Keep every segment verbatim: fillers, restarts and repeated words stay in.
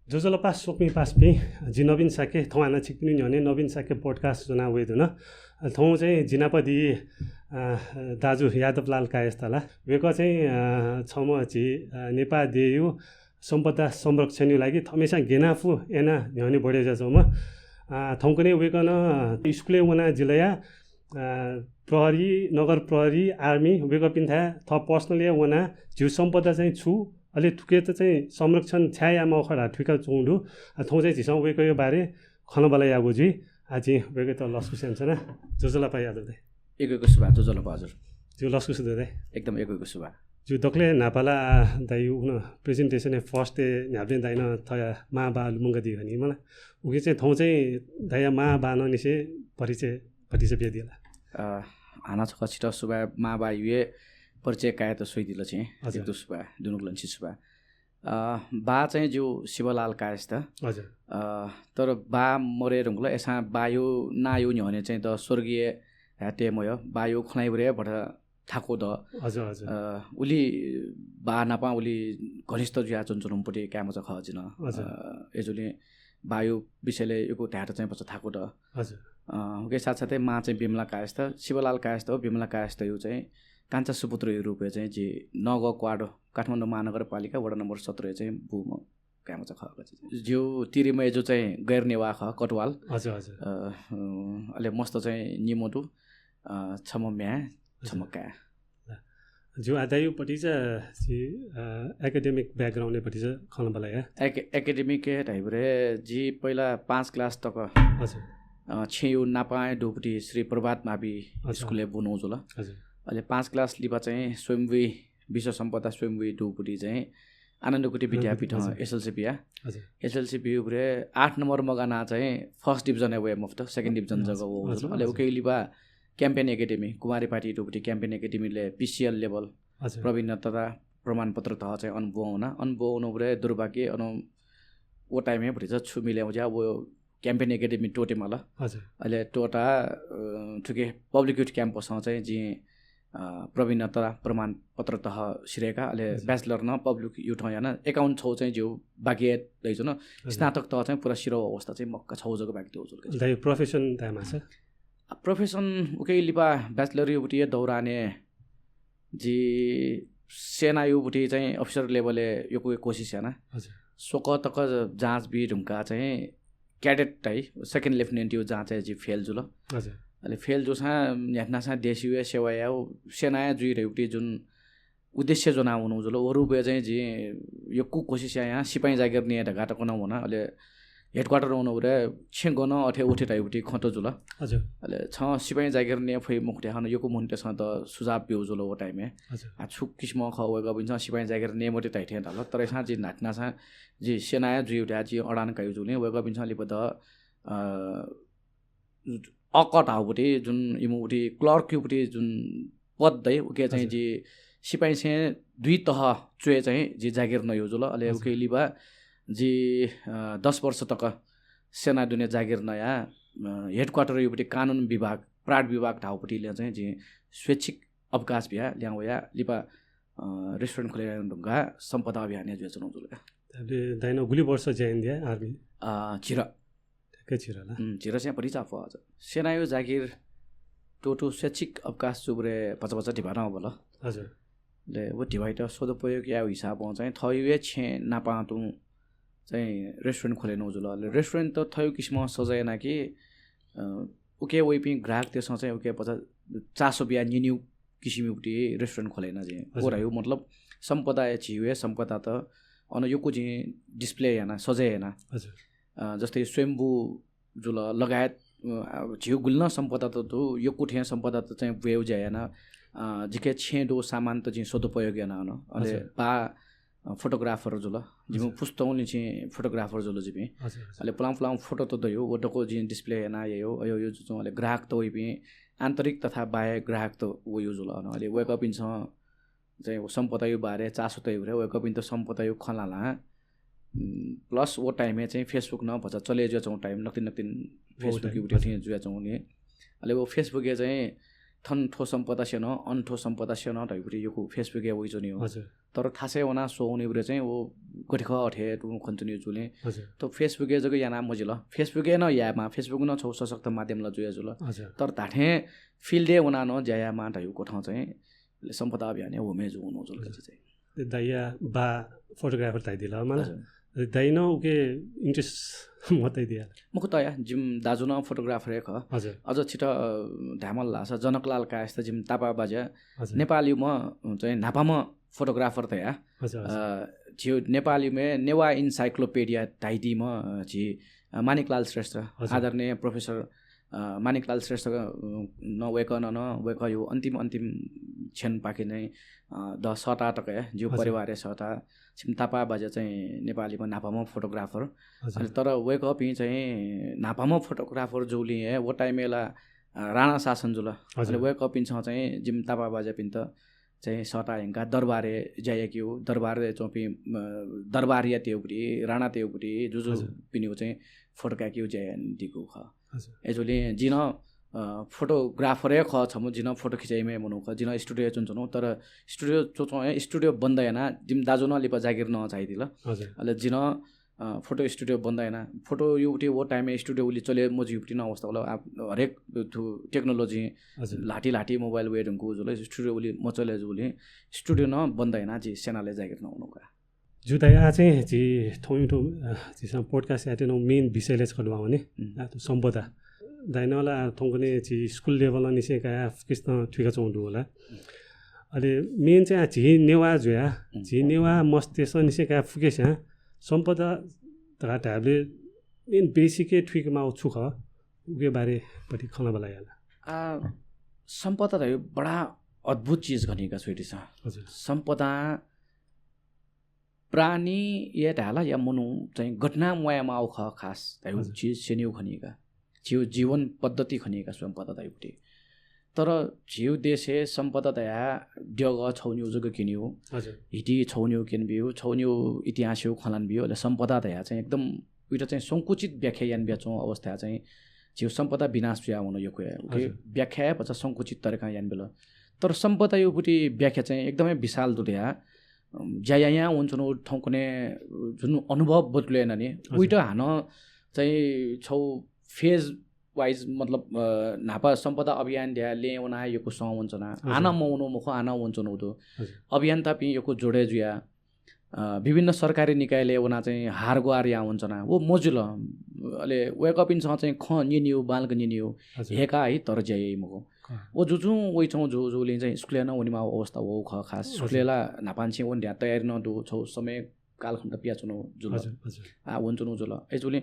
ज्वजलपा स्वकुमि पासापिं, जि नवीन शाक्य, थौं हानं छिकपिनि न्ह्यःने नवीन शाक्य podcast ज्वना वये धुन। थौं चाहिँ जि नाप दी, अ, दाजु यादवलाल कायस्थ ला। वय्कः चाहिँ, अ, छम्ह झी, अ, नेपाः देय्‌या सम्पदा संरक्षणया लागि हमेसा गेनापु याना न्ह्यःने बढे जुयाच्वंम्ह। अ, थौंकन्हय् वय्कलं स्कुलय् वनाः जिल्लाया, अ, प्रहरी, नगर प्रहरी, army वय्कःपिन्थाय् थः personal-य् वनाः झीगु सम्पदा चाहिँ छु, अले थुकियात चाहिँ संरक्षण छाय् यायेमाःगु खः धकाः थुइकाच्वंगु दु। अ, थौं चाहिँ झीसं वय्कःया बारे खँल्हाबल्हा यायेगु जुइ। आः जिं वय्कःयात लसकुस यानाच्वना। ज्वजलपा यादव दाइ। यक्व यक्व सुभाय्, ज्वजलपा हजुर। ज्यू, लसकुस दु दाइ। एकदम यक्व यक्व सुभाय्। ज्यू, दकलय् न्हापा ला, आ, दाइ उखुन्हु presentation-य् first-य् न्ह्याबलें दाइनं थःया मां बाः लुमंकादी खनी मला। उकिं चाहिँ थौं चाहिँ दाइया मां बाःनिसें परिचय, परिचय बियादिल। अ, हानं छकः छितः सुभाय्, मां बाःया परिचय कायेत स्वयादिल चाहिँ। हजुर। एकदम सुभाय्, दुनुगलंनिसें सुभाय्। अ, बाः चाहिँ ज्यू शिवलाल कायस्थ। हजुर। अ, तर बाः मरे धुंकल, अय्सां बाःया नांया न्ह्यःने चाहिँ द स्वर्गीय धाये तये मयः, बाःया खँ ल्हाइबलय् भचा थाकु द। हजुर, हजुर। अ, उलि बाः नाप उलि घनिष्ठ जुयाच्वनाच्वनाम्ह पति काय्मचा खः जि नं। हजुर। अ, अय्जूगुलिं बाःया विषयलय् यक्व धायेत चाहिँ भचा थाकु द। हजुर। अ, उकिया साथसाथै मां चाहिँ विमला कायस्थ, शिवलाल कायस्थ व विमला कायस्थया चाहिँ कान्छा सुपुत्रया रूपय् चाहिँ जि नगः क्वाड, काठमाडौं महानगरपालिका वडा नम्बर सत्रया चाहिँ बूम्ह काय्मचा खः। ज्यू तिरिमय्जु चाहिँ गैर नेवाः खः, कटुवाल। हजुर, हजुर। अ, अ, अले मस्त चाहिँ निम्ह दु, अ, छम्ह म्ह्याय्, हजुर। छम्ह काय्। ज्यू, आः दाइया भतिचा जि, अ, academic background-या भतिचा खँल्हाबल्हा याये। एके-, academic-य् धाइबलय् जि पहिला पाँच class तक, हजुर। अ, छेँया नापां दुगुपति श्री प्रभात मावि, हजुर। स्कुलय् ब्वनागु जुल। हजुर। अले पाँच class लिपा चाहिँ स्वयम्भुइ विश्व सम्पदा स्वयम्भुइ दुगुपति चाहिँ आनन्दकुटी आनन्दकुटी, विद्यापीठं, हजुर। SLC बिया। हजुर। SLC ब्यूबलय् आठ नम्बर मगानाः चाहिँ first division-य् वये मफुत, second division जक वःगु जुल। हजुर, अले हजुर। उकिया लिपा Campion Academy, कुमारी पार्टी दुगुपति Campion Academy-लय् PCL level, हजुर। प्रवीणता प्रमाणपत्र तह चाहिँ अन ब्वना वना। अन ब्वनाबलय् दुर्भाग्य अन व time-य् भतिचा छु मिले मज्यू, व Campion Academy त्वःते माल। हजुर। अले त्वःताः, अ, थुकी Public Youth Campus-ं चाहिँ जिं, अ, प्रवीणता प्रमाणपत्र तह सिधय्का, अले हजुर। Bachelor नं Public Youth-ं याना, account छगू चाहिँ ज्यू बाकी हे दइच्वन। हजुर। स्नातक तह चाहिँ पुरा सिधःगु अवस्था चाहिँ मक्का छगू जक बाकी दु जुल। दाइ, profession धायेमाःसा? अ, profession उकिया लिपा bachelor-या भतिचा दौरानय् जि सेनाया भतिचा चाहिँ officer level-य् यक्व कोसिस याना। हजुर। स्वकः तक जाँच बी धुंकाः चाहिँ cadet धाइ, second lieutenant-या जाँचय् जि fail जुल। हजुर। अले fail जूसां न्ह्याथनासां देशया सेवा यायेगु, सेनाय् जुइ धइगु भतिचा जुन उद्देश्य ज्वनाः वनागु जुल, व रूपय् चाहिँ जिं यक्व कोसिस यायां सिपाइँ जागिर नये धकाः तक नं वना। अले headquarter वनाबलय् छेँ गन अथे उथे धइगु भतिचा खँ त जुल। हजुर। अले छं सिपाइँ जागिर नये फइ मखु धयाः यक्व मनूतय्सं त सुझाव ब्यूगु जुल व time-य्। हजुर। आ, छु किसिमं खः, वय्कःपिन्सं सिपाइँ जागिर नये मते धाइ थें धाल। तर अय्सां जि न्ह्याथनासां जि सेनाय् जुइ धयाः जिं अडान कयागु जुलिं वय्कःपिन्सं लिपा द, अ, अक धाःगु भतिचा जुन इमिगु भतिचा clerk-या भतिचा जुन पद दइ, उकी चाहिँ हजुर। जि सिपाइँसें दुई तह च्वय् चाहिँ जि जागिर नयागु जुल। अले हजुर। उकिया लिपा जि, अ, दस वर्ष तक सेना दुने जागिर नयाः, अ, headquarter-या भतिचा कानुन विभाग, प्राड विभाग धाःगु भतिचा लिहां चाहिँ जिं स्वैच्छिक अवकाश बियाः लिहां वयाः लिपा, अ, restaurant खोले याना धुंकाः सम्पदा अभियानय् जुयाच्वनागु जुल का। अले दाइनं गुलि वर्ष ज्या यानादिया army? अ, झिरः। ठ्याक्कै झिरः ला? उम्, झिरः चाहिँ भतिचा अप्वः हजुर। सेनाया जागिर त्वःतू स्वैच्छिक अवकाश जूबलय् भचा भचा धिबा नं वल। हजुर। अले व धिबायात सदुपयोग यायेगु हिसाबं चाहिँ थःगु हे छेँ नापां तुं चाहिँ restaurant खोले यानागु जुल। अले restaurant त थःगु किसिमं सजय् याना कि, अ, उकी वइपिं ग्राहकतय्सं चाहिँ उकी भचा चासो बियाः न्यनेगु किसिमया भतिचा restaurant खोले याना जिं। हजुर। व धाइगु मतलब सम्पदा, झीगु हे सम्पदात अन यक्व जिं display याना, सजय् याना। हजुर। अ, जस्तै स्वयम्भू जुल लगायत, अ, झीगु गुलि नं सम्पदात दु, यक्व थें सम्पदात चाहिँ ब्वयेगु ज्या याना। अ, जिके छेँ दु सामानत जिं सदुपयोग याना अन। अले हजुर। बाः, अ, photographer जुल। जिमि हजुर। पुस्तं निसें photographer जुल जिमि। हजुर, हजुर। अले पुलां पुलां photo त दइगु, व दक्व जिं display याना याइगु, अयो, अयो जुजुं अले ग्राहकत वइपिं आन्तरिक तथा बाह्य ग्राहकत वइगु जुल अन। अले वय्कःपिन्सं चाहिँ व सम्पदाया बारे चासो तइबलय् वय्कःपिन्त सम्पदाया खँ ल्हानाः, उम्, plus व time-य् चाहिँ Facebook नं भचा चले जुयाच्वंगु time, नकतिनि नकतिनि Facebook-या भतिचा थें जुयाच्वंगु नि। अले व Facebook-य् चाहिँ थन थ्व सम्पदा स्यन, अन थ्व सम्पदा स्यन धइगु यक्व Facebook-य् वइच्वनी हो। हजुर। तर थासय् वनाः स्वः वनीबलय् चाहिँ व गथे खः अथे तुं खनाच्वनी जुलिं। हजुर। थ्व Facebook-य् जक यानाः मजिल। Facebook-य् नं यायेमाः, Facebook नं छगू सशक्त माध्यम ला जुया जुल। हजुर। तर धात्थें field-य् वनाः नं ज्या यायेमाः धइगु कथं चाहिँ सम्पदा अभियानय् वःम्ह जुयाच्वना जुल हजुर। का चाहिँ। दाइया बा photographer धयादिल मला। हजुर। दाइ नं उके interest मत तयादिया। मखु तया, जिमि दाजु नं photographer हे खः। हजुर। अझ छित, अ, धायेमाल धाःसा जनकलाल कायस्थ जिमि तापाःबाज्या हजुर। नेपालयाम्ह, अ, चाहिँ न्हापाम्ह photographer तया। हजुर, हजुर। अ, झीगु नेपालयाम्ह नेवाः encyclopedia धयादीम्ह, अ, झी, अ, माणिकलाल श्रेष्ठ, हजुर। आदरणीय professor अ, माणिकलाल श्रेष्ठ, अ, नं वय्कलं नं वय्कःयागु अन्तिम, अन्तिम क्षणपाखे नं, अ, द सःता तक हे जिगु हजुर। परिवारय् सःता। छिमि तापाःबाज्या चाहिँ नेपालयाम्ह न्हापाम्ह photographer। हजुर। अले तर वय्कःपिं चाहिँ न्हापाम्ह photographer जूलिं हे व time-य् ला, अ, राणा शासन जुल। हजुर। अले वय्कःपिन्सं चाहिँ जिमि तापाःबाज्यापिन्त चाहिँ सःता यंकाः दरबारय् ज्या याकेगु, दरबारय् च्वंपिं, अ, दरबारयातय्गुति, राणातय्गुति, हजुर। जुजुपिनिगु चाहिँ photo कायेकेगु ज्या यानादीगु खः। हजुर। अय्जूगुलिं जि नं, अ, photographer हे खः छम्ह, जि नं photo खिचाइम्ह मनू खः, जि नं studio-य् च्वनाच्वना, तर studio च्वंच्वं हे studio बन्द यानाः जिमि दाजुं नं लिपा जागिर नं झायादिल। हजुर। अले जि नं, अ, photo studio बन्द यानाः photo-यागुति व time-य् studio उलि चले मजुइगुति नं अवस्था वल। आ, हरेक थ्व technology हजुर। ल्हातिल्हाति mobile वये धुंकूगु जुल, studio उलि मचले जूगुलिं studio नं बन्द यानाः जि सेनालय् जागिर नं वनागु का। ज्यू दाइ, आः चाहिँ झी थौंयागु, अ, झीसं podcast यायेत्यनागु main विषयलय् छकः दुहां वने। उम्। आः, थ्व सम्पदा। दाइनं ला थौंकन्हय् झी school level-निसें कयाः फुक्कसितं थुइकाच्वंगु दु होला। उम्। अले main चाहिँ आः झी नेवाः जुयाः, उम्। झी नेवाः मस्तय्संनिसें कयाः फुक्कस्यां सम्पदा धकाः धायेबलय् main basic-य् थुइकेमाःगु छु खः, उके बारे पति खँ ल्हाबल्हा याना। आ, सम्पदा धइगु बडा अद्भुत चिज खनी का स्वयादिसँ। हजुर। सम्पदा प्राणी या धायेला या मनू चाहिँ गथे यानाः म्वायेमाःगु खः खास धइगु हजुर। चिज स्यनीगु खनी का। झीगु जीवन पद्धति खनी का सम्पदा धइगुति। तर झीगु देशय् सम्पदा धयाः द्यःगः छगू निगू जक क्यनीगु। हजुर। हिति छगू निगू क्यनाबिउ, छगू निगू इतिहासयागु खँ ल्हानाबिउ, अले सम्पदा धयाः चाहिँ एकदम उइत चाहिँ संकुचित व्याख्या यानाबियाच्वंगु अवस्थाय् चाहिँ झीगु सम्पदा विनाश जुयाः वन यक्व हे। उके हजुर। व्याख्या हे भचा संकुचित तरिकां यानाबिल। तर सम्पदायागुति व्याख्या चाहिँ एकदमै विशाल दु धयाः, अम, ज्या यायां वनाच्वनागु थौंकन्हय् जुन अनुभव बटुले याना नि, हजुर। उइत हानं चाहिँ छगू phase wise, मतलब, अ, न्हापा सम्पदा अभियान धयाः लँय् वनाः यक्व सं वनाच्वना। हजुर। हानं मवनागु मखु, हानं वनाच्वनागु दु। हजुर। अभियन्तापिं यक्व जोडय् जुयाः, अ, विभिन्न सरकारी निकायलय् वनाः चाहिँ हारगुहार याः वनाच्वना। व मजुल। अले वय्कःपिन्सं चाहिँ खँ न्यनीगु, बांलाक न्यनीगु, हजुर। हेकाः हे तर ज्या याइ मखु। अँ। व जुजुं वइच्वंगु जूगुलिं चाहिँ school-य् नं वनेमाःगु अवस्था वःगु खः खास। हजुर। School-य् ला न्हापांनिसें वने धयाः तयारी नं दु, छगू समय कालखण्ड पियाच्वनागु जुल। हजुर, हजुर। आ, वनाच्वनागु जुल। अय्जूगुलिं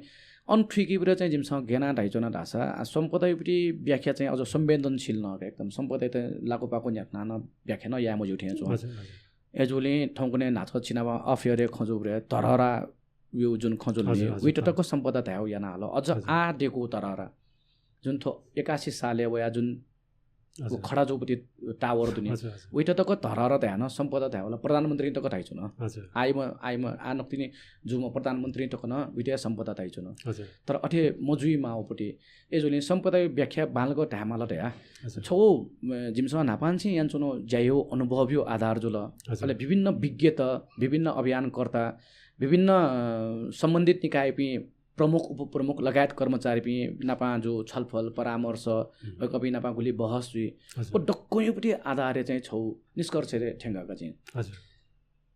अन थुइकेबलय् चाहिँ जिमिसं गय् याना धयाच्वना धाःसा, आ, सम्पदायागुति व्याख्या चाहिँ अझ संवेदनशील नं का एकदम। सम्पदायात लाकुपाकु न्ह्याथनाः नं व्याख्या नं याये मज्यू थें च्वं। हजुर, हजुर। अय्जूगुलिं थौंकन्हय् न्हाचः छिनाप अफेयरया खँ जूबलय् धरहराया जुन खँ जुल नि, हजुर, हजुर, उइत तक सम्पदा धायेगु याना हल। अझ हजुर। आः दय्कूगु धरहरा, जुन थ्व एकासी सालय् वयाः जुन हजुर। व खडा जूगुति tower दु नि। हजुर, हजुर। उइत तक धरहरा धयाः नं सम्पदा धायेबलय् प्रधानमन्त्रीं तक धयाच्वन। हजुर। आइम्ह, आइम्ह, आः नकतिनि जूम्ह प्रधानमन्त्रीं तक नं उइत हे सम्पदा धयाच्वन। हजुर। तर अथे मजुइमाःगुति। अय्जूगुलिं सम्पदाया व्याख्या बांलाक धायेमाल धयाः हजुर। छगू, अ, जिमिसं न्हापांनिसें यानाच्वनागु ज्याया अनुभवया आधार जुल। हजुर। अले विभिन्न विज्ञत, विभिन्न अभियानकर्ता, विभिन्न, अ, सम्बन्धित निकायपिं प्रमुख, उपप्रमुख लगायत कर्मचारीपिं नापं जू छलफल, परामर्श, हम्म। वय्कःपिं नापं गुलि बहस जुइ। हजुर। व दक्वयागुति आधारय् चाहिँ छगू निष्कर्षय् थ्यंका का जिं। हजुर।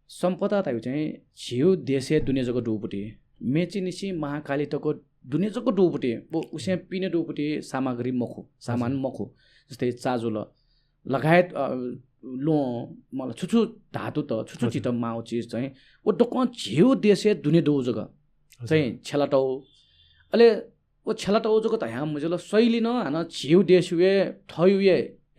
सम्पदा धयागु चाहिँ झीगु देशय् दुने जक दुगुति, मेचीनिसें महाकाली तक दुने जक दुगुति, व उसें पिने दुगुति सामग्री मखु, सामान हजुर। मखु। जस्तै चा जुल, लगायत, अ, ल्वहं, मतलब, छु छु धातुत, छु छु हजुर। चिजत माःगु चिज चाहिँ, व दक्वं झीगु देशय् दुने दुगु जक हजुर। चाहिँ छ्यलातःगु। अले व छ्यलातःगु जक धयां मजिल, शैली नं हानं झीगु देशया, थःगु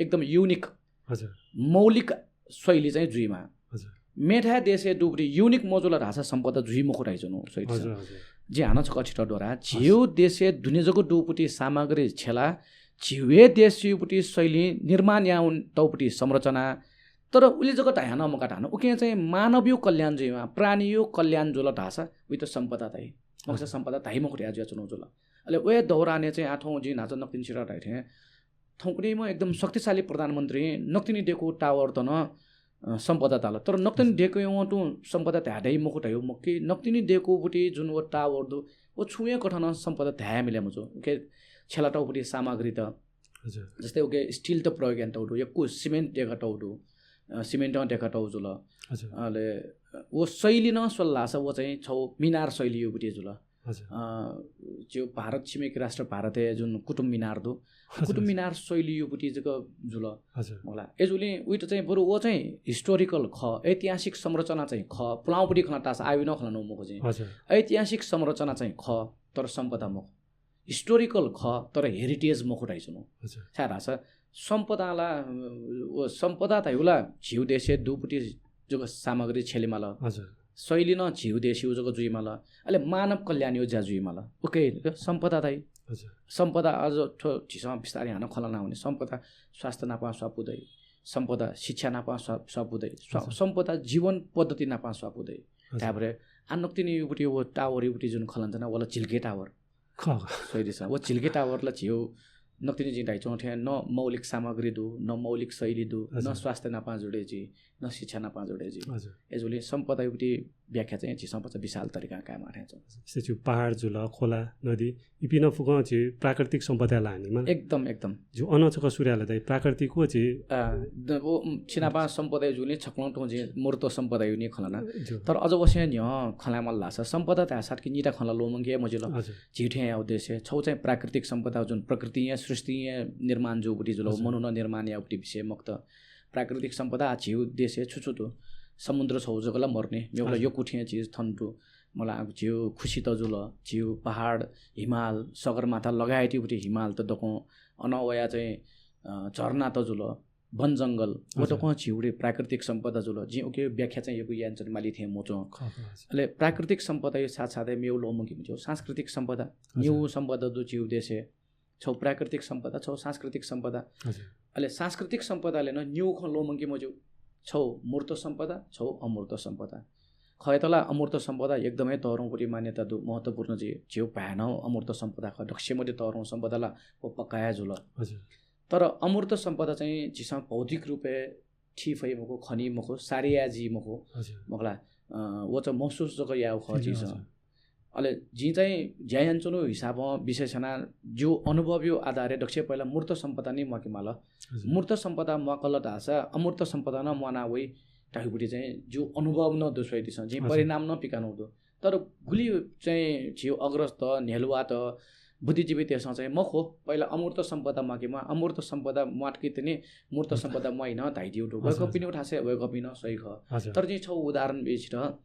एकदम unique, हजुर। मौलिक शैली चाहिँ जुइमाः। हजुर। मेथाय् देशय् दुगुति unique मजुल धाःसा सम्पदा जुइ मखु धयाच्वनागु स्वयादिसँ। हजुर, हजुर। जिं हानं छकः छितः दोहोर्या, हजुर। झीगु देशय् दुने जक दुगुति सामग्री छ्यलाः झीगु हे देशयागुति शैली निर्माण यानातःगुति संरचना, तर उलि जक धयां नं मखु धान, उकें चाहिँ मानवयागु कल्याण जुइमाः, प्राणीयागु कल्याण जुल धाःसा उइत सम्पदा धाइ। मखुसा हजुर। सम्पदा धाइ मखु धया जुयाच्वनागु जुल। अले व दौरानय् चाहिँ आः थौं जिं न्हाचः नकतिनि छितः धाइ थें थौंकन्हय्‌म्ह एकदम शक्तिशाली प्रधानमन्त्रीं नकतिनि दय्‌कूगु tower त नं, अ, सम्पदा धाल। तर नकतिनि हजुर। दय्‌कूगु वं तुं सम्पदा धाये दइ मखु धयागु मखु कि नकतिनि दय्‌कूगुपट्टि जुन व tower दु, व छुं हे कथं नं सम्पदा धाये मिले मजू। उके छ्यलातःगुपट्टि सामग्री त, हजुर। जस्तै उके steel त प्रयोग यानातःगु दु, यक्व cement देकातःगु दु, अ, cement नं देकातःगु जुल। हजुर। अले, अ, व शैली नं स्वल धाःसा व चाहिँ छौ मीनार शैलीयुपट्टि जुल। हजुर। अ, झीगु भारत, छिमेकी राष्ट्र भारतय् जुन कुतुब मिनार दु, हजुर, कुतुब हजुर। मिनार शैलीयुपट्टि जक जुल। हजुर। होला। अय्‌जूगुलिं उइत चाहिँ बरु व चाहिँ historical खः, ऐतिहासिक संरचना चाहिँ खः, पुलांगुपट्टि खँ ल्हानातःसा आः नं खँ ल्हानागु मखु चाहिँ। हजुर। ऐतिहासिक संरचना चाहिँ खः, तर सम्पदा मखु। Historical खः, तर heritage मखु धाइच्वनु। हजुर। छाय् धाःसा सम्पदा ला, अ, व सम्पदा धाइगु ला झीगु देशय् दुगुपट्टि जक सामग्री छ्यलेमाल। हजुर। शैली नं झीगु देशयु जक जुइमाल। अले मानव कल्याणयु ज्या जुइमाल। उके सम्पदा धाइ। हजुर। सम्पदा अझ थ्व झीसं बिस्तारै हानं खँ ल्हाना वने। सम्पदा स्वास्थ्य नापं स्वापू दइ। सम्पदा शिक्षा नापं स्वा-, स्वापू दइ। स्वा-, हजुर। सम्पदा जीवन पद्धति नापं स्वापू दइ। हजुर। धायेबलय् आः नकतिनियुपट्टि व towerयुपट्टि जुन खँ ल्हानाच्वना, व ला झिल्के tower। खः, खः। सही दिसँ। व झिल्के tower ला झीगु नकतिनि जिं धाइच्वंगु थें न मौलिक सामग्री दु, न मौलिक शैली दु, न हजुर। स्वास्थ्य नापं जोडे जुइ, न शिक्षा नापं जोडे जुइ। हजुर। अय्‌जूगुलिं सम्पदायुपट्टि व्याख्या चाहिँ झीसं भचा विशाल तरिकां कायेमाः थें च्वं। जस्तै झीगु पहाड जुल, खोला, नदी, इपिं नं फुक्कं झीगु प्राकृतिक सम्पदाय् लाःनि, माला। एकदम, एकदम। झीगु अनं छकः सुरु याये ला दाइ, प्राकृतिक व झीगु अ, द-, व, उम्, छिनापं सम्पदायु जूगुलिं छकलं तुं जिं मूर्त सम्पदायु निं खँ ल्हाना। ज्यू। तर अझ वसें न्ह्यः खँ ल्हायेमाल धाःसा सम्पदा धाःसा कि निता खँ ल्हाः ल्वःमंके मजिल। हजुर। झीगु थें याःगु देशय् छौ चाहिँ प्राकृतिक सम्पदा जुन प्रकृतिं, सृष्टिं निर्माण जूगुपट्टि जुल, हजुर। मनुखं निर्माण याःगुपट्टि विषय मखुत। प्राकृतिक सम्पदा झीगु देशय् छु छु दु? समुद्र छौ जक ला मरुनि, मेगु ला हजुर। यक्व थें चिज थन दु। मला झीगु खुसि त जुल, झीगु पहाड, हिमाल, सगरमाथा लगायतयुपट्टि हिमाल त दक्वं, अनं वया चाहिँ, अ, झरना त जुल, वन जंगल, व हजुर। दक्वं झीगुपट्टि प्राकृतिक सम्पदा जुल। जिं उके व्याख्या चाहिँ यक्व यानाच्वने माली थें मच्वं। खः, खः, हजुर। अले प्राकृतिक सम्पदायु साथसाथै मेगु ल्वःमंके मज्यू, सांस्कृतिक सम्पदा, हजुर। निगू सम्पदा दु झीगु देशय्। छौ प्राकृतिक सम्पदा, छौ सांस्कृतिक सम्पदा। हजुर। अले सांस्कृतिक सम्पदाले नं निगू खँ ल्वःमंके मज्यू। छौ मूर्त सम्पदा, छौ अमूर्त सम्पदा। खः, यता ला अमूर्त सम्पदा एकदमै तःधंगुपट्टि मान्यता दु, महत्त्वपूर्ण जुइ। झीगु भाय् नं अमूर्त सम्पदा खः, दक्वसिया मध्ये तःधंगु सम्पदा ला व पक्का हे जुल। हजुर। तर अमूर्त सम्पदा चाहिँ झीसं भौतिक रूपय् थी फइ मखु, खनी मखु, सारे याये जी मखु। हजुर। मखुला, अ, व चाहिँ महसुस जक यायेगु खः हजुर, झीसं। हजुर। अले जिं चाहिँ ज्या यानाच्वनु हिसाबं विशेष याना जिगु अनुभवयु आधारय् दक्वसिया पहिला मूर्त सम्पदा निं म्वाकेमाल। हजुर। मूर्त सम्पदा म्वाकल धाःसा अमूर्त सम्पदा नं म्वाना वइ धाइगुपट्टि चाहिँ जिगु अनुभव नं दु, स्वयादिसँ। जिं हजुर। परिणाम नं पिकानु दु। तर गुलि चाहिँ झीगु अग्रजत, न्ह्यलुवात, बुद्धिजीवीतय्‌सं चाहिँ मखु, पहिला अमूर्त सम्पदा म्वाकेमाः, अमूर्त सम्पदा म्वातुकी तिनि मूर्त हजुर। सम्पदा म्वाइ नं धाइदिउ दु। हजुर, वय्‌कःपिनिगु थासय् वय्‌कःपिं नं सही खः। हजुर। तर जिं छौ उदाहरण बियाच्वना,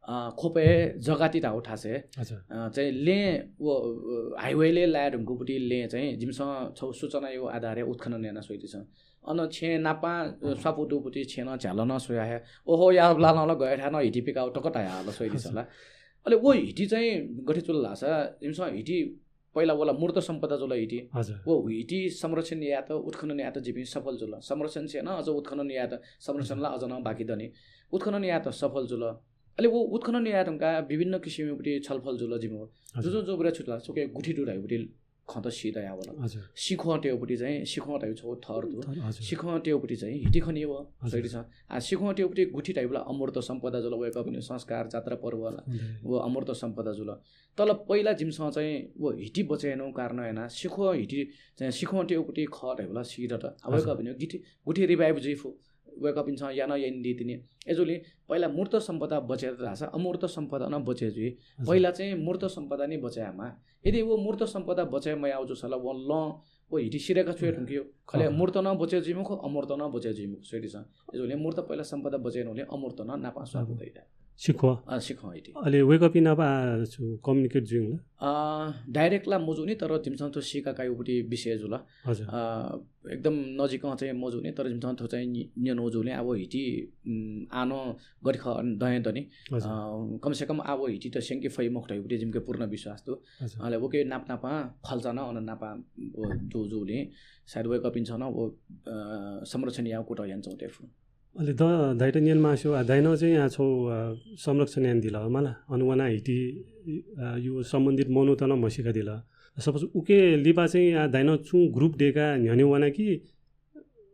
अ, ख्वपय् जगाति धाउ थासय्, हजुर। अ, चाहिँ लँय् व, अ, highway-लय् लाये धुंकूपट्टि लँय् चाहिँ जिमिसं छौ सूचनायु आधारय् उत्खनन याना स्वयादिसँ। अन छेँ नापां, अ, स्वापू दुपट्टि छेँ नं झ्यालं नं स्वया हे, ओहो, या ब्लालं ला गय् थाय् नं हिति पिकाउ तक धाया ला स्वयादिसँ हजुर। ला। अले व हिति चाहिँ गथे जुल धाःसा, जिमिसं हिति पहिला वला मूर्त सम्पदा जुल हिति। हजुर। व हिति संरक्षण यायेत, उत्खनन यायेत जिपिं सफल जुल। संरक्षण छेँ नं अझ उत्खनन यायेत, संरक्षण हजुर। ला अझ नं बाकी दनि। उत्खनन यायेत सफल जुल। अले व उत्खनन याये धुंकाः विभिन्न किसिमपट्टि छलफल जुल जिमिगु। हजुर। जुजुं जुबुरय् छु धाःसा उके गुथि दु धाइगुपट्टि खँ त सी दयावल। हजुर। सिखं तेउपट्टि चाहिँ, सिखं धाइगु छौ थर दु। थर, हजुर। सिखं तेउपट्टि चाहिँ हिति खनी व, हजुर। सही दिसँ। आ, सिखं तेउपट्टि गुथि धाइबलय् अमूर्त सम्पदा जुल, वय्‌कःपिनि संस्कार, जात्रा पर्व ला, हजुर। व अमूर्त सम्पदा जुल। तर पहिला जिमिसं चाहिँ व हिति बचय् यानागु कारणं याना सिखं हिति चाहिँ सिखं तेउपट्टि खः धाइबलय् सी दत। आ, हजुर। वय्‌कःपिनि गुथि, गुथि revive जुइ फु। वय्‌कःपिन्सं या नं यानादी तिनि। अय्‌जूगुलिं पहिला मूर्त सम्पदा बचय् यात धाःसा अमूर्त सम्पदा नं बचय् जुइ। हजुर। पहिला चाहिँ मूर्त सम्पदा निं बचय् यायेमाः। यदि व मूर्त सम्पदा बचय् मयाउ जूसा ला वं लँ व हिति सिधय्‌का च्वये हजुर। धुंकियो। अले हजुर। मूर्त नं बचय् जुइ मखु, अमूर्त नं बचय् जुइ मखु, सही दिसँ। अय्‌जूगुलिं मूर्त पहिला सम्पदा बचय् यानागुलिं अमूर्त नं नापां स्वापू हजुर। दइ दा। सिखं। अ, सिखं हिति। अले वय्‌कःपिं नाप आ, छु, communicate जुइ ला? अ, direct ला मजूनि, तर जिमिसं थ्व सीका काइगुपट्टि विषय जुल। हजुर। अ, एकदम नजिकं चाहिँ मजूनि, तर जिमिसं थ्व चाहिँ न्य-, न्यनागु जूलिं आः व हिति, उम्, आः नं गथे खः दँय् दनि। हजुर। अ, कम से कम आः व हिति त स्यंके फइ मखु धाइगुपट्टि जिमिके पूर्ण विश्वास दु। हजुर। अले वके नाप नापां खल्चा नं अन नापां व जू जूलिं सायद वय्‌कःपिन्सं नं व, अ, संरक्षण यायेगु कुतः यानाच्वंगु दइ फु। अले द-, दाइयात न्यनेमाःसा आ, दाइनं चाहिँ आ छौ, अ, संरक्षण यानादिल मला। अन वनाः हिति, अ, यु सम्बन्धित मनूत नं म्हसीकादिल। सपोज उके लिपा चाहिँ आ दाइनं छुं ग्रुप देका न्ह्यःने वना कि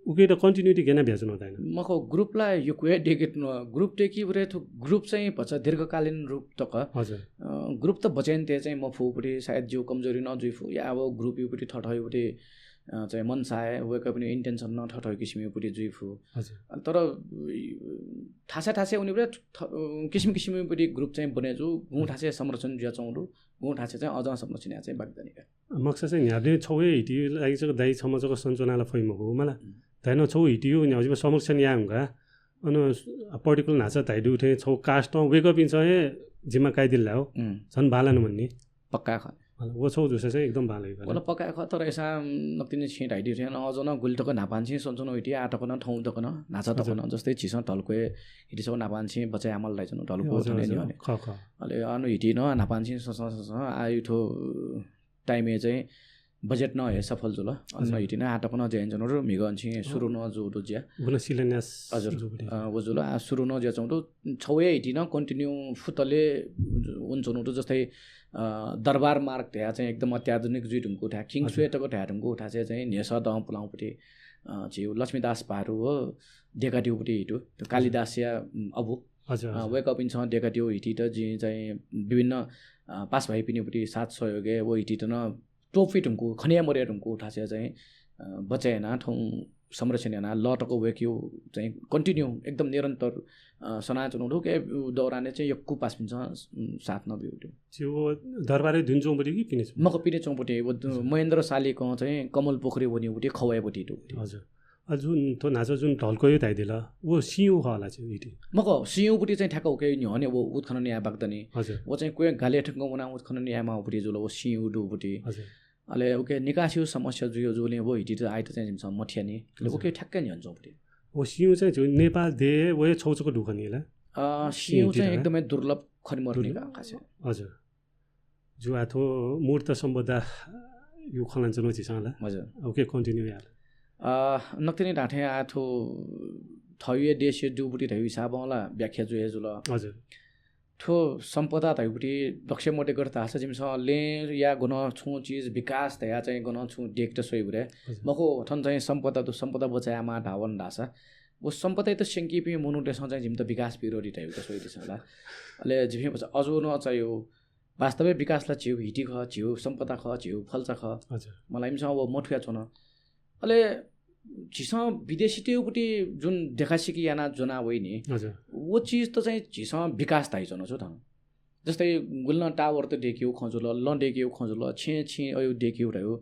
उके त कन्टिन्युटी गेना भ्याच्वना दाइनं? मखु, ग्रुपला यक्व हे देके, ग्रुप देकी बरे थु ग्रुप चाहिँ भचा दीर्घकालीन रूप तक। हजुर। अ, ग्रुप त बचेन ते चाहिँ मफु उपरि सायद ज्यू कमजोरी न जुइफु या अब ग्रुप उपरि थथौ उपरि अ, चाहिँ मनसाय वय्कःपिनि इन्टेन्सन नं थथौ किसिमि उपरि जुइफु। हजुर। अ, तर, अ, थासे थासे उनि बरे थ-, अ, किसिम किसिमि उपरि ग्रुप चाहिँ बने जु, गुं थासे संरक्षण जुया चौंदु, गुं थासे चाहिँ अझ संरक्षण या चाहिँ बाकी दनि का। मकसा चाहिँ न्ह्याबलें छौ हे हिटी लागि चाहिँ दाइ छम्ह जक सञ्चनाला फइ मखु मला। दाइनं छौ हिटी हो न्ह्याबलें संरक्षण या हुँका। अन पर्टिकुलर न्हाचा धाइदु थें छौ कास्ट वय्कःपिन्सं हे जिम्मा काइदिल ला हो। झन बाला न मन्नी। पक्का ख। व छौ जुसा चाहिँ एकदम बाला। वला पक्का ख, तर एसा नक्तिनि छिं धाइदु थें अझ न गुलि तक न्हापांछिं सञ्चन हिटी आ तक न थौ तक न न्हाचा तक न जस्तै झिसं ढल्को हिटी छौ न्हापांछिं बचय् यामल धाइचन ढल्को थने नि। ख, ख। अले अन हिटी न न्हापांछिं सस सस आ यु थो टाइमय् चाहिँ बजेट न हे सफल जुल। अन हिटी न आ तक न ज्या याना च्वनागु म्हिगः अनछिं सुरु न जूगु ज्या। गुना शिलान्यास हजुर। अ, व जुल। आ, सुरु न ज्या चौंदु छौ हे हिटी न कन्टिन्यू फुतले उन च्वनागु जस्तै, अ, दरबार मार्ग धया चाहिँ एकदम अत्याधुनिक जुइ धुंकु था, किङ स्वे तक धया धुंकु था चाहिँ न्हेस दं पुलाउपट्टि, अ, झिउ लक्ष्मीदास भारू हो देकादिउपट्टि हिटु, कालिदासया, उम्, अबु। हजुर, अ, हजुर। वय्कःपिन्सं देकादिउ हिटी त जि चाहिँ विभिन्न, अ, पास भाइपिनिपट्टि साथ सहयोगय् व हिटी त न टोपी धुंकु, खनिया मरे धुंकु थासे चाहिँ, अ, बचय् याना थौं संरक्षण याना ल तक वय्किउ चाहिँ कन्टिन्यू एकदम निरन्तर, अ, सना च्वनागु के दौरान चाहिँ यक्कु पासपिन्सं, उम्, साथ न बिउ। झिउ दरबारय् दुन चौंपट्टि कि पिने चौंपट्टि? मखु पिने चौंपट्टि, व दु-, हजुर। महेन्द्र शालिकं चाहिँ कमल पोखरी वनिउपट्टि खवय्पट्टि दुपट्टि। हजुर। अ, जुन थ्व न्हाचा जुन ढल्को यो धाइदिल, व सियु खला चाहिँ हिटी। मखु, सियुपट्टि चाहिँ ठ्याक्क उके न्ह्यःने व उत्खनन या बाकदनि। हजुर। व चाहिँ क्वे गाले ठ्याक्क वना उत्खनन या माउपट्टि जुल, व सियु दुपट्टि। हजुर। अले उके निकासिउ समस्या जुयो जुलिं व हिटी त आइत चाहिँ जिमिसं मथियानि। अले हजुर। उके ठ्याक्कै न्ह्यःने चौपट्टि। व सियु चाहिँ झिउ नेपाल दे व हे छौ चक दुखनि ला? अ, सियु सियु हिटी चाहिँ त एकदमै दुर्लभ खनिमर्निका दुर्लभ। खासे। हजुर। जु आ थ्व मूर्त सम्पदा यु खलन चलो झिसं ला? हजुर। उके कन्टिन्यू याल। अ, नक्तिनि धाथें आ थ्व थौया देशया दुपट्टि धयु हिसाबं ला व्याख्या जुया जुल। हजुर। थ्व सम्पदा धयुपट्टि दक्ष मते गत धाःसा जिमिसं लें या गन छुं चिज विकास धया चाहिँ गन छुं देकत स्वइबरे। हजुर। मखु, थन चाहिँ सम्पदा दु, सम्पदा बचय् यामा धावन धाःसा व सम्पदायात स्यंकीपिं मनूतय्सं चाहिँ जिमित विकास विरोधी धयुत स्वइदिसं ला। अले जिपिं भचा अजू न चाहिँ वास्तवय् विकास ला झिउ हिटी खः, झिउ सम्पदा खः, झिउ फल्चा खः। हजुर। मला इमिसं व मथुया च्वन। अले झिसं विदेशीतय्पट्टि जुन देखासिकी याना ज्वना वइनि, हजुर। व चिज त चाहिँ झिसं विकास धाइच्वन छु थन। जस्तै गुलिनं टावर त देकिउ खँ जुल, लं देकिउ खँ जुल, छेँ छिं अयु देकिउ धयु।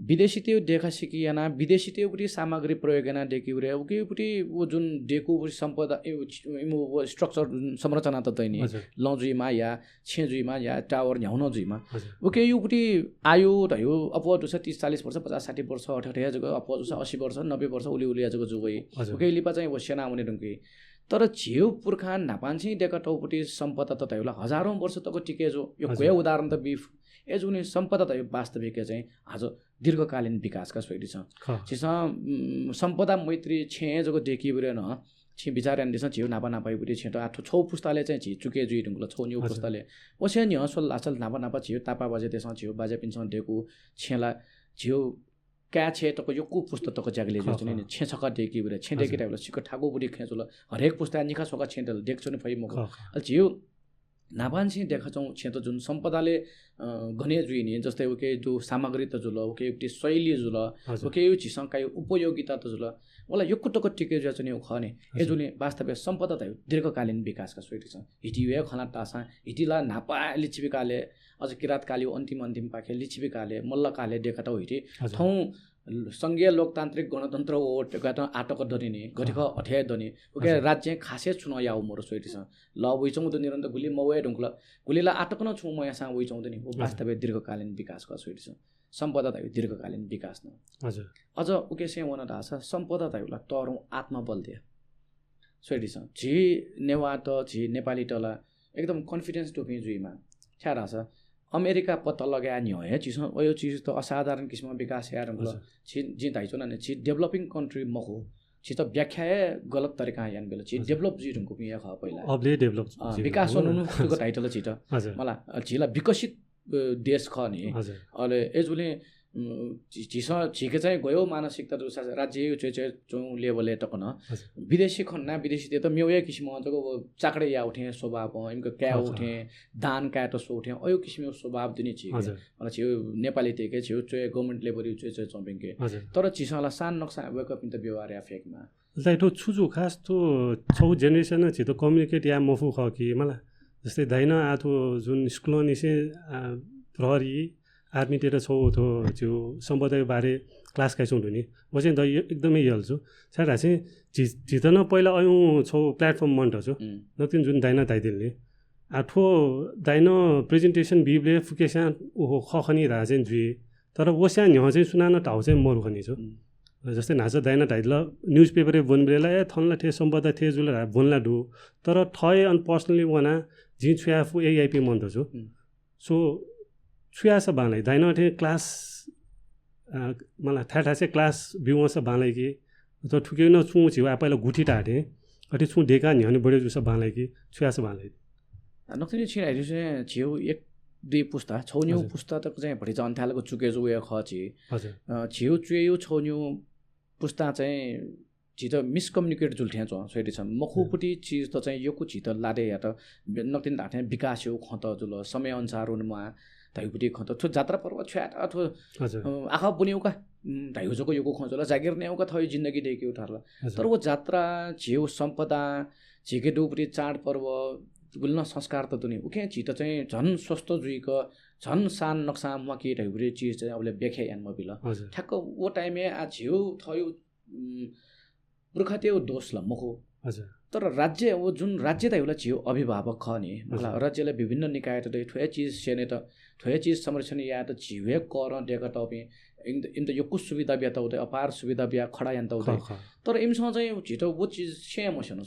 विदेशीतय् देखासिकी याना विदेशीतय्पट्टि सामग्री प्रयोग याना देकिउ रे, उकेपट्टि व जुन देकु सम्पदा, ए, उ, इमु व स्ट्रक्चर जुन संरचना त दैनि, हजुर। लं जुइमा या छेँ जुइमा या टावर न्ह्याउन जुइमा। हजुर। उके युपट्टि आयु धयु अप्वः दुसा तीस चालीस वर्ष, पचास साठी वर्ष, अथे अथे जक अप्वः दुसा अस्सी वर्ष, नब्बे वर्ष, उलि उलि जक जुगइ। हजुर। उके लिपा चाहिँ व सेना वने धुंकी। तर झिउ पुर्खा न्हापांछिं देका तौपट्टि सम्पदा त धयु ला हजारौं वर्ष तक टिके जु। यो हजुर। क्वया उदाहरण त बिफ। ए जुनि सम्पदा धयु वास्तविक चाहिँ आज दीर्घकालीन विकासका स्वइदिसं। ख। झिसं, उम्, सम्पदा मैत्री छेँ जक देकी बरे न। छि विचार यानादिसँ, झिउ नापा नापा युपट्टि छेँ त आथो छौ पुस्ताले चाहिँ झि चुके जुइ धुंकल, छौ न्यू हजुर। पुस्ताले। वसे न्ह्यः स्वल आसल नापा नापा झिउ तापा बाजेतेसं झिउ बाजेपिन्सं देकु छेँ ला झिउ काय् छेँ तक यक्कु पुस्ता तक ज्यागले ख, जुइ ख। छेँ छका देकी बरे, छेँ देकी हजुर। टाइपला सिक्क थाकुपट्टि खेँ जुल। हरेक पुस्ता निखा स्वका छेँ दल देक छुने फइ मखु। ख, ख। अले झिउ न्हापांछिं देखाच्वं छेँ त जुन सम्पदाले, अ, गने जुइनि, जस्तै उके दु सामग्री त जुल, उके उक्ति शैली जुल, हजुर। उके यु झिसं कायु उपयोगिता त जुल, वला यक्कु तक टिके जुया च्वनेउ खः नि। हजुर। ए जुनि वास्तवय् सम्पदा धयु दीर्घकालीन विकासका स्वइदिसं। हिटियु हे खला तासां, हिटिला न्हापा लिच्छिविकाले, अझ किरातकालयु अन्तिम अन्तिम पाखे लिच्छिविकाले, मल्लकाले देखातौ हिटि। हजुर। थौं संघीय लोकतान्त्रिक गणतन्त्र व टेकात आटक दनिनि, गतिक अँ। अथे दनि। उके हजुर। राज्यं खासे छुन याउ मरु स्वइदिसं। ल वइचौं दु निरन्तर गुलि मवये धुंकल। गुलि ला आटक न छुं मयासां वइचौं दनि। व हजुर। वास्तवय् दीर्घकालीन विकास क स्वइदिसं। सम्पदा धयु दीर्घकालीन विकास न। हजुर। अझ उकेसे वन धासा सम्पदा धयु ला तरौं आत्मबल दे। स्वइदिसं। झी नेवात, झी नेपालीत ला एकदम confidence दुपिं जुइमा। छाय् धासा अमेरिका पत्ता लगाया न्ह्यः हे झिसं वयो चिज त असाधारण किसिम विकास याये धुंकल। हजुर। झी, जिं धाइच्वना नि, झी developing country मखु। झीत व्याख्या हे गलत तरिकां यान बेल। झी हजुर। Develop जुइ धुंकुपिं हे खः पहिला। अबले develop अँ, जुइ विकास धुंकु। वनुनु खुतुक धाइतल झीत। हजुर। मला, अ, झीला विकसित देश खः नि। अले एजुले झीसं झीके चाहिँ गयो मानसिकता दुसा राज्य च्वय् च्वय् च्वं level-य् तक न विदेशी खन्ना विदेशीतय्‌त मेवया किसिम जक व चाकरी याउ थें स्वभाव, इमिके काय् उ थें, दान कायेत स्वउ थें अयो किसिम स्वभाव दुनि झीके। मतलब झीउ नेपालीतय्‌के झीउ च्वय् government level-य् च्वय् च्वय् च्वंपिंके। तर झीसं ला सान नक्सा वय्‌कःपिन्त व्यवहार या फेकमा। दाइ, थ्व छु जू खास थ्व छौ generation झीत communicate या मफु खः कि मला। जस्तै दाइनं आ थ्व जुन स्कुलंनिसें प्रहरी, army-तय्‌त छौ थ्व झीउ सम्पदाया बारे class काइच्वं दु नि। व चाहिँ द एकदमै यल छु। छाय् धासें झी झीत न पहिला अयुं छौ platform मन्त छु। नकतिनि जुन दाइनं धाइदिल नि। आ थ्व दाइनं presentation बीबलय् फुकेस्यां ओहो खः खनि धासें जुइ। तर वस्यां न्ह्यः चाहिँ सुनानं धाउ चाहिँ मरु खनि छु। जस्तै न्हाचा दाइनं धाइदिल, newspaper-य् ब्वनेबलय् ला, ए, थन ला थे सम्पदा थे जुल ला, ब्वने ला दु। तर थः हे अन personally वना, जिं छु याये फु, ए याइपिं मन्त छु। So, छु याःसा बांलाइ? दाइनं थें class, अ, मला थाय् थाय्‌से class ब्यूवंसा बांलाइ कि? अथवा थुके न छुं झीउ आ पहिला गुथि ताः थें, अथे छुं देकाः न्ह्यःने बढे जूसा बांलाइ कि? छु याःसा बांलाइ? नकतिनि छिं धाइदिसे झीउ एक दुई पुस्ता, छौ निउ पुस्ता तक चाहिँ भतिचा अन थाय्‌लाक चुके जूया खः झी। अ, झीउ च्वय्‌यु छौ निउ पुस्ता चाहिँ झीत miscommunicate जुल थें च्वं, स्वइदिसँ। मखुपुटी चिजत चाहिँ यक्व झीत लादे यात, नकतिनि धाःथें विकासयु खँत जुल, समय अनुसार वनेमाः धयुपुटी खँत। थ्व जात्रा पर्व छ्वयात थ्व, अ, आखः ब्वनेउका, उम्, धयु जक यक्व खँ जुल, जागिर नेउका थःयु जिन्दगी दय्‌केउ थाल। तर व जात्रा, झीउ सम्पदा, झीके दुपुटी चाडपर्व, गुलिनं संस्कार त दुनि। उकें झीत चाहिँ झन स्वस्थ जुइक, झन सान नक्सा म्वाकी धयुपुटी चिज चाहिँ अबले व्याख्या यान मबिल। ठ्याक्क व time-य् आ झीउ थःयु उम्, पुर्खातय्‌गु दोष ला मखु। तर राज्य, व जुन राज्य धइबलय् झीउ अभिभावक खः नि, मतलब राज्यलय् विभिन्न निकायत दइ, थ्वया चिज स्यनेत, थ्वया चिज संरक्षण यायेत झीउ हे करं देका तःपिं, इमित, इमित यक्व सुविधा बिया तउ दइ, अपार सुविधा बिया खडा याना तउ दइ। तर इमिसं चाहिँ झीत व चिज स्यं मस्यन।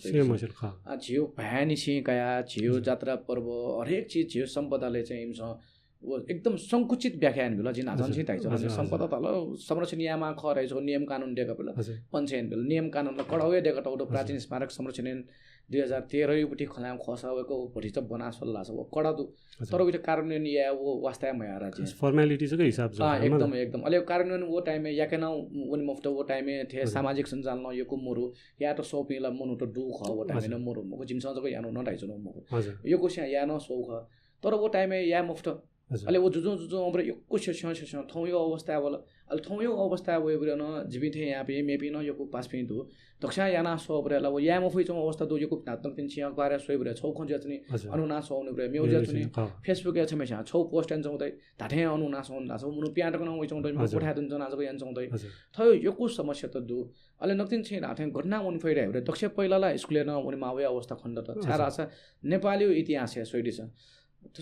आ, झीउ भाय्‌निसें कया, झीउ जात्रा पर्व, हरेक चिज झीउ सम्पदालय् चाहिँ इमिसं व एकदम संकुचित व्याख्या याना बिल। जिं न्हाचः छिं धाइच्वं नि, सम्पदा धाल संरक्षण यायेमाः खः धाइच्वं, नियम कानुन देका बिल। पञ्च याना बिल, नियम कानुन ला कडा हे देका तउ दु। प्राचीन स्मारक संरक्षण ऐन दुई हजार तेह्र युपुटी खँ ल्हायेगु खःसा वय्‌कः व भतिचा ब्वना स्वल धाःसा व कडा दु। तर उइत कार्यान्वयन याये व वास्ता हे मयाः राज्यं। Formality जक हिसाब जू। एकदम, एकदम। अले कार्यान्वयन व time-य् याके नं वने मफुत, व time-य् थे सामाजिक सञ्जाल नं यक्व मरु, यायेत स्वःपिं ला मनूत दु खः, व time-य् नं मरु मखु, जिमिसं जक यानु नं धाइच्वनु मखु। यक्वस्यां याये नं स्वउ खः। तर व time-य् याये मफुत। अले व जुजुं जुजुं अबलय् यक्व स्यस्यं स्यस्यं थौंयु अवस्थाय् वल। अले थौंयु अवस्थाय् वयेबलय् नं जिपिं थें याःपिं मेपिं नं यक्व पासापिं दु। दक्वस्यां याना स्वःबलय् ला व याये मफुइच्वंगु अवस्था दु। यक्व न्हाचः नकतिनि छिं अक्वारय् स्वइबलय् छौ खँ जुयाच्वनी, अनु नं स्वःवनीबलय् मेगु जुयाच्वनी। Facebook-य् छम्हेस्यां छौ post यानाच्वंगु दइ, धाथें अनु नं स्वःवनी धाःसा व मनू पिहां तक नं वइच्वंगु दइ, कोठाय् दुने च्वना जक यानाच्वंगु दइ। थौंयु यक्व समस्या त दु। अले नकतिनि छिं धाथें घटना वने फइ धायेबलय् दक्वस्यां पहिला ला स्कुलय् नं वनेमाःगु अवस्था खनेदत। छाय् धाःसा नेपालयु इतिहासय् स्वइदिसँ।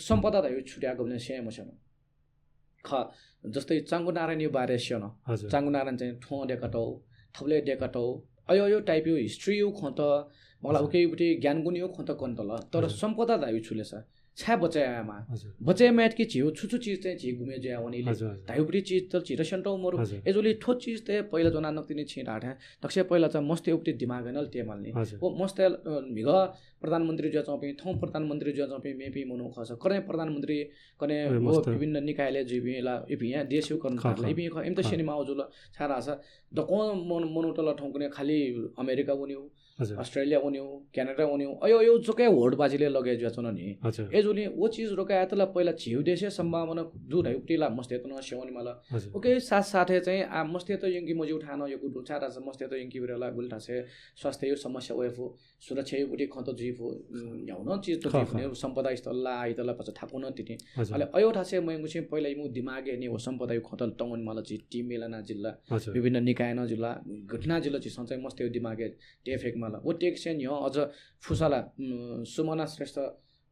सम्पदा धयु छुट्याः गबलें स्यं मस्यन। खः, जस्तै चांगुनारायणयु बारे स्यन। चांगुनारायण चाहिँ थ्वं देका तउ, थबलय् देका तउ, अयो अयो type-यु history-यु खँत, मला उकेयुपट्टि ज्ञानगुणयु खँत कनेदल। तर सम्पदा धयु छु ले सा, छाय् बचय् यायेमाः? बचय् यायेमाः कि झीउ छु छु चिज चाहिँ झी गुमे जुया वनी ले धयुपट्टि चिज त झीत स्यनेत मरु। एजोली थ्व चिज त पहिला ज्वनाः नकतिनि छिं धाःथें दक्वस्यां पहिला चाहिँ मस्तय्‌युपट्टि दिमाग नं तयेमाल नि। व मस्तय्, अ, म्हिगः प्रधानमन्त्री जुयाच्वंपिं, थौं प्रधानमन्त्री जुयाच्वंपिं मेपिं मनू खःसा, कन्हय् प्रधानमन्त्री, कन्हय् व विभिन्न निकायलय् जुइपिं ला, इपिं या देशयु कर्मचारी ला, इपिं खः, इमित स्यनेमाःगु जुल। छाय् धाःसा दक्वं मन-, मनूत ला थौंकन्हय् खालि अमेरिका वनेगु, अस्ट्रेलिया वनेगु, क्यानाडा वनेगु, अयो अयो जक हे होडबाजीलय् लगे जुयाच्वन नि। एजोली व चिज रोके यायेत ला पहिला झीउ देशय् सम्भावना दु धयुपट्टि ला मस्तय्‌त नं स्यनेमाल। उके साथ साथै चाहिँ आ मस्तय्‌त यंके मज्यू थाय् नं यक्व दु। छाय् धाःसा मस्तय्‌त यंके बलय् ला गुलि थासय् स्वास्थ्ययु समस्या वये फु। सुरक्षायुपट्टि खँत जुइ फु, न्ह्याउ नं चिज त जुइ फु, सम्पदा स्थल ला आइत ला भचा थाकु नं तिनि। अले अयो थासय् मयंकुसें पहिला इमिगु दिमागय् नि व सम्पदायु खँत तंवनेमाल, झी team मिलाना जिल्ला, विभिन्न निकाय नं जिल्ला, घटना जिल्ला झीसं चाहिँ मस्तय्‌यु दिमागय् तये फेकमाल। व तयेकेसें न्ह्यः अझ फुसा ला, उम्, सुमना श्रेष्ठ,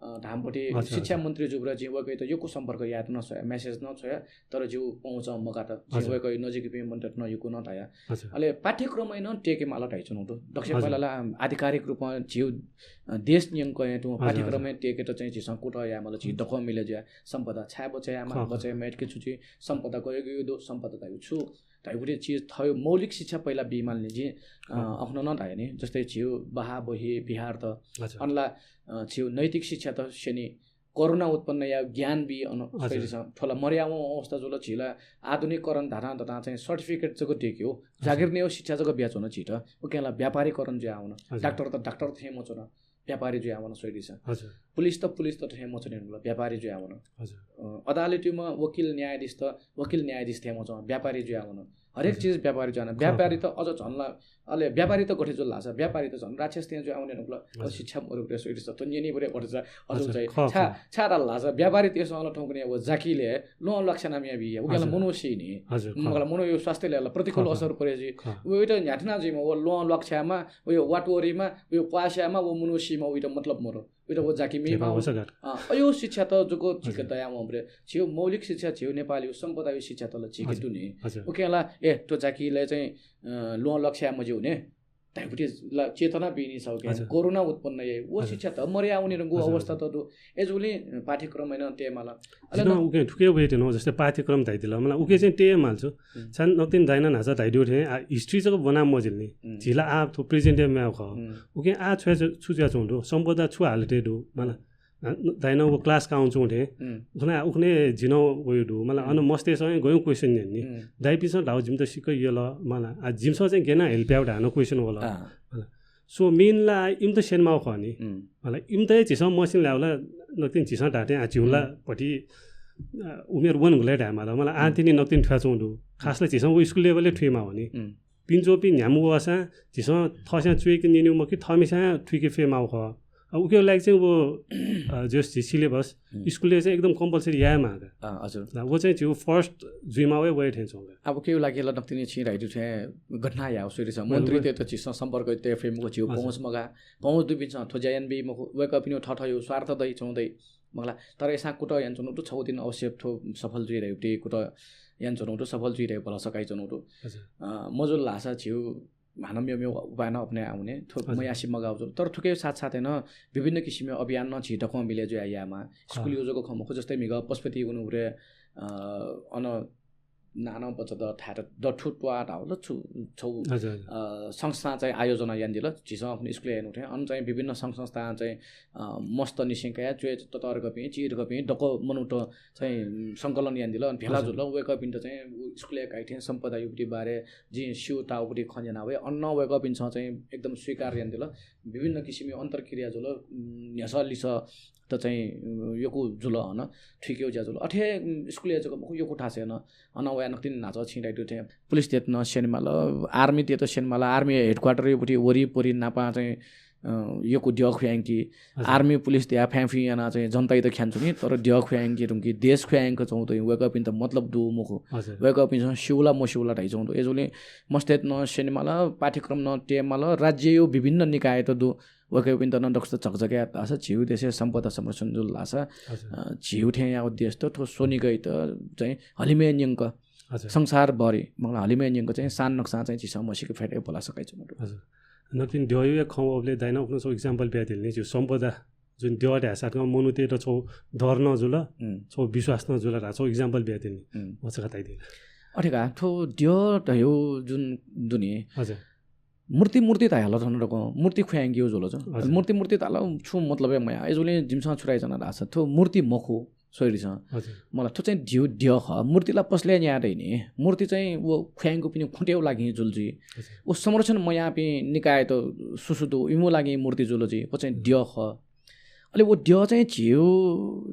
अ, धामपट्टि शिक्षा मन्त्री जुबलय् जिं वय्‌कःयात यक्व सम्पर्क यायेत नं स्वया, message नं छ्वया, तर जिउ पहुँचं मगात। जिं वय्‌कःयु नजिकपिं मनूतय्‌त नं यक्व नं धया। अले पाठ्यक्रमय् नं तयेकेमाल धयाच्वनागु दु। दक्वस्यां पहिला ला आधिकारिक रूपं झीउ, अ, देश न्यंकं हे तुं पाठ्यक्रमय् तयेकेत चाहिँ झीसं कुतः यायेमाल, झी दक्वं मिले जुया सम्पदा छाय् बचय् यायेमाः, बचय् यायेमाःति कि छु छि सम्पदा गय्‌गय् दु, सम्पदा धयु छु, धयुपट्टि चिज थःयु मौलिक शिक्षा पहिला बीमाल नि। जिं, अ, अखुन नं धया नि, जस्तै झीउ बहाबही बिहार त, अन ला, अ, झीउ नैतिक शिक्षा त स्यनी, करुणा उत्पन्न यायेगु ज्ञान बी अन। थ्वला मर्यावं अवस्था जुल। झीला आधुनिकीकरण धाधां धाधां चाहिँ certificate जक दय्केगु, जागिर नयेगु शिक्षा जक बियाच्वन झीत। उकियाला व्यापारीकरण जुयावन। डाक्टर त डाक्टर थें मच्वन, व्यापारी जुयावन। स्वइदिसँ। पुलिस त पुलिस त थें मच्वने धुंकल, व्यापारी जुयावन। अदालतय् वकिल न्यायाधीश त वकिल न्यायाधीश थें मच्वन, व्यापारी जुयावन। हरेक चिज व्यापारी जुयावन। व्यापारी त अझ झन ला, अले व्यापारी त गथे जुल धाःसा, व्यापारी त झन राक्षस थें जुयावने धुंकल। शिक्षा मरुगु रे, स्वइदिसँ। थ्व न्यनीबरे अथे चाहिँ, अझ चाहिँ छाय् धाल धाःसा, व्यापारी त यसं अन थौंकन्हय् व जाकिले ल्वहं ल्वाकछ्याना म्याबी, उकियाला मनू सी नि। मखुला मनूया स्वास्थ्यलय् ला प्रतिकूल असर परे जुइ। वइत न्ह्याथना जुइमा व ल्वहं ल्वाकछ्यामा, व वाटवरिमा, व प्वास्यामा, व मनू सीमा, वइत मतलब मरु। वइत व जाकि मेमा। अयो शिक्षा त जक झीके दयावंबरे। झीयो मौलिक शिक्षा, झीयो नेपालीयो सम्पदायो शिक्षा त ला झीके दु नि। उकियाला ए थ्व जाकिले चाहिँ ल्वहं ल्वाकछ्याये मज्यू ने। धाइपुटी ला चेतना बीनि साउके करुणा उत्पन्न याइ। व शिक्षा त मर्यावने धुंकू अवस्था त दु। एजुलि पाठ्यक्रम हैन तयेमाल। अले न उके थुके वइते न, जस्तै पाठ्यक्रम धाइदिल, मला उके चाहिँ तयेमाल छु। छान नकतिनि दाइनं न्हाचा धाइदिउ थें, आ, history जक ब्वना मजिल नि। झीला आ थ्व present-य् म्याव खः। उके आ छु छु जुयाच्वं दु, सम्पदा छु हालतय् दु, मला दाइनं व class काउं च्वं थें। उखने, उखने जिनं वयु दु, मला अन मस्तय्सं गयु question न्यन नि। दाइपिसं धाउ जिमित सिक्क यल, मला आ जिमिसं चाहिँ गेना help याउ धान question वल। मला। So main ला इमित स्यनेमाउ खः नि। मला इमित हे झीसं मसिन लाउ ला, नकतिनि झीसं धातें आ झीउ ला पति, अ, उमेर वनगुलय् धायेमाल। मला आ तिनि नकतिनि थ्वाच्वं दु। खास ला झीसं व school level-य् थुइमाउ नि। पिन्चोपिं न्ह्याम्ह वःसां झीसं थःस्यां च्वय्के न्यनेउ मखु, थःम्हेस्यां थुइके फयेमाउ खः। अ, उके लागि चाहिँ व, अ, जस झी syllabus school-य् चाहिँ एकदम compulsory यायेमाः का। व चाहिँ झीउ first जुइमाउ हे वये थें च्वं का। अब उकेउ लागि ला नकतिनि छिं धाइदु थें घटना याउ, स्वइदिसँ। मन्त्रीतय्त झीसं सम्पर्क तये फइ मखु, झीउ पहुँच मगाः। पहुँच दुपिन्सं थ्व ज्या याना बी मखु, वय्कःपिनिउ थःथःयु स्वार्थ दइ च्वं दइ। मखुला, तर अय्सां कुतः यानाच्वनु दु, छगू दिन अवश्य थ्व सफल जुइ धइगु, कुतः यानाच्वनु दु, सफल जुइ धइगु भलसा काइच्वनु दु। अ, मजुल धाःसा झीउ हानं मेमेउ उपाय नं अपनाये आउने, थ्व मयासे मगाउ जुल। तर थुके साथसाथै नं विभिन्न किसिमया अभियान नं झी दक्वं मिले जुया यायेमाः। school-यु जक खँ मखु, जस्तै म्हिगः पशुपति वनुबरे, अ, अन नानं बचत धायेत दथु त्वाः धाउ ल छु छौ, अ, संस्था चाहिँ आयोजना यानादिल। झीसं अखुनि school-य् यानु थें अन चाहिँ विभिन्न संघ संस्थां चाहिँ, अ, मस्त निसें कया च्वय् ततर्कपिं, चिरकपिं दक्व मनूत चाहिँ संकलन यानादिल। अन भेला जुल। वय्कःपिन्त चाहिँ school-य् काइथें सम्पदायुपति बारे जिं स्यू ताउपति खँ न्यना वये। अन वय्कःपिन्सं चाहिँ एकदम स्वीकार यानादिल। विभिन्न किसिमया अन्तर्क्रिया जुल। न्ह्यसः लिसः त चाहिँ यक्व जुल, अन थुइकेउ ज्या जुल। अथे school-य् जक मखु, यक्व थासय् नं अन वया नकतिनि न्हाचः छिं धाइदु थें पुलिसतय्त नं स्यनेमाल, army-तय्त स्यनेमाल, army headquarter-यु वरिपरि नापं चाहिँ, अ, यक्व द्यः खुयायंकी। Army पुलिस द्यः फ्याँफिं यानाः चाहिँ जनताइत ख्यानाच्वनी, तर द्यः खुयायंकी धुंकी, देश खुयायंक च्वं दु, वय्कःपिन्त मतलब दु मखु। वय्कःपिन्सं स्यू ला मस्यू ला धाइच्वं दु। एजुलिं मस्तय्त नं स्यनेमाल, पाठ्यक्रम नं तयेमाल, राज्ययु विभिन्न निकायत दु, वय्कःपिन्त नं दक्वसित झकझक यात धाःसा झीउ देशय् सम्पदा संरक्षण जुल धाःसा, अ, झीउ थें याउ देशत थ्व स्वनिगःइत चाहिँ हलिमय् न्यंक संसारभरि, मखुला हलिमय् न्यंक चाहिँ सान नक्सां चाहिँ झीसं मसिके फय् धइगु भलसा काइच्वनु दु। नकतिनि द्यःयु खँ वःबलय् दाइनं उखुन्हु छौ example बियादिल नि, झीउ सम्पदा जुन द्यः धायेसाथं मनूतय्त छौ डर नं जुल, छौ विश्वास नं जुल धाः छौ example बियादिल नि। व छकः धाइदिल। अथे का, थ्व द्यः धयु जुन दु नि, मूर्ति, मूर्ति धायेला थन दक्वं मूर्ति खुयायंकेउ जुल च। मूर्ति, मूर्ति धाल छु मतलबय् मया। एजुलिं जिमिसं छु धाइच्वना धाःसा थ्व मूर्ति मखु, स्वइदिसँ। मला थ्व चाहिँ द्यः, द्यः खः। मूर्ति ला पसलय् न्याये दइ नि। मूर्ति चाहिँ व खुयायंकूपिनि खुँटय्‌उ लागि जुल जुइ। व संरक्षण मयाःपिं निकायत सुसु दु, इमिउ लागि मूर्ति जुल जुइ। व चाहिँ द्यः खः। अले व द्यः चाहिँ झीउ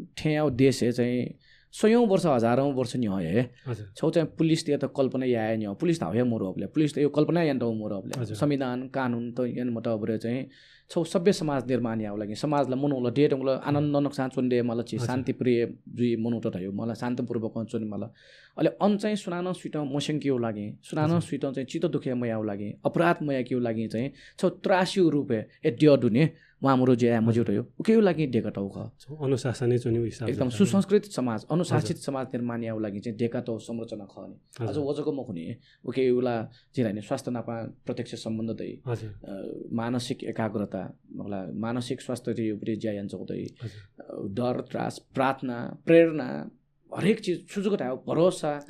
थें याउ देशय् चाहिँ सयौँ वर्ष, हजारौँ वर्ष न्ह्यः हे छौ चाहिँ पुलिसतय्त कल्पना याये न्ह्यः, पुलिस धाउ हे मरु अबलय्, पुलिसतय् कल्पना यानातौ मरु अबलय्। संविधान, कानुन त याना मतःबलय् चाहिँ छौ सभ्य समाज निर्माण याउ लागि, समाजला मनूला देय् धुंकल आनन्द नक्सां च्वने दयेमाल, झी शान्तिप्रिय जुइ मनूत धयु मला, शान्तपूर्वकं च्वनेमाल। अले अन चाहिँ सुनानं सुइतं मस्यंकेउ लागि, सुनानं सुइतं चाहिँ चित्त दुखे मयाउ लागि, अपराध मयाकेउ लागि चाहिँ छौ त्रासयु रूपय् ए द्यः दुने वामरु ज्या याये मज्यू धयु, उकेयु लागि देका तौ खः। छौ अनुशासनय् च्वनेउ हिसाब एकदम सुसंस्कृत समाज, अनुशासित समाज निर्माण याउ लागि चाहिँ देका तौ संरचना खः नि। अझ व जक मखु नि, उकेयु ला जिं धाइ नि स्वास्थ्य नापं प्रत्यक्ष सम्बन्ध दइ। अ, मानसिक एकाग्रता, मतलब मानसिक स्वास्थ्ययु उपरि ज्या यानाच्वंगु दइ। अ, डर, त्रास, प्रार्थना, प्रेरणा, हरेक चिज सुजुक धायेउ भरोसा,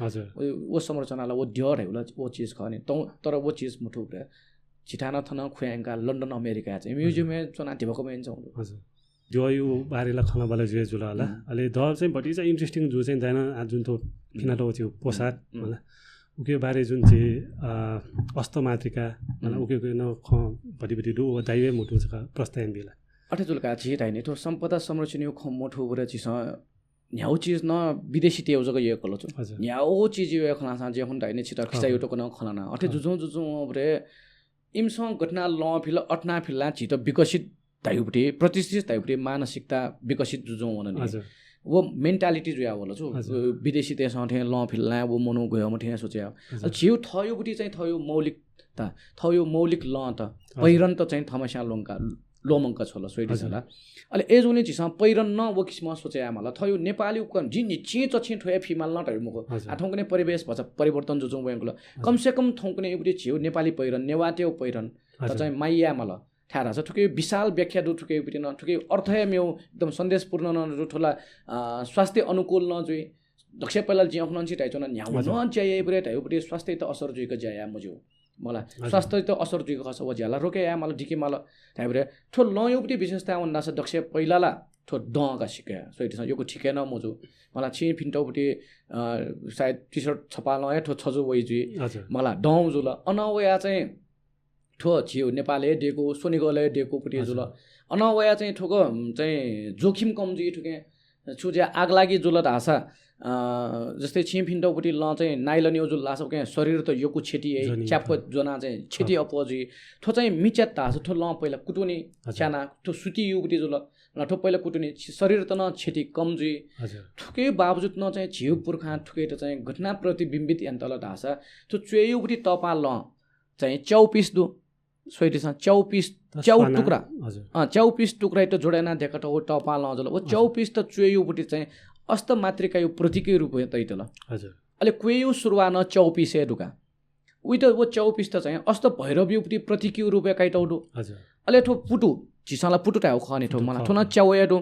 व संरचना ला व द्यः धायेउ ला व चिज खः नि। तर व चिज मथू रे। झीथाय् नं थन खुयायंका लन्डन अमेरिका चाहिँ museum-य् च्वना धिबकमा यानाच्वंगु दु। द्यःयु बारे ला खँल्हाबल्हा जुया जुल हला। अले द चाहिँ भतिचा interesting जु चाहिँ दाइनं आ जुन थ्व फिनातःगु पोशाक हला। उके बारे जुन चाहिँ, अ, अष्टमातृका हला, उके उके नं खँ भति भति दु, व दाइया मथूगु छकः प्रस्ताव याना बिला। अथे जुल का, झी धाइ नि, थ्व सम्पदा संरक्षणयु खँ मथूबलय् झीसं न्ह्यागु चिज नं विदेशीतय् जक यय्कल छु। हजुर। न्ह्यागु चिजयु खँ ल्हाःसां जे हुन धाइ नि, छित खिचायु तक नं खँ ल्हाना। अथे जुजुं जुजुं वःबलय् इमिसं गथे याना लं फिल, अथे याना फिल ला झीत विकसित धाइगुपट्टि, प्रतिष्ठित धाइगुपट्टि मानसिकता विकसित जुजुं वन नि। हजुर। व mentality जुया वल छु। हजुर। विदेशीतय्सं थें लं फिल ला, व मनू गय्म्ह थें सोचे। हजुर। अले झीगु थःगुपट्टि चाहिँ थःगु मौलिकता, थःगु मौलिक लँत, हजुर। पहिरनत चाहिँ थम्हस्यां ल्वंका, ल्वःमंका छ्वल, स्वइदिसँ ला। हजुर। अले अय्जूगुलिं झीसं पहिरन नं व किसिमं सोचे याये माल। थःगु नेपाली उकं जिं निश्चित चछिं थ्वये फी माल नं धाइ मखु। हजुर। आ थौंकन्हय् परिवेश भचा परिवर्तन जुजुं वयंकल। हजुर। कम से कम थौंकन्हय् उबलय् झीगु नेपाली पहिरन, नेवाःतय् पहिरन त हजुर। चाहिँ माया याये माल। थाय् धाःसा थुके विशाल व्याख्या दु, थुके उबलय् नं, थुके अर्थ हे मेगु, एकदम सन्देशपूर्ण नं दु, थ्व ला, अ, स्वास्थ्य अनुकूल नं जुइ। दक्ष पहिला जिं अखुन्हु नं छिं धाइच्वना, न्ह्यागु हजुर। नं ज्या याइबलय् धाइगुपट्टि स्वास्थ्ययात असर जुइक ज्या याये मज्यू। मला, हजुर। स्वास्थ्ययात असर जुइक खःसा व ज्या ला रोके याये माल, दिके माल। धाइबलय् थ्व लँयागुपट्टि विशेषता वन धाःसा दक्ष पहिला ला थ्व दं का सिक्क, स्वइदिसँ, यक्व ठीक हे नं मजू। मला, छिं फिनातःगुपट्टि, अ, सायद T-shirt छपालं हे थ्व छजु वइ जुइ। हजुर। मला, दं जुल। अनं वया चाहिँ थ्व झीगु नेपालय् दय्कू, स्वनिगलय् दय्कूपट्टि हजुर। जुल। अनं वया चाहिँ थुक, उम्, चाहिँ जोखिम कम जुइ थुके। छु ज्या आगलागी जुल धाःसा, अ, जस्तै छिं फिनातःगुपट्टि लं चाहिँ nylon-यागु जुल धाःसा उके शरीरत यक्व क्षति याइ, ज्वनी, च्याप्प ज्वनाः चाहिँ क्षति अप्वः जुइ। थ्व चाहिँ मि च्यात धाःसा थ्व लं पहिला कुतुनि हजुर। च्यानाः थ्व सुतियागुपट्टि जुल। अले थ्व पहिला कुतुनि शरीरत नं क्षति कम जुइ। हजुर। थुके बावजुद नं चाहिँ झीगु पुर्खां थुकेत चाहिँ गथे याना प्रतिबिम्बित यानातल धाःसा थ्व च्वय्यागुपट्टि तःपाः लं चाहिँ च्याउ piece दु। स्वइदिसँ, च्याउ piece, त च्याउ स्वाना, टुक्रा। हजुर। अँ, च्याउ piece टुक्रायात जोडे यानाः दय्कातःगु तःपाः लं जुल। व च्याउ हजुर। Piece त च्वय्यागुपट्टि चाहिँ अष्टमातृकायागु प्रतीकया रूपय् तयातल। हजुर। अले क्वय्यागु सुरुवाः नं च्याउ piece हे दु का। उइत व च्याउ piece त चाहिँ अष्टभैरवयागुपट्टि प्रतीकयागु रूपय् काइतःगु दु। हजुर। अले थ्व पुतु, झीसं ला पुतु धायेगु खः नि, थ्व पुतु मला, खः, थ्व नं खः। च्याउ हे दु।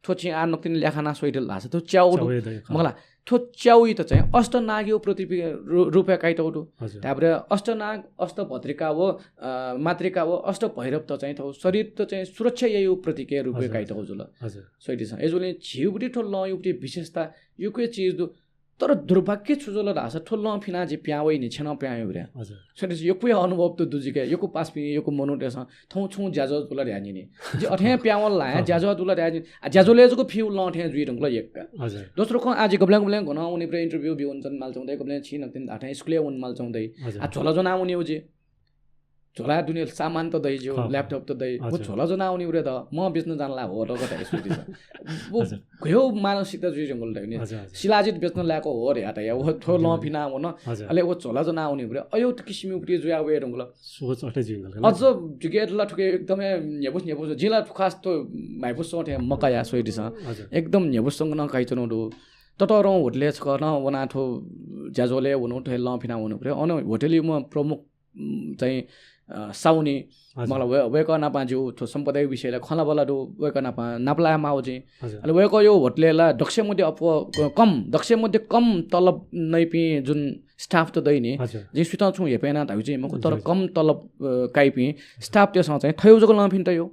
थ्व छिं आः नकतिनि ल्याखा यानाः स्वइदिल धाःसा थ्व च्याउ दु। च्याउ हे दु, खः। मला, थ्व च्याउइत चाहिँ अष्टनागयागु प्रतीक रु-, रूपय् काइतःगु दु। हजुर। धाइबलय् अष्टनाग, अष्टभद्रिका व, अ, मातृका व अष्टभैरवत चाहिँ थ्व शरीरत चाहिँ सुरक्षा याइगु प्रतीकया रूपय् हजुर, काइतःगु हजुर। जुल। हजुर। स्वइदिसँ। अय्जूगुलिं झीगुपट्टि थ्व लँयागुपट्टि विशेषता यक्व हे चिज दु। तर दुर्भाग्य छु जुल धाःसा थ्व लं फिनाः जि पिहां वइनि, छेँनं पिहां वये। हजुर। स्वइदिसँ, यक्व हे अनुभव त दु जिके, यक्व पासापिं, यक्व मनूतय्सं थौं छुं ज्याझ्वः जुल धयाः न्यनी। जि अथे हे पिहां वल ला, हँ। ज्याझ्वः जुल धयाः न्यनी। आ, ज्याझ्वलय् जक फि लं थें जुइ धुंकल यक्व। हजुर। दोस्रो खँ, आः जि गबलें गबलें गनं वनीबलय् interview ब्यू वनेमाल च्वं दइ, गबलें छिं नकतिनि अथें स्कुलय् वनेमाल च्वं दइ। हजुर। आ, झोला ज्वनाः वनीगु जि। झोलाय् दुने सामान त दइ ज्यू, खः। Laptop त दइ। व हजुर। झोला ज्वनाः वनीबलय् त मं बेच्न जान ला हो धकाः धाइ स्वइदिसँ। व हजुर। गय् मानसिकता जुइ धुंकल धाइ नि। हजुर, हजुर। शिलाजित बेच्न लाय्क हो धयाः धाइ। व थ्व लं हजुर। फिनाः वन। हजुर। अले व झोला ज्वनाः वनीबलय् अय् किसिमयागुपट्टि जुया वये धुंकल। सोच अथे जुइ धुंकल। अझ जिके ला थुके एकदमै न्ह्यबुस न्ह्यबुस। जिं ला थुखास थ्व म्हाइपुसे च्वं थें मकाया स्वइदिसँ। हजुर। एकदम न्ह्यबुस च्वंक नं काइच्वनागु दु। ततःधंगु होटलय् छकः नं वनाः थ्व ज्याझ्वलय् वनाः थ्व लं फिनाः वनीबलय् अन होटलयाम्ह प्रमुख, उम्, चाहिँ, अ, साउनी, हजुर। मला वय्-, वय्कः नाप जिगु थ्व सम्पदाया विषयलय् खँल्हाबल्हा दु, वय्कः नाप नापलाये माःगु जिं। हजुर। अले वय्कःयागु होटलय् ला दक्वसिया मध्ये अप्वः क-, कम, दक्वसिया मध्ये कम तलब नइपिं जुन staff त दइ नि, हजुर। जिं सुयातं छुं हेपय् यानाः धाइगु चाहिँ मखु, तर हजुर। कम तलब, अ, काइपिं staff-तय्सं चाहिँ थय् जक लं फिनातयागु।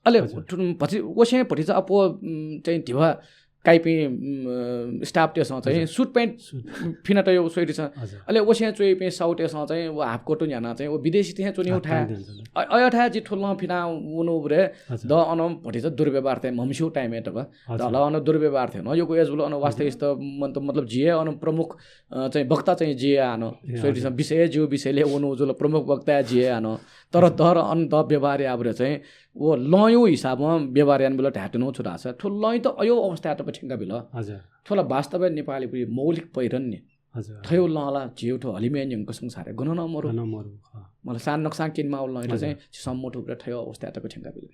अले हजुर। थुन भति-, वसें भतिचा अप्वः, उम्, चाहिँ धिबा काइपिं, उम्, अ, staff-तय्सं चाहिँ हजुर। Suit pant suit. फिनातयागु स्वइदिसँ। हजुर। अले वसें च्वइपिं साउतय्सं चाहिँ व half coat न्ह्यानाः चाहिँ व विदेशीत थें च्वनीगु हाफ थाय्। प्यान्ट न्ह्यानाः। अ-, अय् थाय् जि थ्व लं फिनाः वनीबलय् हजुर। द अन भतिचा दुर्व्यवहार थें म्हमस्यूगु time-य् तक। हजुर। द अन दुर्व्यवहार थें नं यक्व हे जुल, अन हजुर। वास्तविकत मत-, मतलब जि हे अन प्रमुख, अ, चाहिँ वक्ता चाहिँ जि हे हानं। ए, स्वइदिसँ, हजुर। विषय ज्यू विषयलय् वनीगु जुल, प्रमुख वक्ता जि हे हानं। तर हजुर। दर अन द व्यवहार याःबलय् चाहिँ व लँयागु हिसाबं व्यवहार यानाबिल धायेत्यनागु छु धाःसा थ्व लँयात अय् अवस्थाय् तक थ्यंकाबिल। हजुर। थ्व ला वास्तवय् नेपालीयागु मौलिक पहिरन नि। हजुर। थय् लं ला झीगु थ्व हलिमय् न्यंक संसारय् गनं नं मरु। गनं मरु, खः। मला सान नक्सां क्यनेमाःगु लँयात हजुर। चाहिँ झीसं मथूबलय् थय् अवस्थाय् तक थ्यंकाबिल।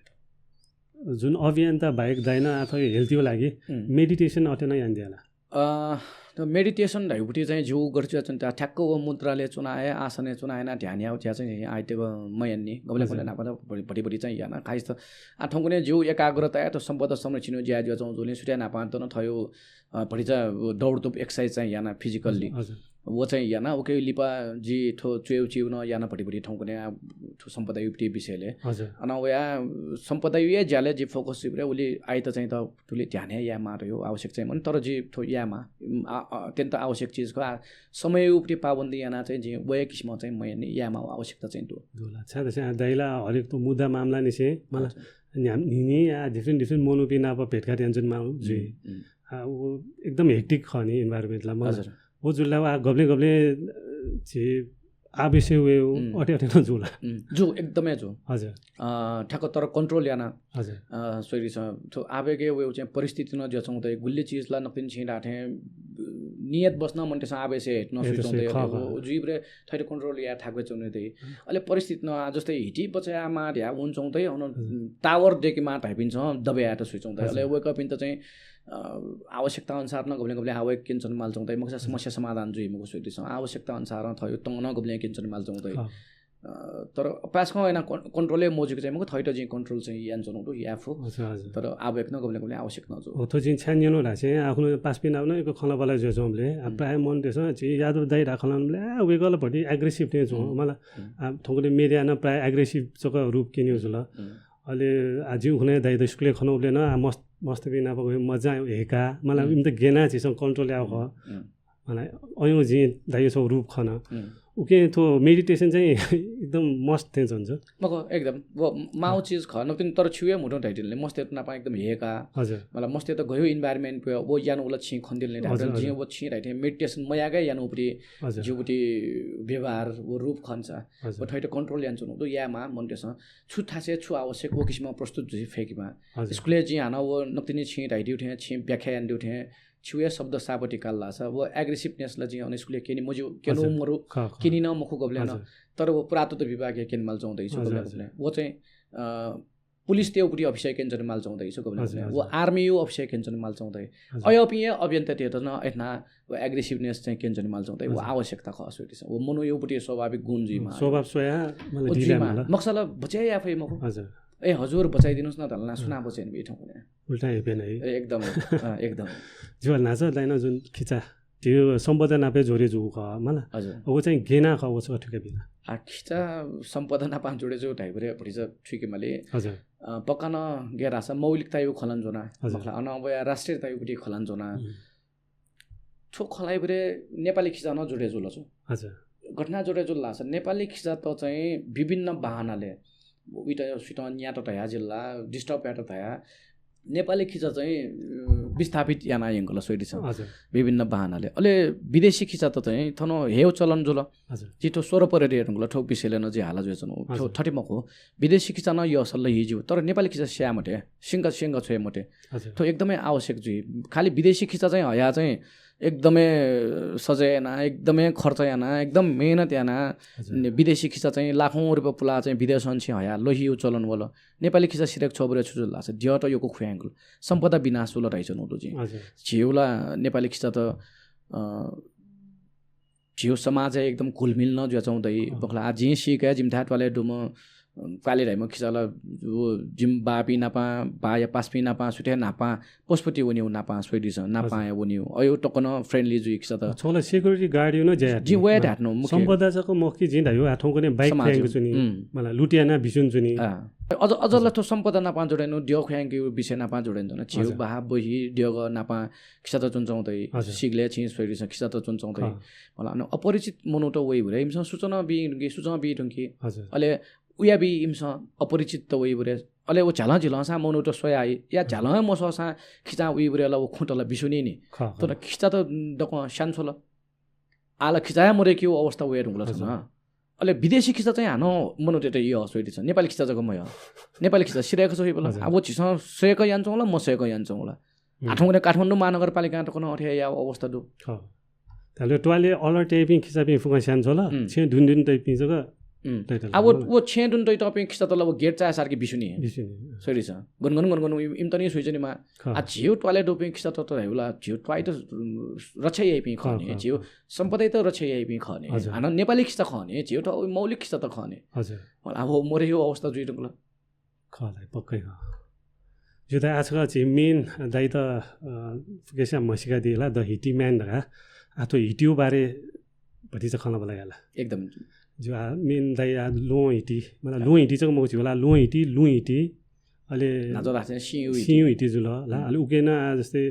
जुन अभियन्ता बाहेक दाइनं आः थ्व health-यागु लागि उम्। Meditation अथे नं यानादिया ला? अ, त meditation धाइगुपट्टि चाहिँ जिगु गथे जुया च्वना, ठ्याक्क व मुद्रालय् च्वनाः हे, आसनय् च्वनाः हे यानाः ध्यान याःगु ज्या चाहिँ आःयात मयानानि। गबलें हजुर। गबलें न्हापा न्हापा भति भति चाहिँ याना। खास त आः थौंकन्हय् जिगु एकाग्रतायात सम्पदा संरक्षणयागु ज्या जुयाच्वंगु जुलिं सुथय् न्हापां त नं थ्व, अ, भतिचा दौडधुप exercise चाहिँ याना physically। हजुर, हजुर। व चाहिँ याना, उके लिपा जि थ्व च्वय् चिउन याना भति भति थौंकन्हय् आः सम्पदाया उपरि विषयले। हजुर। अन वया सम्पदाया ज्याले जि focus जुइबलय् उलि आइत चाहिँ त थुलि ध्यान हे यायेमाः धयो आवश्यक चाहिँ मखु, तर जि थ्व यायेमाः, उम्, आ, आ, अत्यन्त आवश्यक चिज खः। आ, समय उपरि पाबन्दी याना चाहिँ जि वया किसिम चाहिँ मयानि यायेमाः आवश्यकता चाहिँ दु। दुला। छाय् धाःसा दाइला हरेक त मुद्दा मामला निसें मला हजुर। न्ह्याम-, न्हिनि आ different different मनूपिं नाप भेटघाट यानाच्वनेमाः जुइ। उम्, उम्। आ, उ एकदम hectic खः नि environment ला मला। हजुर। व जुल ला आ गबलें गबलें, अ, झी आवेश वयेगु उम्। अथे अथे नं जुल। उम्, जु, एकदमै जु। हजुर। अ, ठ्याक्क तर control याना। हजुर। अ, स्वइदिसँ, थ्व आवेगय् वयेगु चाहिँ परिस्थिति नं ज्याछौं दइ, गुलि चिज ला नकतिनि छिं धाःथें, अ, नियत बसनं मनूतय्‌सं आवेश हे हेत नं हे त स्वइछौं दइ, खः, खः। जुइबलय् थःत control याये थाकुयाच्वने दइ। उम्। अले परिस्थिति नं आ जस्तै हिति बचय् यायेमाः धया वनाच्वंगु दइ, अन हजुर। tower दयेकेमाः धाइपिन्सं दबे यायेत स्वइछौं दइ। हजुर, अले हजुर। वय्‌कःपिन्त चाहिँ अ, आवश्यकता अनुसार नं गबलें गबलें आवेग क्यनाच्वनेमाल च्वंगु दइ, मखुसा हजुर। समस्या समाधान जुइ मखु स्वइदिसँ। आवश्यकता अनुसार थःगु तं नं गबलें क्यनाच्वनेमाल च्वंगु दइ। अँ। अ, तर पासां याना कन-, control हे मजुइक चाहिँ मखु, थःत जिं control चाहिँ यानाच्वनागु दु, याये फु। हजुर, हजुर। तर आवेग नं गबलें गबलें आवश्यक नं जू। अ, थ्व जिं छाय् न्यनागु धाःसा आखुन्हु पासापिं नाप नं एक खँल्हाबल्हा जुयाच्वंबलय्, आ, उम्। प्रायः मनूतय्‌सं झी यादव दाइ धाः खँ ल्हानाबलय्, आ, वय्‌कः ला भति aggressive थें च्वं, उम्। मला। उम्। आ, थौंकन्हय् media नं प्रायः aggressive जक रूप क्यनीगु जुल। उम्। अले, आ, जिं उखुन्हु दाइयात स्कुलय् खनाबलय् नं, आ, मस्त, मस्तपिं नाप गथे मज्जा हयेका, मला उम्। इमित ग्यनाः झीसं control यायेगु खः। उम्। मला, अय्‌नं जिं दाइया छगू रूप खन। उम्। उकिं थ्व meditation चाहिँ एकदम must थें च्वंगु। मखु, एकदम। व माःगु अँ। चिज खः, नकतिनि तर छिगु हे म्हुतुं धयादिल नि, मस्तय्‌त नाप एकदम हयेका। हजुर। मला, मस्तय्‌त गथे environment-य् व यानागु ला छिं खनेदिल नि हजुर, धाःसा, जिं हजुर। व छिं धाइथें meditation मयाकाः यानागु उपरि हजुर। जिगु उपरि व्यवहार व रूप खःसा। हजुर। व थःत control यानाच्वनागु दु, यायेमाः मनूतय्‌सं। छु थासय् छु आवश्यक, व किसिमं प्रस्तुत जुइ फय्‌केमाः। हजुर। स्कुलय् जिं हानं व नकतिनि छिं धयादीगु थें, छिं व्याख्या यानादीगु थें, छिगु हे शब्द सापटी काल धाःसा, व aggressiveness ला जिं अन स्कुलय् क्यने मज्यू, क्यनागु हजुर। मरु, खः, खः। क्यने नं मखु गबलें नं। हजुर। तर व पुरातत्व विभागय् क्यनेमाल च्वंगु दइ, हजुर, गबलें हजुर। गबलें। व चाहिँ, अ, पुलिसतय् उपरि office-य् क्यनाच्वनेमाल च्वंगु दइ, गबलें हजुर, गबलें। व हजुर। Army-या office-य् क्यनाच्वनेमाल च्वंगु दइ। हजुर। अय्‌पिं हे अभियन्तातय्‌त नं अथे याना व aggressiveness चाहिँ क्यनाच्वनेमाल च्वंगु दइ। व हजुर। आवश्यकता खः स्वइदिसँ। व मनूया उपरि स्वाभाविक गुण जुइमाः। स्वभाव स्वयाः, मतलब, स्वभाव स्वयाः, मतलब, ढिला ढिला माल। माल। मखुसा ला बचय् याये फइ मखु। हजुर। ए, हजुर, बचय् यानादिनुस् न धाल ला, सुनां बचय् यानाबी थौंकन्हय्। उल्टा हे ब्यन है। ए, एकदम। अँ, एकदम। ज्यू, न्हाचः दाइनं जुन खिचा, झीगु सम्पदा नाप हे जोडे जूगु खः, मला। हजुर। व चाहिँ गय् याना खः, व छकः थुइकाबी ला। आ, खिचा सम्पदा नाप जोडे जूगु धाइबलय् भतिचा थुइकेमाली। हजुर। अ, पक्का नं गय् याना धाःसा मौलिकताया खँ ल्हानाच्वना। हजुर। मखु ला, अन वया राष्ट्रियताया खँ ल्हानाच्वना। उम्। थ्व खँ ल्हाइबलय् नेपाली खिचा नं जोडे जुल छु। हजुर। गथे याना जोडे जुल धाःसा नेपाली खिचात चाहिँ विभिन्न बहानाले, उइत सुइतं न्यात धया जिल ला, disturb यात धया, नेपाली खिचा चाहिँ, अ, विस्थापित याना यंकल स्वइदिसँ। हजुर। विभिन्न बहानाले। अले विदेशी खिचात चाहिँ थन हयेगु चलन जुल। हजुर। जिं थ्व सोह्र परेड हे धुंकल, थ्व विषयले नं जिं हाला जुयाच्वना। थ्व हजुर। थथे मखु। विदेशी खिचा नं यःसा ला हि ज्यू, तर नेपाली खिचा स्याये मते, स्यंका, स्यंका छ्वये मते। हजुर। थ्व एकदमै आवश्यक जुइ। खालि विदेशी खिचा चाहिँ हयाः चाहिँ एकदमै सजाय याना, एकदमै खर्च याना, एकदम मेहनत याना, हजुर। ने-, विदेशी खिचा चाहिँ लाखौं रुपियाँ पुला चाहिँ विदेशं छिं हयाः ल्वहियु चलन वल। नेपाली खिचा सिधय्‌क छ्वःबलय् छु जुल धाःसा द्यःत यक्व खुयायंकल। सम्पदा विनाश जुल धाइच्वनागु दु जिं। हजुर। झीगु ला नेपाली खिचात, अ, झीगु समाजय् एकदम घुलमिल नं जुयाच्वंगु दइ। अँ। मखु ला, आ, जिं सीकाः जिमिथाय् त्वालय् दुम्ह, अ, काली धाइम्ह खिचा ला, व जिमि बाःपिं नाप, बाःया पासापिं नाप, सुथय् न्हापा पशुपति वनीगु नाप स्वइदिसँ, नाप हजुर। हे वनीगु। अय् तक नं friendly जुइ खिचात। अँ, छगू ला security guard-यु नं ज्या यात नि। जिं वया धायेत्यनागु मुख्य। सम्पदा जक मखु कि जिं धायेत्यनागु, आ, थौंकन्हय् bike समाज। खुयायंके च्वनी, उम्। मला लुटि याना बिस्युं च्वनी। अँ। अझ, अझ ला हजुर। थ्व सम्पदा नाप जोडे यानागु, द्यः खुयायंकेगु विषय नाप जोडे यानाच्वना। झीगु हजुर। बाहाः बही द्यःगः नाप खिचात च्वनाच्वंगु दइ। हजुर। सिगलय् छिं स्वइदिसँ खिचात च्वनाच्वंगु दइ। खः। मला, अन अपरिचित मनूत वइबलय् इमिसं सूचना बी धुंकी, सूचना बी धुंकी। हजुर। अले उयाबी इमिसं अपरिचित वइबलय्, अले व झ्यालं झिलंसां मनूत स्वयाइ, या झ्यालं हे मस्वःसां खिचां वइबलय् ला व खुँत ला बिस्युनी नि। खः, खः। तर खिचात दक्वं स्यानाछ्वल। आः ला खिचा हे मदय्‌केगु अवस्था वये धुंकल थन। हजुर। अले विदेशी खिचा चाहिँ हानं मनूतय्‌त यः स्वइदिसँ, नेपाली खिचा जक मयः। नेपाली खिचा सिधय्‌क छ्वइबलय्। हजुर। आ, व झीसं सय्‌क यानाच्वंगु ला, मसय्‌क यानाच्वंगु ला। उम्। आ, थौंकन्हय् काठमाडौं महानगरपालिकां तक नं अथे याःगु अवस्था दु। खः। धाःसा त्वालय् alert याइपिं खिचापिं फुक्कं स्यानाछ्वल, उम्। छेँ दुने दुने तइपिं जक उम्। तइत लात। आ, व, व छेँ दुने तइपिं खिचात ला व gate चाय् सार्के बिस्युनी। बिस्युनी। स्वइदिसँ। गन गन गन गन इम-, इमित नं स्वइच्वनेमाः। खः। आ, झीगु त्वालय् दुपिं खिचात धाइबलय् झीगु त्वाइत, उम्, रक्षा याइपिं खः खः, नि, खः, झीगु खः। सम्पदाइत रक्षा याइपिं खः नि। हजुर। हानं नेपाली खिचा खः नि, झीगु त मौलिक खिचात खः नि। हजुर। मला, आ, व मदय्‌केगु अवस्था जुइ धुंकल। खः दाइ, पक्कै खः। ज्यू दाइ, आः छकः झी main दाइत, अ, फुक्कसियां म्हसीकादी ला, The Hitty Man धकाः। आः थ्व हिट्टीया बारे भतिचा खँल्हाबल्हा याये ला। एकदम। ज्यू, आ, main दाइ, आ, ल्वहं हिति, मतलब, ल्वहं हिति जक मखु, झीगु ला ल्वहं हिति, लुँ हिति, अले न्हाचः धाःसा सिंयु हिति। सिंयु हिति जुल ला। अले उके नं, आ, जस्तै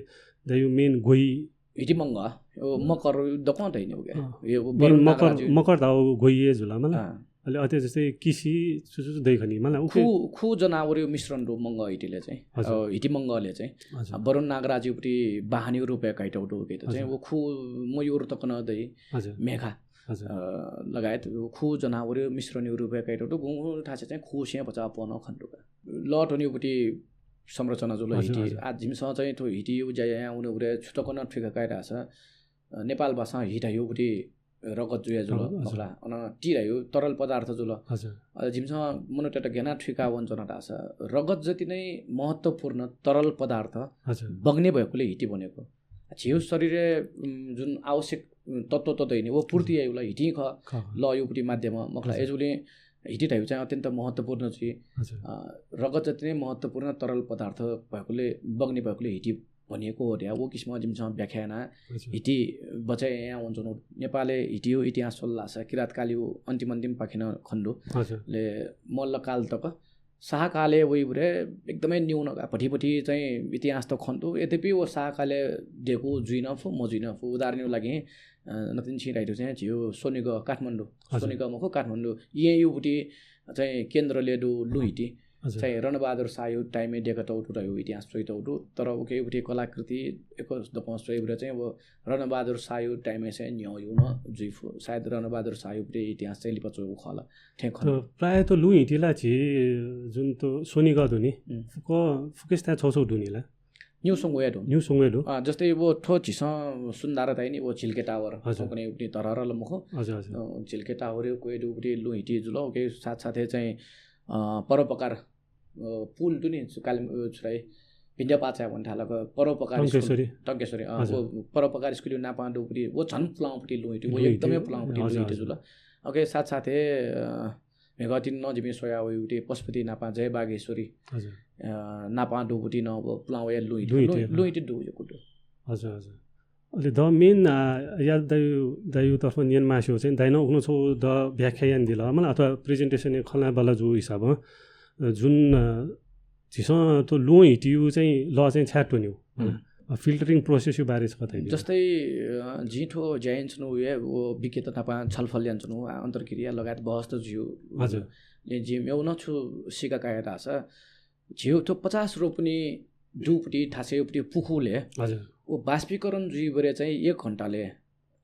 दाइगु main ग्वइ। हिति मंगः, ओ, मकर दक्वं दइ नि उके। अँ। ए, ओ, main वरुण मकर, नागराजु। मकर धाउ ग्वइ हे जुल मला। अँ। अले अथे जस्तै किसि छु छु दइ खनी मला उके। खु, खु जनावरया मिश्रण दु मंगः हितिले चाहिँ। हजुर। अ, हिति मंगःले चाहिँ। हजुर। अ, वरुण नागराजु पति वाहनया रूपय् काइतौ दु उके त चाहिँ। हजुर। ओ खु मयूर तक नं दइ। हजुर। मेघा। हजुर। अ, लगायत खु जनावरया मिश्रणया रूपय् काइतौ दु। गुगुं थासय् चाहिँ खुसें भचा अप्वः नं खने दु का। लः त्वनेगु पति संरचना जुल। हजुर, हिति। हजुर। आ, जिमिसं चाहिँ थ्व हितिया ज्या याना वनेगुलिइ छुतक नं थुइका काये धाःसा, अ, नेपाल भाषां हि धाइगु पति रगत जुया जुल, हजुर। मखु ला। अन टी धाइगु तरल पदार्थ जुल। हजुर। अ, जिमिसं मनूतय्त गय् याना थुइका वनाच्वना धाःसा, रगत जति नै महत्त्वपूर्ण तरल पदार्थ हजुर। बग्ने भएकोले हिति बनेको। झीगु शरीरय्, उम्, जुन आवश्यक, उम्, तत्त्वत दइ नि, व पूर्ति हजुर। याइगु ला हितिं खः, खः, खः। लःया पति माध्यमं, मखु ला। हजुर। अय्जूगुलिं हिति धाइगु चाहिँ अत्यन्त महत्त्वपूर्ण जुइ। हजुर। अ, रगत जति नै महत्त्वपूर्ण तरल पदार्थ भएकोले, बग्ने भएकोले हिति भनिएको हो धया, व किसिमं जिमिसं व्याख्या याना हजुर। हिति बचय् याना वनाच्वनागु। नेपालय् हितिया इतिहास स्वल धाःसा किरातकालया अन्तिम अन्तिम पाखें नं खने दु। हजुर। ले मल्लकाल तक शाहकालय् वइबलय् एकदमै न्यून का, भतिभति चाहिँ इतिहास त खने दु। यद्यपि व शाहकालय् देकू जुइ नं फु, मजुइ नं फु। उदाहरणया लागि, अ, नकतिनि छिं धाइथें चाहिँ झीगु स्वनिगः काठमाडौं, हजुर। स्वनिगः मखु, काठमाडौं येँया पति चाहिँ केन्द्रलय् दु लुँ हिति। हजुर। चाहिँ रणबहादुर शाहया time-य् देकातःगु धइगु इतिहास च्वइतःगु दु। तर उके पति कलाकृति एक दक्वं स्वइबलय् चाहिँ व रणबहादुर शाहया time-य् चाहिँ न्ह्यःया नं जुइ फु। सायद रणबहादुर शाहया पति इतिहास चाहिँ लिपा च्वइगु खः ला थें खने दु। त प्रायः त लुँ हिति ला झी जुन त स्वनिगः दु नि, उम्। फुक्क, फुक्कसित छगू छगू दु नि ला? न्यू स्वंगू हे दु। न्यू स्वंगू हे दु। अ, जस्तै व थ्व झीसं सुन्धार धाइ नि, व झिल्के tower, हजुर। थौंकन्हय् पति धरोहरल मखु। हजुर, हजुर। अ, झिल्के tower-या क्वय् दु पति लुँ हिति जुल। उके साथसाथै चाहिँ, अ, परोपकार, अ, पुल दु नि, कालिम-, अ, छु धाइ, भिंद्यापाःचाय् वने थालक परोपकार स्कुल। टंकेश्वरी। टंकेश्वरी, अ, हजुर। व परोपकार स्कुलया नापां दु पति, व झन पुलांगु पति लुँ हिति, व लुँ हिति। एकदमै पुलांगु पति हजुर, लुँ हिति हजुर। जुल। उके साथसाथै, अ, म्हिगः तिनि नं जिमि स्वया वइगु पति पशुपति नापां जय बागेश्वरी, हजुर। अ, नापां दु पति नं व पुलांगु हे लुँ हिति, लुँ हिति, लुँ, लुँ हिति दु यक्व दु। हजुर, हजुर। अले द main, आ, या दाइ, दाइया तर्फं न्यने मास्ति चाहिँ दाइनं उखुन्हु छगू द व्याख्या यानादिल, मला अथवा presentation-य् खँ ल्हायेबलय् जूगु हिसाबं, अ, जुन, अ, झीसं थ्व लुँ हितिया चाहिँ लः चाहिँ छाय् त्वनेगु, मला। उम्। अ, filtering process-या बारे छकः धाइदिनु। जस्तै, अ, जिं थ्व ज्या यानाच्वनागु हे व विज्ञत नापां छलफल यानाच्वनागु, आ, अन्तर्क्रिया लगायत बहस त जुइगु। हजुर। ले जिं मेगु नं छु सीका काये धाःसा, झीगु थ्व पचास रोपनी दु पति थासय् पति पुखुलय् हजुर। व बाष्पीकरण जुइबलय् चाहिँ एक घण्टालय्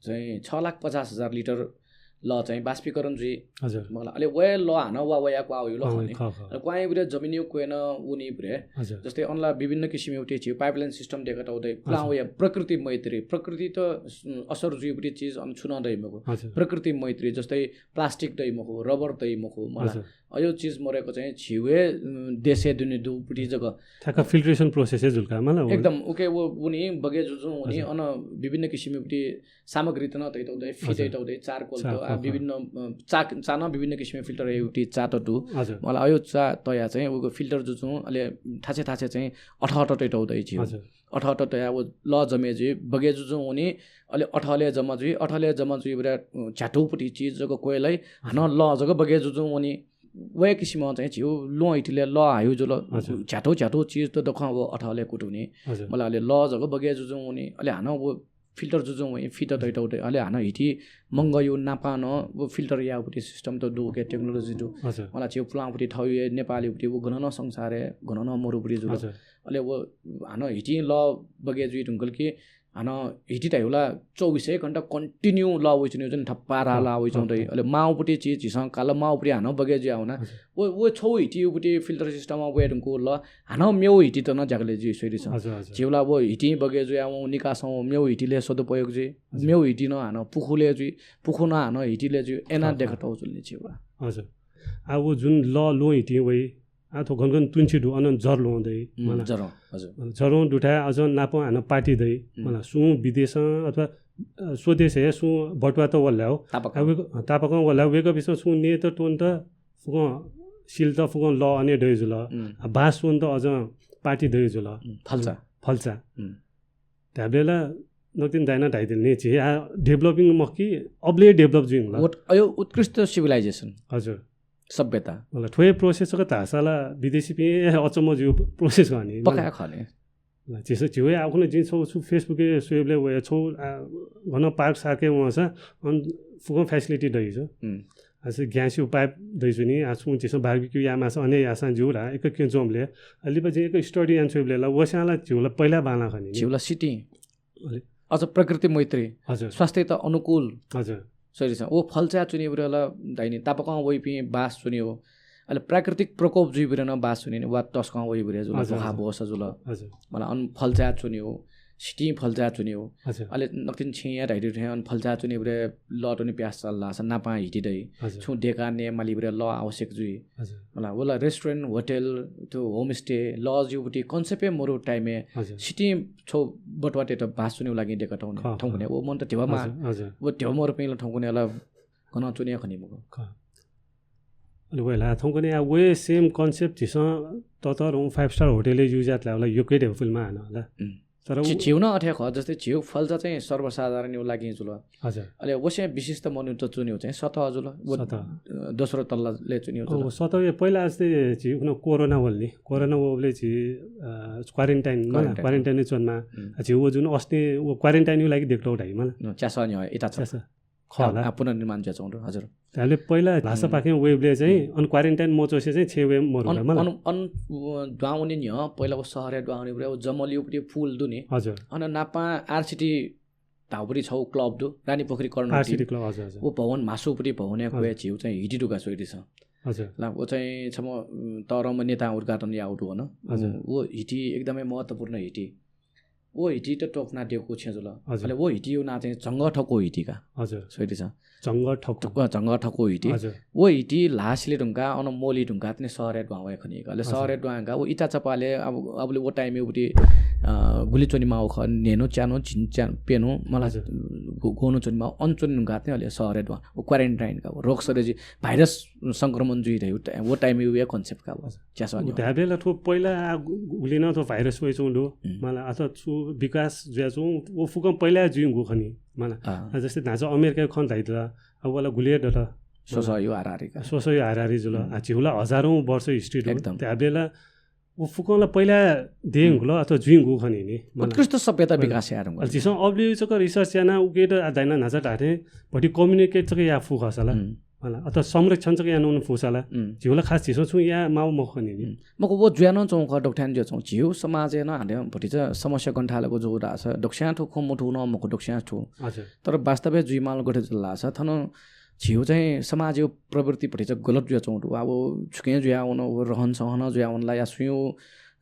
चाहिँ छ लाख पचास हजार लिटर लः चाहिँ बाष्पीकरण जुइ। हजुर। मखु ला, अले व हे लः हानं वा वया क्वाः वइगु लः अँ, खः नि। खः, खः। अले क्वाः वइबलय् जमिनया क्वय् नं वनीबलय् हजुर। जस्तै अन ला विभिन्न किसिमया उति झीगु pipeline system देकातःगु दइ, पुलां हजुर। वया प्रकृति मैत्री, प्रकृतित, उम्, असर जुइगु पति चिज अन छुं नं दइ मखु। हजुर। प्रकृति मैत्री जस्तै plastic दइ मखु, rubber दइ मखु, मला। हजुर। अज्याःगु चिज मदय्क चाहिँ झीगु हे, उम्, देशय् दुने दु पति जक। ठ्याक्क filtration process हे जुल का, मला, व एकदम, उके व, वनी, बगय् जुजुं वनी, हजुर। अन विभिन्न किसिमया पति सामग्रीत नं तयातःगु दइ, फि हजुर। तयातःगु दइ, charcoal त, आ, charcoal, विभिन्न, अ, चा, चा नं विभिन्न किसिमया filter याइगु पति चा त दु। हजुर। मला, अज्याःगु चा तया चाहिँ उके filter जुजुं, अले थासय् थासय् चाहिँ अथःत तयातःगु दइ झीगु। हजुर। अथःत तया व लः जमे जुइ, बगय् जुजुं वनी, अले अथःलय् जमा जुइ, अथःलय् जमा जुइबलय्, अ, झ्यातू पति चिज जक क्वय् लाइ, हानं लः जक बगय् जुजुं वनी। व हे किसिमं चाहिँ झीगु लुँ हितिलय् लः हाइगु जुल, हजुर। झ्यातू झ्यातू चिज त दक्वं व अथःलय् कुतुनि। हजुर। मला अले लः जक बगय् जुजुं वनी, अले हानं व filter जुजुं वनी, फित तयातःगु दइ, अले हानं हिति मंगःया नापां नं व filter याःगु पति system त दु, उके technology दु। हजुर। मला झीगु पुलांगु पति थःगु हे नेपालया पति व गनं नं संसारय् गनं नं मरु पति जुल। हजुर। अले व हानं हितिं लः बगय् जुइ धुंकल कि हानं हिति धाइगु ला चौबिसै घण्टा continue लः वइच्वनी जुन, थपारा लः वइच्वंगु दइ। अले माःगु पति चिज झीसं काल, माःगु पति हानं बगय् जुया वना। हजुर। व, व छगू हितिया पति filter system-य् वये धुंकूगु लः हानं मेगु हितित नं ज्याकलय् जुइ स्वयादिसँ। हजुर, हजुर। झीगु ला व हितिं बगय् जुया वं निकासं वं मेगु हितिलय् सदुपयोग जुइ। हजुर। मेगु हिति नं हानं पुखुलय् जुइ, पुखु नं हानं हितिलय् जुइ, अय् यानाः खः, खः। देखातःगु जुल नि झीगु ला। हजुर। आ, व जुन लः लुँ हितिं वइ, आ, थ्व गन गन तुंछि दु, अन जरलुँ दइ, उम्, मला। जरलुँ, हजुर। जरलुँ दुथाय् अझ नापं हानं पाटी दइ, उम्। मला। सुं विदेशं अथवा, अ, स्वदेशय् सुं बटुवात वल धाय्, तापाकं। आ, वय्क-, तापाकं वल धाय्, वय्कःपिन्सं सुं नयेत त्वनेत फुकं सिलेत फुकं लः अन हे दइ जुल। उम्। आ, बास स्वनेत अझ पाटी दइ जुल। उम्, फल्चा। फल्चा। उम्। धाय्बलय् ला नकतिनि दाइनं धाइदिल नि, झी आ developing मखु कि, अबले develop जुइ हुला। उत-, अयो उत्कृष्ट civilization। हजुर। सभ्यता। होला, थ्व हे process क धाःसा ला विदेशीपिं हे अचम्म जुइ process खः नि। पक्का खः नि। ला, झीसं, झीगु हे आखुन्हु जिं छगू छु Facebook-य् स्वयेबलय् वया छगू, आ, गन park सार्कय् वंसा अन फुक्कं facility दइ छ। हुँ। आ, से ग्यासया pipe दइ छु नि, आ, छुं झीसं barbecue यायेमाःसा अन हे याःसां ज्यू ला, एक केहेँ च्वंबलय्। आ, लिपा जिं एक study याना छ्वयेबलय् ला, वस्यां ला झीगु ला पहिला बांलाः खः नि। झीगु ला city। अले? अझ प्रकृति मैत्री, हजुर। स्वास्थ्ययात अनुकूल। हजुर। सही छ। व फल्चाय् च्वनीबलय् ला धाइ नि, तापाकं वइपिं बास च्वनी हो। अले प्राकृतिक प्रकोप जुइबलय् नं बास च्वनी नि, वा तसकं वइबलय् जुल, हजुर, बोखा हजुर। बोस जुल। हजुर। मला अन फल्चाय् च्वनी हो, city-इ फल्चाय् च्वनी हो। हजुर। अले नकतिनि छिं या धाइदु थें अन फल्चाय् च्वनीबलय् लत अनि प्यास चाल धाःसा नापां हिति दइ। हजुर। छुं देका नये मालीबलय् लः आवश्यक जुइ। हजुर। मला वला restaurant, hotel, त्यो homestay, lodge-या उपति concept हे मरु time-य् हजुर। City-इ छगू बटुवातय्त बास च्वनेगु लागि देका थौं, खः, थौंकन्हय्। खः। व मनूत ध्यबा मा-, हजुर, हजुर। व ध्यबा मरुपिं ला थौंकन्हय् ला गनं च्वने खनी मखु। खः। अले वय् ला थौंकन्हय् या वय् same concept झीसं ततःधंगु five star hotel-य् use यात ला, वला यक्व हे ध्यबा फुलेमा हानं ला। उम्। तर झी-, उ- झीगु नं अथे खः, जस्तै झीगु फल्चा चाहिँ सर्वसाधारणया लागि जुल। हजुर। अले वस्यां विशिष्ट मनूत च्वनेगु चाहिँ सतह जुल। व सतह। अ, दोस्रो तल्लालय् च्वनेगु जुल। अ, सतह हे पहिला जस्तै झी उखुन्हु कोरोना वल नि। कोरोना वःबलय् झी, अ, quarantine, मला, quarantine। Quarantine-य् च्वनेमाः। उम्। आ, झी व जुन अस्ति व quarantine-या लागि देकतःगु धाइ मला। अँ, च्यासः न्ह्यः इता छ। च्यासः। खः आ, ला। आ, पुनर्निर्माण जुयाच्वंगु दु, हजुर। धायेबलय् पहिला ल्हासा उम्। पाखें वइबलय् चाहिँ उम्। अन quarantine मच्वसे चाहिँ छेँ वये मरु अन, मला। अन, अन, व, दुहां वने न्ह्यः पहिला व शहरय् दुहां वनीबलय् व जमलया उपति pool दु नि। हजुर। अन नापां RCT धाउपति छगू club दु, रानीपोखरी कर्णवती। RCT club, हजुर, हजुर। व भवन, म्हासुपति भवनया हजुर। क्वय् झीगु चाहिँ हिति दु का स्वइदिसँ। हजुर। ला, व चाहिँ छम्ह, उम्, तःधंम्ह नेतां उद्घाटन याःगु दु वन। हजुर। व हिति एकदमै महत्त्वपूर्ण हिति। व हितित त्वपुना देकूगु छेँ जुल। हजुर। अले व हितिया नां चाहिँ झंगः थकू हिति का। हजुर। स्वइदिसँ। झंगः थकू। थकू, झंगः थकू हिति। हजुर। व हिति ल्हाः सिले धुंकाः, अन मोली धुंकाः तिनि शहरय् दुहां वये खनी का। अले हजुर। शहरय् दुहां का, व इता चपालय् अब, अबलय् व time-य् उपति, अ, गुलि च्वनेमाःगु खः, न्हय्‌न्हु, च्यान्हु, झिंच्यान्हु, प्यन्हु, मला हजुर। गु-, गुन्हु च्वनेमाःगु, अन च्वने धुंकाः तिनि अले शहरय् दुहां। व quarantine का, व रोग सरे जि-, virus संक्रमण जुइ धइगु व time-य् व concept का व। हजुर। च्यासः न्ह्यः। धायेबलय् ला थ्व पहिला आ गु-, गुलिं नं थ्व virus वयाच्वंगु दु। उम्। मला अथवा छु विकास जुयाच्वंगु, व फुक्कं पहिला जुइगु खनी। मला। अँ। आ, जस्तै न्हाचः अमेरिकाया खँ धाइदिल, आ, व ला गुलि हे दत। स्वसःया हाराहारी का। स्वसःया हाराहारी जुल। उम्। आ, झीगु ला हजारौं वर्ष history दु। एकदम। धायेबलय् ला व फुक्कं ला पहिला देयेगु ला अथवा जुइगु खनी नि। मला। उत्कृष्ट सभ्यता विकास यायेधुंकल। अले झीसं अबलय् जक research यानाः उकियात आ दाइनं न्हाचः धाःथें भति communicate जक याये फु खःसा ला। उम्। मला, अथवा संरक्षण जक याना वने फुसा ला। उम्। झीगु ला खास झीसं छुं याये माःगु मखु खनी नि। उम्। मखु, व जुया नं च्वंगु खः, दकथं जुया च्वंगु। झीगु समाजय् नं हानं भतिचा समस्या गन थाय् लाःगु जूगु धाःसा दक्वस्यां थ्व खँ मथूगु नं मखु, दक्वस्यां थ्व। हजुर। तर वास्तवय् जुइमाःगु गथे जुल धाःसा थन झीगु चाहिँ समाजया प्रवृत्ति भतिचा गलत जुया च्वंगु दु। आ व छुकिं जुया वन, व रहन सहन जुया वन ला या सुया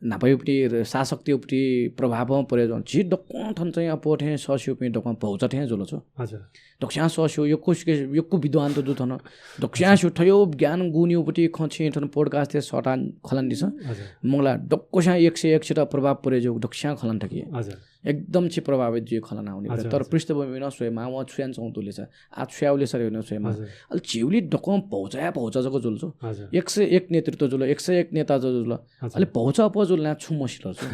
न्हापाया उपति शासकतय् उपति प्रभावं परे जुल। झी दक्वं थन चाहिँ अप्वः थें सःस्यूपिं दक्वं भौचा थें जुल छु। हजुर। दक्वस्यां सःस्यू, यक्व सिके, यक्व विद्वान त दु थन। दक्वस्यां हजुर। स्यू, थ्वया ज्ञान गुणया उपति खँ छिं थन podcast-य् सःताः खँ ल्हानादिसँ। हजुर। मला दक्वस्यां एक सय एक सित प्रभाव परे जूगु दक्वस्यां खँ ल्हाना थकी। हजुर। एकदम छि प्रभावित जुइ खँ ल्हाना हुने। हजुर, तर हजुर। पृष्ठभूमि नं स्वयेमाः, वं छु यानाच्वंगु तुले छ, आ छु याउले सरे नं स्वयेमाः। हजुर। अले झीगु ला दक्वं भौचा हे भौचा जक जुल छु। हजुर। एक सय एक नेतृत्व जुल, एक सय एक नेता जक जुल। हजुर। अले भौचा अप्वः जुल ला छुं मसिल छु।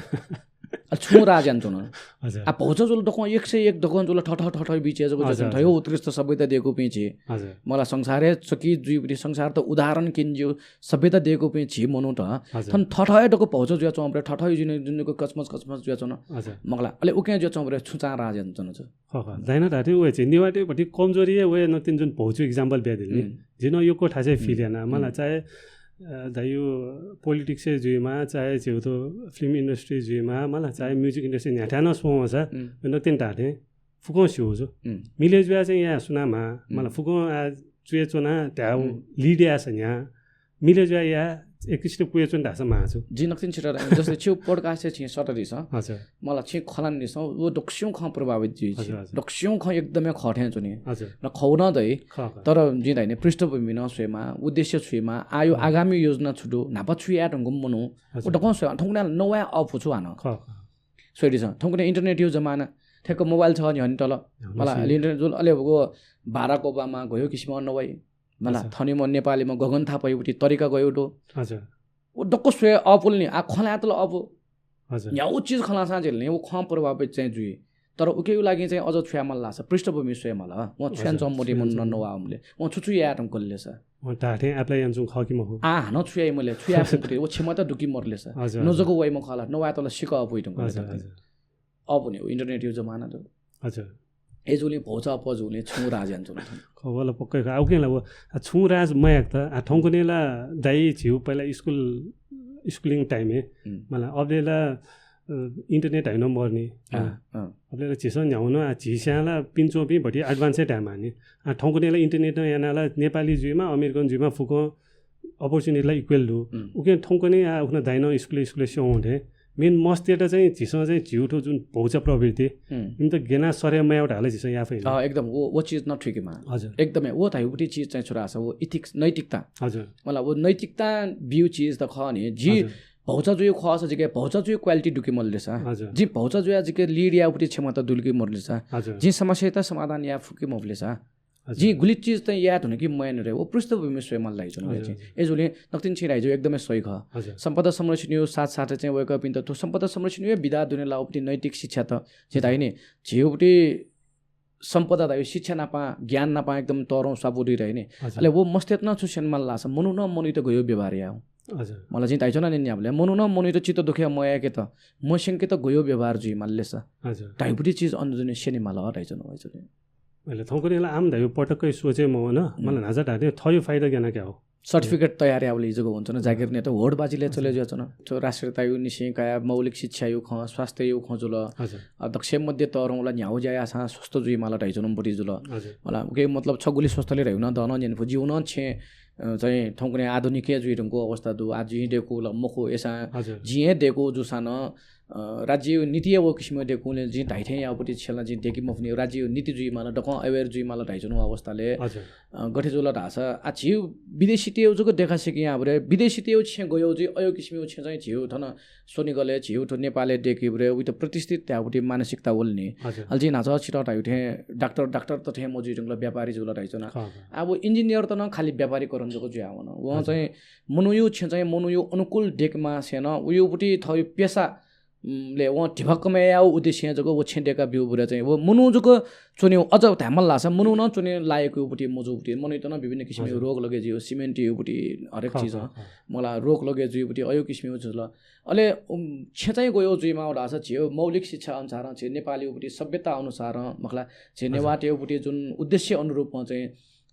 अले छुं राज यानाच्वन। हजुर। आ भौचा जुल दक्वं, एक सय एक दक्वं जुल, थथः थथः बिचय् जक हजुर, जुल। थ्व हे हजुर। उत्कृष्ट सभ्यता देकूपिं झी। हजुर। मला संसारय् चकित जुइपिं, संसारत उदाहरण क्यने ज्यू सभ्यता देकूपिं झी मनूत। हजुर। थन थथः हे दक्व भौचा जुया च्वंबलय्, थथः जुन, जुन कचमच कचमच जुया च्वन। हजुर। मखु ला, अले उकिं जुया च्वंबलय् छुं चां राज यानाच्वन छु। खः, खः। दाइनं धाःथें व हे झी नेवाःतय् भति कमजोरी हे व हे नकतिनि जुन भौचाया example बियादिल नि। उम्। जिं नं यक्व थासय् feel उम्। याना। मला उम्। चाहे, अ, धायु politics-य् जुइमाः, चाहे झीगु थ्व film industry जुइमाः, मला चाहे उम्। Music industry न्ह्याथाय् नं स्वं वंसा, उम्। नकतिनि धाःथें फुक्कं स्यू जु। उम्। मिले जुया चाहिँ या सुनामाः, उम्। मला फुक्कं आ चुया च्वना धायु उम्। Lead याःसा न्ह्याः मिले जुया या एक किसिमं कुया च्वन धाःसा माः छु। जिं नकतिनि छित धाये, जस्तै छिगु podcast-य् छिं सःतादिसँ। हजुर। मला छिं खँ ल्हानादिसँ, व दक्वस्यां खँ प्रभावित जुइ छि। हजुर, हजुर। दक्वस्यां खँ एकदमै खः थें च्वनी। हजुर। न खः नं दइ। खः, खः। तर जिं धाइने पृष्ठभूमि नं स्वयेमाः, उद्देश्य स्वयेमाः, आयु हजुर। आगामी योजना छु दु, न्हापा छु याये धुंकूम्ह मनू, हजुर। व दक्वं स्वये, थौंकन्हय् नवाये अःपु छु हानं। खः, खः। स्वइदिसँ, थौंकन्हय् internet-या जमाना, ठ्याक्क mobile छगः न्ह्यःने तल। हजुर, मला, हजुर। अले internet जुल, अले व Barack Obama गयो किसिमं नवाइ। मला, हजुर। थनिम्ह नेपालीम्ह गगन थापाया उपति तरिका गयो दु। हजुर। व दक्व स्वये अःपुल नि, आ खँ ल्हायेत ला अःपु। हजुर। न्ह्यागु चिज खँ ल्हाःसां झीत नि, व खँ प्रभावित चाहिँ जुइ। तर उकेया लागि चाहिँ अझ छु यायेमाल धाःसा पृष्ठभूमि स्वयेमाल। वं छु यानाच्वंम्ह मते मनू नं नवाःम्ह ले। वं छु छु याये धुंकल ले सा। वं धाःथें apply यानाच्वंगु खः कि मखु। आ, हानं छु याइम्ह ले, छु याये धुंकल, व क्षमता दु कि मरु ले सा। हजुर, न हजुर। जक वइम्ह खः ला, नवायेत ला सिकः अपुइ धुंकल ले हजुर, सा। हजुर। अब नि internet-या जमाना दु। हजुर। अय्‌जूगुलिं भौचा अप्वः जूगुलिं छुं राज यानाच्वन। खः, व ला पक्कै खः। आ, उकिं ला व, आ, छुं राज मयाक त, आ, थौंकन्हय् ला दाइ झीगु पहिला school, schooling time-य्, हम्म। मला, अबलय् ला, अ, internet हानं मरु नि, अँ, मला। अँ। अबलय् ला झीसं न्ह्यागु नं, आ, झीस्यां ला पिने च्वंपिं भति advance हे धायेमाः नि। आ, थौंकन्हय् ला internet नं याना ला नेपाली जुइमा, American जुइमा फुक्कं opportunity ला equal दु। हम्म। उकिं थौंकन्हय्, आ, उखुन्हु दाइनं school, school-य् स्यंगु थें main मस्तय्त चाहिँ झीसं चाहिँ झीगु थ्व जुन भौचा प्रवृत्ति, हम्म। इमित गेना सरे मयाउ धाःसा झीसं याये फइ नि। अँ, एकदम, व, व चिज नं ठीक हे माः। हजुर। एकदमै, व धाइगु चिज चाहिँ छु धाःसा, व ethics, नैतिकता। हजुर। मला, व नैतिकता बीगु चिज त खः नि। जि हजुर। भौचा जुइगु खःसा जिके भौचा जुइगु quality दु कि मरु ले सा। हजुर। जि भौचा जुयाः जिके lead यायेगुति क्षमता दु कि मरु ले सा। हजुर। जि समस्यायात समाधान याये फु कि मफु ले सा। हजुर। जिं गुलि चिज त याये धुन कि मयाना रे, व पृष्ठभूमि स्वयेमाल धाइच्वना वया हजुर, चाहिँ। हजुर। अय्‌जूगुलिं नकतिनि छिं धाइगु एकदमै सही खः। हजुर। सम्पदा संरक्षणया साथसाथै चाहिँ वय्‌कःपिन्त थ्व सम्पदा संरक्षणया विधा दुने लाःगुपति नैतिक शिक्षा त झी हजुर। धाइ नि, झीगुपति सम्पदा धाइगु शिक्षा नापं, ज्ञान नापं एकदम तःधंगु स्वापू दइ धाइ नि। हजुर। अले व मस्तय्‌त नं छु स्यनेमाल धाःसा, मनुखं मनूयात गय् व्यवहार याः। हजुर। मला जिं धाइच्वना नि न्ह्याबलें, मनुखं मनूयात चित्त दुःख मयाकेत, मस्यंकेत गय् व्यवहार जुइमाल ले सा। हजुर। धाइगुपति चिज अन जुने स्यनेमाल धाइच्वना वया चाहिँ। अले थौंकन्हय् ला आम धाइगु पटक्कै सोचे मवन, हम्म। मला न्हाचः धाःथें थःगु फाइदा गेना कायेगु। Certificate तयार यायेबलय् जक वंच्वन, हजुर। जागिर नयेत होडबाजी ले हजुर। चले जुयाच्वन। थ्व राष्ट्रियताया निसें काया मौलिक शिक्षाया खँ, स्वास्थ्यया खँ जुल। हजुर। अ, दक्वसिबें मध्ये तःधंगु ला न्ह्यागु ज्या याःसां स्वस्थ जुइमाल धाइच्वनागुपति जुल। हजुर। मला उकिं मतलब छ गुलि स्वस्थ ले धयागु नं दनं न्यने फु। जिगु नं छेँ, अ, चाहिँ थौंकन्हय् आधुनिक हे जुइधुंकूगु अवस्था दु। आः जिं दय्‌कूगु ला मखु, अय्‌सां हजुर। जिं हे दय्‌कूगु जूसां नं अ, राज्यया नीतिया व किसिमं दय्‌कूगुलिं जिं धाइथें याःगुपति छेँ ला जिं दय्‌के मफुनि, राज्यया नीति जुइमाल, दक्वं aware जुइमाल धाइच्वनागु अवस्थाले, हजुर। अ, गथे जुल धाःसा, आ, झी विदेशीतय्‌गु जक देखासेक याःबलय्, विदेशीतय् छेँ गय् जुइ, अय् किसिमं छेँ चाहिँ झी थन स्वनिगलय्, झी थ्व नेपालय् दय्‌केबलय्, उइत प्रतिष्ठित धाःगुपति मानसिकता वल नि। हजुर। अले जिं न्हाचः छितः धाइथें डाक्टर, डाक्टर त थें मजुइधुंकल, व्यापारी जुल धाइच्वना। खः, खः। आ, व engineer त नं खालि व्यापारीकरण जक जुयावन। वं हजुर। चाहिँ मनूया छेँ चाहिँ मनूया अनुकूल दय्‌केमासें नं, उयागुपति थःगु पेसा उम्, ले वं धिबा कमय् यायेगु उद्देश्यं जक व छेँ दय्‌का ब्यूबलय् चाहिँ व मनू जक च्वनेगु, अझ धायेमाल धाःसा मनू नं च्वने लायकयागुपति मजूगुपति, मनूयात नं विभिन्न किसिमया हजुर। रोग लगे जुइगु, सिमेन्टयागुपति हरेक खः, चिज, खः, खः। मला रोग लगे जुइगुपति, अय् किसिमया जुल। अले, उम्, छेँ चाहिँ गय् जुइमाः धाःसा झीगु मौलिक शिक्षा अनुसारं, झी नेपालीयागुपति सभ्यता अनुसारं, मखुला, झी हजुर। नेवाःतय्‌गुपति जुन उद्देश्य अनुरूपं चाहिँ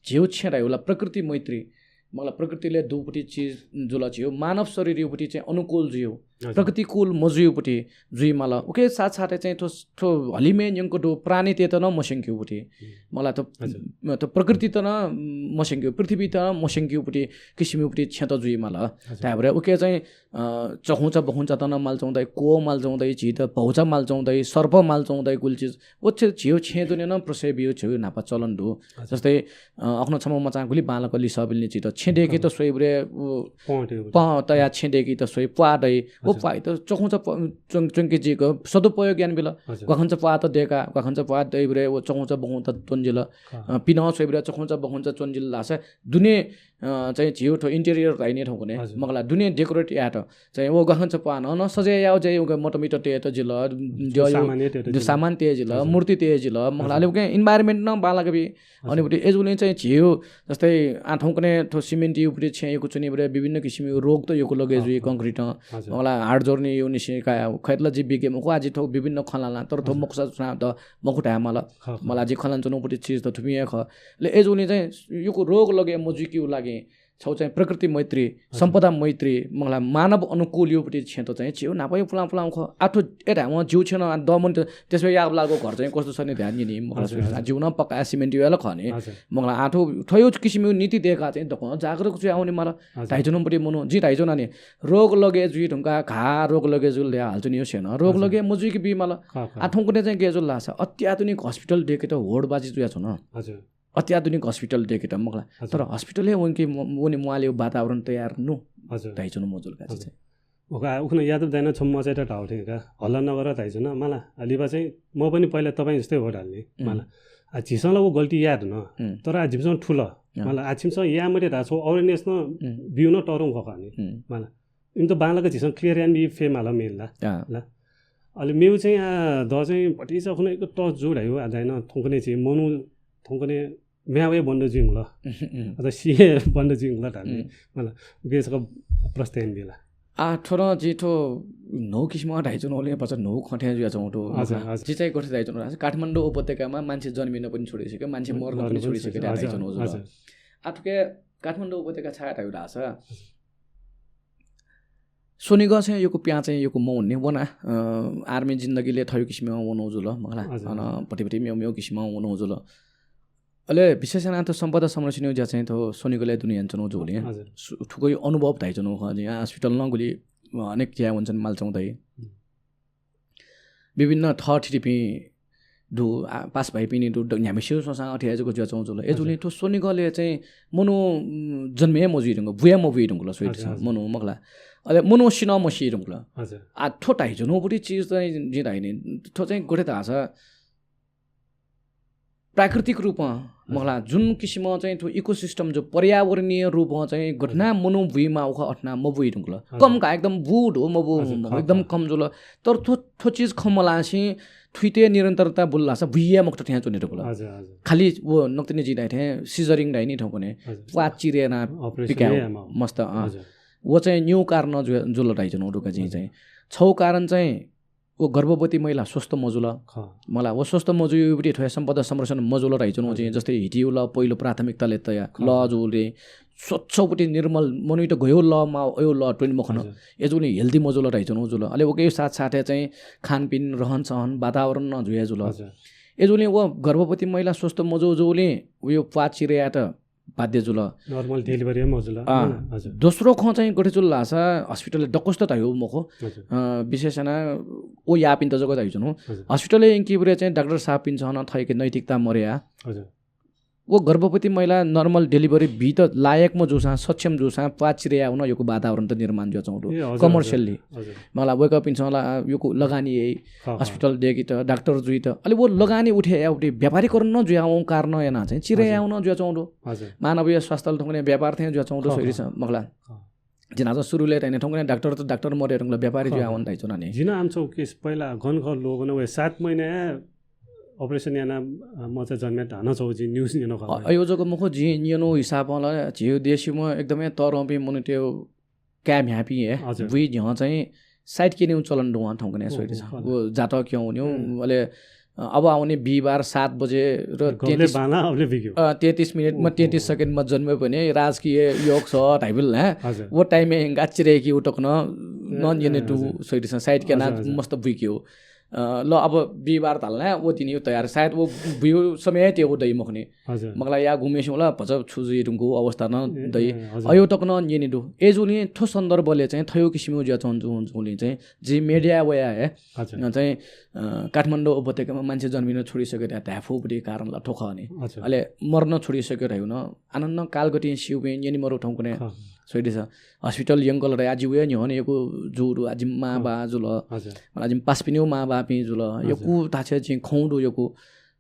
झीगु छेँ धाइगु ला प्रकृति मैत्री, मखुला प्रकृतिले दुगुपति चिज जुल, झीगु मानव शरीरयागुपति चाहिँ अनुकूल जुइगु, हजुर। प्रकृतिकूल मजुइगुपति जुइमाल। उके साथसाथै चाहिँ थ्व, थ्व हलिमय् न्यंक दुगु प्राणीतय्‌त नं मस्यंकेगुपति, हम्म। मखुला थ्व, हजुर। थ्व प्रकृतित नं मस्यंकेगु, पृथ्वीत नं मस्यंकेगुपति किसिमयागुपति छेँत जुइमाल। हजुर। धायेबलय् उके चाहिँ अ, चखुंचा बखुंचात नं माल च्वंगु दइ, क्वः माल च्वंगु दइ, झीत भौचा माल च्वंगु दइ, सर्प माल च्वंगु दइ, गुलि चिज। व छेँ, झीगु छेँ दुने नं प्रश्रय बीगु झीगु न्हापा चलन दु। हजुर। जस्तै, अ, अखुन्हु छम्ह मचां गुलि बांलाक लिसः बिल नि झीत। छेँ दय्‌केत हजुर। स्वइबलय्, उ, पँ दइ, पँ तयाः छेँ दय्‌केत स्वइ, प्वाः दइ। व हजुर। प्वाःयात चखुंचा प-, च्वं-, च्वंके जुइक सदुपयोग यानाबिल। हजुर। ग्वाखंचा प्वाःत दय्‌का, ग्वाखंचा प्वाः दइबलय् व चखुंचा बखुंचा च्वंजिल। खः। अ, पिनं स्वइबलय् चखुंचा बखुंचा च्वंजिल धाःसा दुने अ, चाहिँ झीगु थ्व interior धाइ नि थौंकन्हय्, हजुर। मखुला दुने decorate यायेत चाहिँ व ग्वाखंचा प्वालं नं सजाय यायेगु ज्या उके मतमित तयेत जिल, हजुर, द्यःया सामान तयेत जिल। सामान तये जिल, हजुर। मूर्ति तये जिल, मखुला हजुर। अले उके environment नं बांलाक बी। हजुर। अनि उबलय् अय्‌जूगुलिं चाहिँ झीगु जस्तै आः थौंकन्हय् थ्व सिमेन्टयागुपति छेँयागु च्वनीबलय् विभिन्न किसिमया रोग त यक्व लगे जुइ, अँ, अँ। Concrete-ं। हजुर। मखुला हाडजोर्नीयागु निसें का खय्‌त ला जि बिज्ञ मखु, आः जि थौं विभिन्न खँ ल्हाना, तर थ्व हजुर। मखुसा सुनां त मखु धायेमाल। खः, खः। मखुला जि खँ ल्हानाच्वनागुपति चिज त थुपिं हे खः। अले अय्‌जूगुलिं चाहिँ यक्व रोग लगे मजुइकेगु लागि छगू चाहिँ प्रकृति मैत्री, हजुर। सम्पदा मैत्री, मखुला मानव अनुकूलयागुपति छेँत चाहिँ झीगु न्हापाया पुलां पुलां खः। आः थ्व ए धायेवं झीगु छेँ नं दःमनि त, त्यसबलय् याःबलय् घरं चाहिँ कस्तो छ नि ध्यान नि, मखुला हजुर, सुरक्षा। हजुर। झीगु नं पक्का सिमेन्टया हे खः नि। हजुर। मखुला आः थ्व थ्वयागु किसिमया नीति दय्‌काः चाहिँ दक्वं जागरुक जुयावनेमाल। हजुर। धाइच्वनागुपति मनू, जिं धाइच्वना नि, रोग लगे जुइ धुंकाः घाः रोग लगे जुल धयाः हालाच्वनीगु छेँनं रोग हजुर। लगे मजुइके बीमाल। खः, खः। आः थौंकन्हय् चाहिँ गय् जुल धाःसा अत्याधुनिक hospital दय्‌केत होडबाजी जुयाच्वन। हजुर। अत्याधुनिक hospital दय्‌केत मखुला। हजुर। तर hospital हे वंके म-, वने म्वाःलेगु वातावरण तयार नु हजुर। धाइच्वनागु मजुल का हजुर। चाहिँ। ओका, उखुन्हु यादव दाइनं छम्ह मचायात धाःगु थें का, हल्ला नगर धाइच्वन, मला, आ, लिपा चाहिँ म पनि पहिला तपाईं जस्तै हो धाल नि, उम्। मला। आ, झीसं ला व गल्ती याये धुन, उम्। तर आ, जिमिसं थुल, अँ। मला, आ, छिमिसं याये मते धाःसा awareness नं उम्। ब्यू नं तःधंगु खः नि, उम्। मला। इमित बांलाक झीसं clear यानाबी फयेमाल मेन ला, अँ। ला। अले मेउ चाहिँ आ द चाहिँ भतिचा खुन एक टच जू धायो आ दाइन थौंकने चाहिँ मनू थौंकने म्यावे बन्द जुइंगल। अथवा सिए बन्द जुइंगल धाने। मला उके छक प्रश्न यान बेला। आ, थ्व नं जि थ्व न्हौ किसिम धाइच्वनु, ओले भचा न्हौ खँ थें जुयाच्वंगु दु। हजुर, हजुर। जि चाहिँ गथे धाइच्वनु, काठमाडौं उपत्यकामा मान्छे जन्मिन पनि छोडिसके, मान्छे मर्न पनि छोडिसके धाइच्वनु जुल। आ, थुके काठमाडौं उपत्यका छाय् धायु धाःसा, स्वनिगः चाहिँ यक्व प्यां चाहिँ यक्व मवने वना, अ, आर्मी जिन्दगीले थयु किसिम वनु जुल, मखला। हजुर, अन भति भति मेउ मेउ किसिम वनु जुल। अले विशेष यानाः थ्व सम्पदा संरक्षणया ज्या चाहिँ थ्व स्वनिगलय् दुने यानाच्वनु जूगुलिं थुकिया अनुभव धाइच्वनु खः। जिं हस्पिटल नं गुलि अनेक ज्या वनाच्वने मालच्वंगु दइ। विभिन्न थःथितिपिं दु, आ, पास भाइपिनि दु, न्ह्याम्हसिउ स्वसां अथे हे जक जुयाच्वंगु जुल। अय्जूगुलिं थ्व स्वनिगलय् चाहिँ मनू जन्मे मजुइ धुंकल, बुया मबुइ धुंकल, स्वइदिसँ, मनू मखला। अले मनू सिनं मसी धुंकल। आ, थ्व धाइच्वनु बुटी चिज चाहिँ जिं धाइनि, थ्व चाहिँ गथे धाःसा प्राकृतिक रूपं मखला, जुन किसिमं चाहिँ थ्व इकोसिस्टम जो पर्यावरणीय रूपं चाहिँ घटना मनु बुइमा उख अथना मबुइ धुंकल। कम का एकदम बुड हो मबु एकदम कम जुल। तर थ्व थ्व चिज खमलासी थुइते निरन्तरता बुल्लासा बुइया मखुत थ्यां च्वने धुंकल। खाली वो नक्तिने जि धाइ थें सिजरिङ धाइ नि थौंकने प्वात चिरेना पिकाउ मस्त। व चाहिँ न्यू कारण जुल धाइच्वनु धुंका जिं चाहिँ। छौ कारण चाहिँ व गर्भवती महिला स्वस्थ मजुल। मला व स्वस्थ मजुइबुटी थ्वया सम्पदा संरक्षण मजुल धाइच्वनु चाहिँ। जस्तै हिटिउल पहिलो प्राथमिकताले तया ल जुले स्वच्छबुटी निर्मल मनूइत गयो ल मा अयो ल ट्वेन मखन। एजुले हेल्दी मजुल धाइच्वनु जुल। अले वके साथ साथै चाहिँ खानपिन, रहन सहन, वातावरण न जुया जुल। एजुले व गर्भवती महिला स्वस्थ मजु जुले उयो प्वात चिरेयात बाध्य जुल। नर्मल डेलिभरी मजुल। दोस्रो खँ चाहिँ गथे जुल लासा हस्पिटल दक्वस्त धायो मखो। विशेष याना ओ यापिन्त जक धाइचुनु। हस्पिटल यंकी बुरे चाहिँ डाक्टर साहब पिन्सहन थैके नैतिकता मर्या। व गर्भवती महिला नर्मल डेलिभरी बीत लायक म जुसां, सक्षम जुसां, प्वात चिरेया हुन यको वातावरण त निर्माण जुया चौंदु। कमर्सियली मला वयक पिन्सहन ला यको लगानी यइ। हस्पिटल देकित, डाक्टर जुइत, अले वो लगानी उठे या उठे व्यापारीकरण न जुया वं कारण याना चाहिँ चिरेया हुन जुया चौंदु। मानवीय स्वास्थ्य थौंकने व्यापार थें जुया चौंदु। सोइरिस मखला। जिना चाहिँ सुरुले तैने थौंकने डाक्टर त डाक्टर मरे रंगला व्यापारी जुया हुन धाइचुना नि। जिना आमचौ केस पहिला गन ख लोगन वे सात महिना operation याना मचा जन्मे धान चौ जि news न्यनो खा। अयो जक मखो जि न्यनो हिसाबला झिउ देशी म एकदमै तरौं पि मनुते क्या म्ह्यापी हे बुइ झ्यं चाहिँ साइट केने चलन दुवां थौंकने सोइरिस। वो जात क्यों न्यू अले अब आउने बिहिबार सात बजे र तेत्तिस मिनेटमा तेत्तिस सेकेन्डमा जन्मे भने राजकीय योग छ धाइबिल। वो टाइमय् गाचिरे कि उटक न नन यने दु सोइरिस साइट केना मस्त बुइक्यो। ल अब बिहिबार धालना वो दिने तयार सायद वो बुयो समय ते वो दइ मखने। मखला या घुमेसिं होला भचा छु जुइ धुंकु अवस्था न दइ। अयो तक न न्यने दु। एजुलिं थो सन्दर्भले चाहिँ थयो किसिमु ज्या चौंदु जुलिं चाहिँ जि मिडिया वया हे चाहिँ काठमाडौं उपत्यकामा मान्छे जन्मिन छोडिसके धाय्फुबुटी कारण ला थो खने। अले मर्न छोडिसके धायु न आनन्द कालगतिं सिउबे न्यने मरु थौंकने। सोइदिस हस्पिटल यंकल रे आजि वया न्यने यको जुरु आजि माबा जुल। आजि पासपिनिउ माबा पि जुल। यको ताछे जि खौंदु यको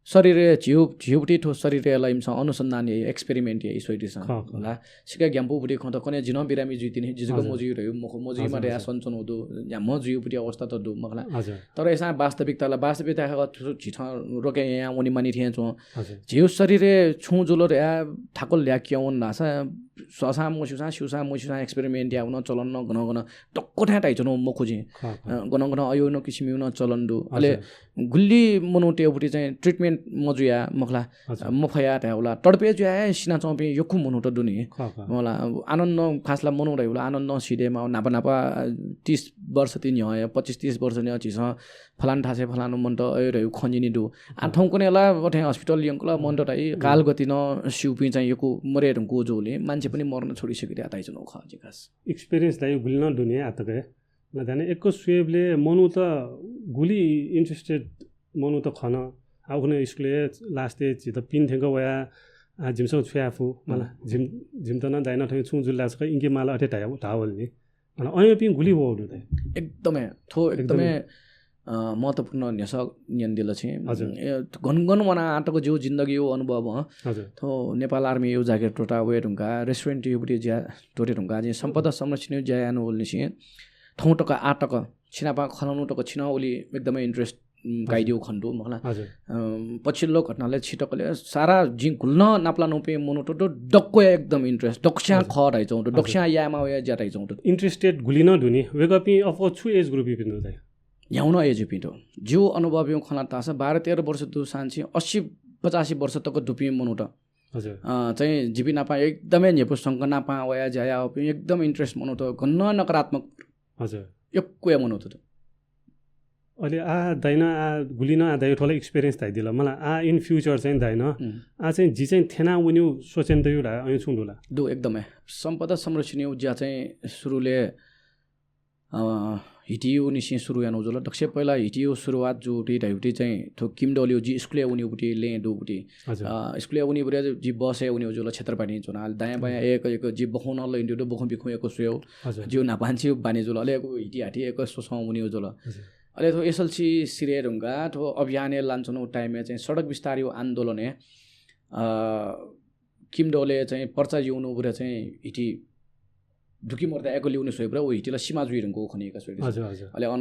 शरीर झिउ झिउबुटी थो शरीर ला इमस अनुसन्धान या experiment या सोइदिस। सिका ग्याम्पुबुटी खत कने जिन बिरामी जुइतिनि जिजक मजुइ रह्यो मखो मजुइ मारे या सञ्चन दु या मजुइबुटी अवस्था त दु मखला। तर एसा वास्तविकता ला वास्तविकता खा झिथ रोके या वनि मानि थिया चों। झिउ शरीर छु जुल या ठाकुल ल्या क्यावन लासा ससा मसिसा सिसा मसिसा experiment या वन चलन न गन गन तक्को थाय् ताइचन मखु जि। गन गन अयो न किसिम न चलन दु। अले गुल्ली मनू तेबुटी चाहिँ treatment मजुया मखला। मफया थाय् होला तडपे जुया सिना चौपे यखु मनू त दुनि। मला आनन्द खासला मनू रह्यो होला आनन्द सिदे मा नापा नापा तीस वर्ष तिन पच्चिस तीस वर्ष नि झिस फलान थासे फलान मन्त अयो रह्यो खनिनि दु। आ थौंकने ला अथे हस्पिटल यंकला मन्त ताइ कालगति न सिउपि चाहिँ यकु मरे धुंकु जोले मान्छे पनि मर्न छोडिसके ताइचन खा। जिकास experience दाइ गुल्ली न दुनि आतके। ल धाने एक स्वेबले मनू त गुली interested मनू त खन। आ उखने स्कुलय् लास्टय् झित पिन थ्यंक वया आ झिमसं छुया फु मला। झिम झिमत न दाइन थ्यंक छुं जुल लासक इनके माला अथे धाया धावल नि। अन अयपिं गुली वउ दु दे। एकदमै थो एकदमै महत्वपूर्ण न्यस न्यन दिल छि। गन गन वना आतक जिउ जिन्दगी यो अनुभव। थो नेपाल आर्मी यो जागिर टोटा वये धुंका रेस्टुरेन्ट यो बुटी ज्या टोटे धुंका जि सम्पदा संरक्षण यो ज्या यानु वल निसि। थौं तक आतक छिनापा खँ ल्हानु तक छिनं उलि एकदमै interest, उम्, हजुर। काइदिउ खने दु, मखुला। हजुर। अम, पछिल्लो घटनाले छितकले सारा जिं गुलि नं नापलानापिं मनूत दक्व एकदम interest, दक्वस्यां हजुर। खः धाइच्वंगु दु, हजुर। दक्वस्यां यायेमाः वया ज्या धाइच्वंगु दु। Interested गुलि नं दु नि, वय्कःपिं अप्वः छु age group-या पिं दु धाइ? न्ह्यागु नं age-या पिं दु। जिगु अनुभवयागु खँ ल्हात धाःसा बाह्र तेह्र वर्ष दुसांनिसें अस्सी पचासी वर्ष तक दुपिं मनूत। हजुर। अ, चाहिँ जिपिं नापं एकदमै न्ह्यइपुसे च्वंक नापं वया ज्या याःपिं एकदम interest मनूत, गनं नकारात्मक हजुर। यक्व मनूत दु। अले आ दाइनं आ गुलि नं आ दाइयो थ्व ला experience धाइदिल। मला आ in future चाहिँ दाइनं उम्। आ चाहिँ जि चाहिँ थ्यना वनेउ सोचे दइउ ला, अय् छुं दु ला? दु, एकदमै। सम्पदा संरक्षणयागु ज्या चाहिँ सुरुले, अ, हिटियो निसें सुरु यानाउ जुल। दक्वसिबें पहिला हिटियो सुरुवात जूबलय् धाइबलय् चाहिँ थ्व किमडौलय् जि स्कुलय् वनेबलय् लँय् दुबलय्। हजुर। अ, स्कुलय् वनेबलय् जि बसय् वनेउ जुल, क्षेत्रपाटी च्वना। अले दायाँ बायाँ हजुर। एक, एक जि बखुं नं लँय् दु, बखुं बिखुं एक स्वयेउ। हजुर। जिउ न्हापांनिसें बानी जुल। अले एक हिति हाति एक स्वसं वनेउ जुल। हजुर। अले थ्व SLC सिधये धुंकाः थ्व अभियानय् लानाच्वनाउ time-य् चाहिँ सडक विस्तारयागु आन्दोलनय्, अ, किमडौलय् चाहिँ पर्चा यानाबलय् चाहिँ हिति दुकी मर्दा एक ल्यूने स्वयेबलय् व हिति ला सिमा जुइ धुंकूगु खनी का स्वयेदीसा। हजुर, हजुर। अले अन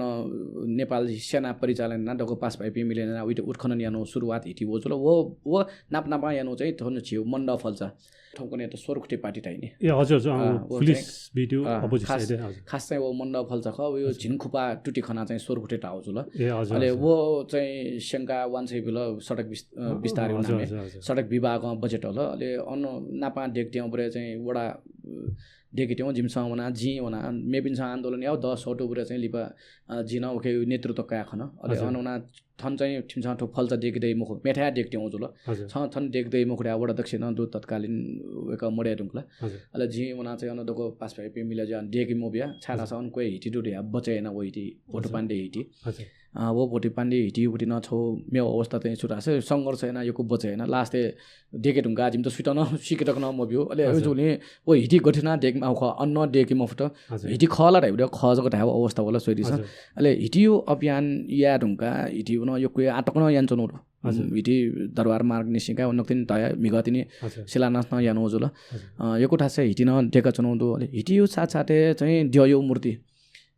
नेपाल सेना परिचालन याना दक्व पासाभाइपिं मिले याना उइत उत्खनन यानाउ सुरुवात हिति व जुल। व, व नाप नापं यानाउ चाहिँ थन झिउ मण्डा फल्चा। थौंकन्हय् त स्वरखुट्टे पाटी धाइ नि। ए, हजुर, हजुर, अँ, अँ, व पुलिस चाहिँ, बिट्यु अँ, अपोजिट खास, साइड, हजुर। खास चाहिँ व मण्डा फल्चा खः, व हजुर। झिंखुपा तुति खना चाहिँ स्वरखुट्टे धाउ जुल। ए, हजुर, अले हजुर। व चाहिँ स्यंका वांछ्वय् बिल सडक विस-, अ, अँ, विस्तार अँ, हजुर, नामय्। हजुर, हजुर। सडक विभागं बजेट हल। अले अन नापं देके त्यंबलय् चाहिँ वडा, अ, देके त्यं जिमिसं वना, जिं वना, मेपिन्सं आन्दोलन याउ दस सौटुबलय् चाहिँ लिपा, अ, जिं नं उके नेतृत्व काये खन। अले हजुर। अन वना थन चाहिँ थिमिसं थ्व फल्चा देके दइ मखु, मेथाय् देके त्यं जुल। हजुर। छ थन देके दइ मखु धया वडा अध्यक्ष नं दु तत्कालीन वय्कः मदये धुंकल। हजुर। अले जिं वना चाहिँ अन दक्व पासाभाइपिं मिले जुया देके मबिया, छाय् धाःसा अन क्वय् हिति दु धया बचय् याना व हिति भोटे पाण्डे हिति। हजुर। अ, व भोटे पाण्डे हिति उति नं छौ मेव अवस्था चाहिँ छु धाःसा संघर्ष याना यक्व बचय् याना last-य् देके धुंकाः जिमित सुइत नं सीके तक नं मब्यू। अले हजुर। अय्जूगुलिं व हिति गथे याना देके माउ खः, अन नं देके मफुत। हजुर। हिति खः ला धाइबलय् खः जक धायेव अवस्था वल स्वयेदीसा। हजुर। अले हितियो अभियान याये धुंकाः हितियो नं यक्व आः तक नं यानाच्वनाउ दु। हजुर। हिति दरबार मार्ग निसें का नकतिनि धया म्हिगः तिनि हजुर। शिलान्यास नं यानाउ जुल। हजुर। अ, यक्व थासय् हिति नं देकाच्वनाउ दु। अले हितियो साथसाथय् चाहिँ द्यःयो मूर्ति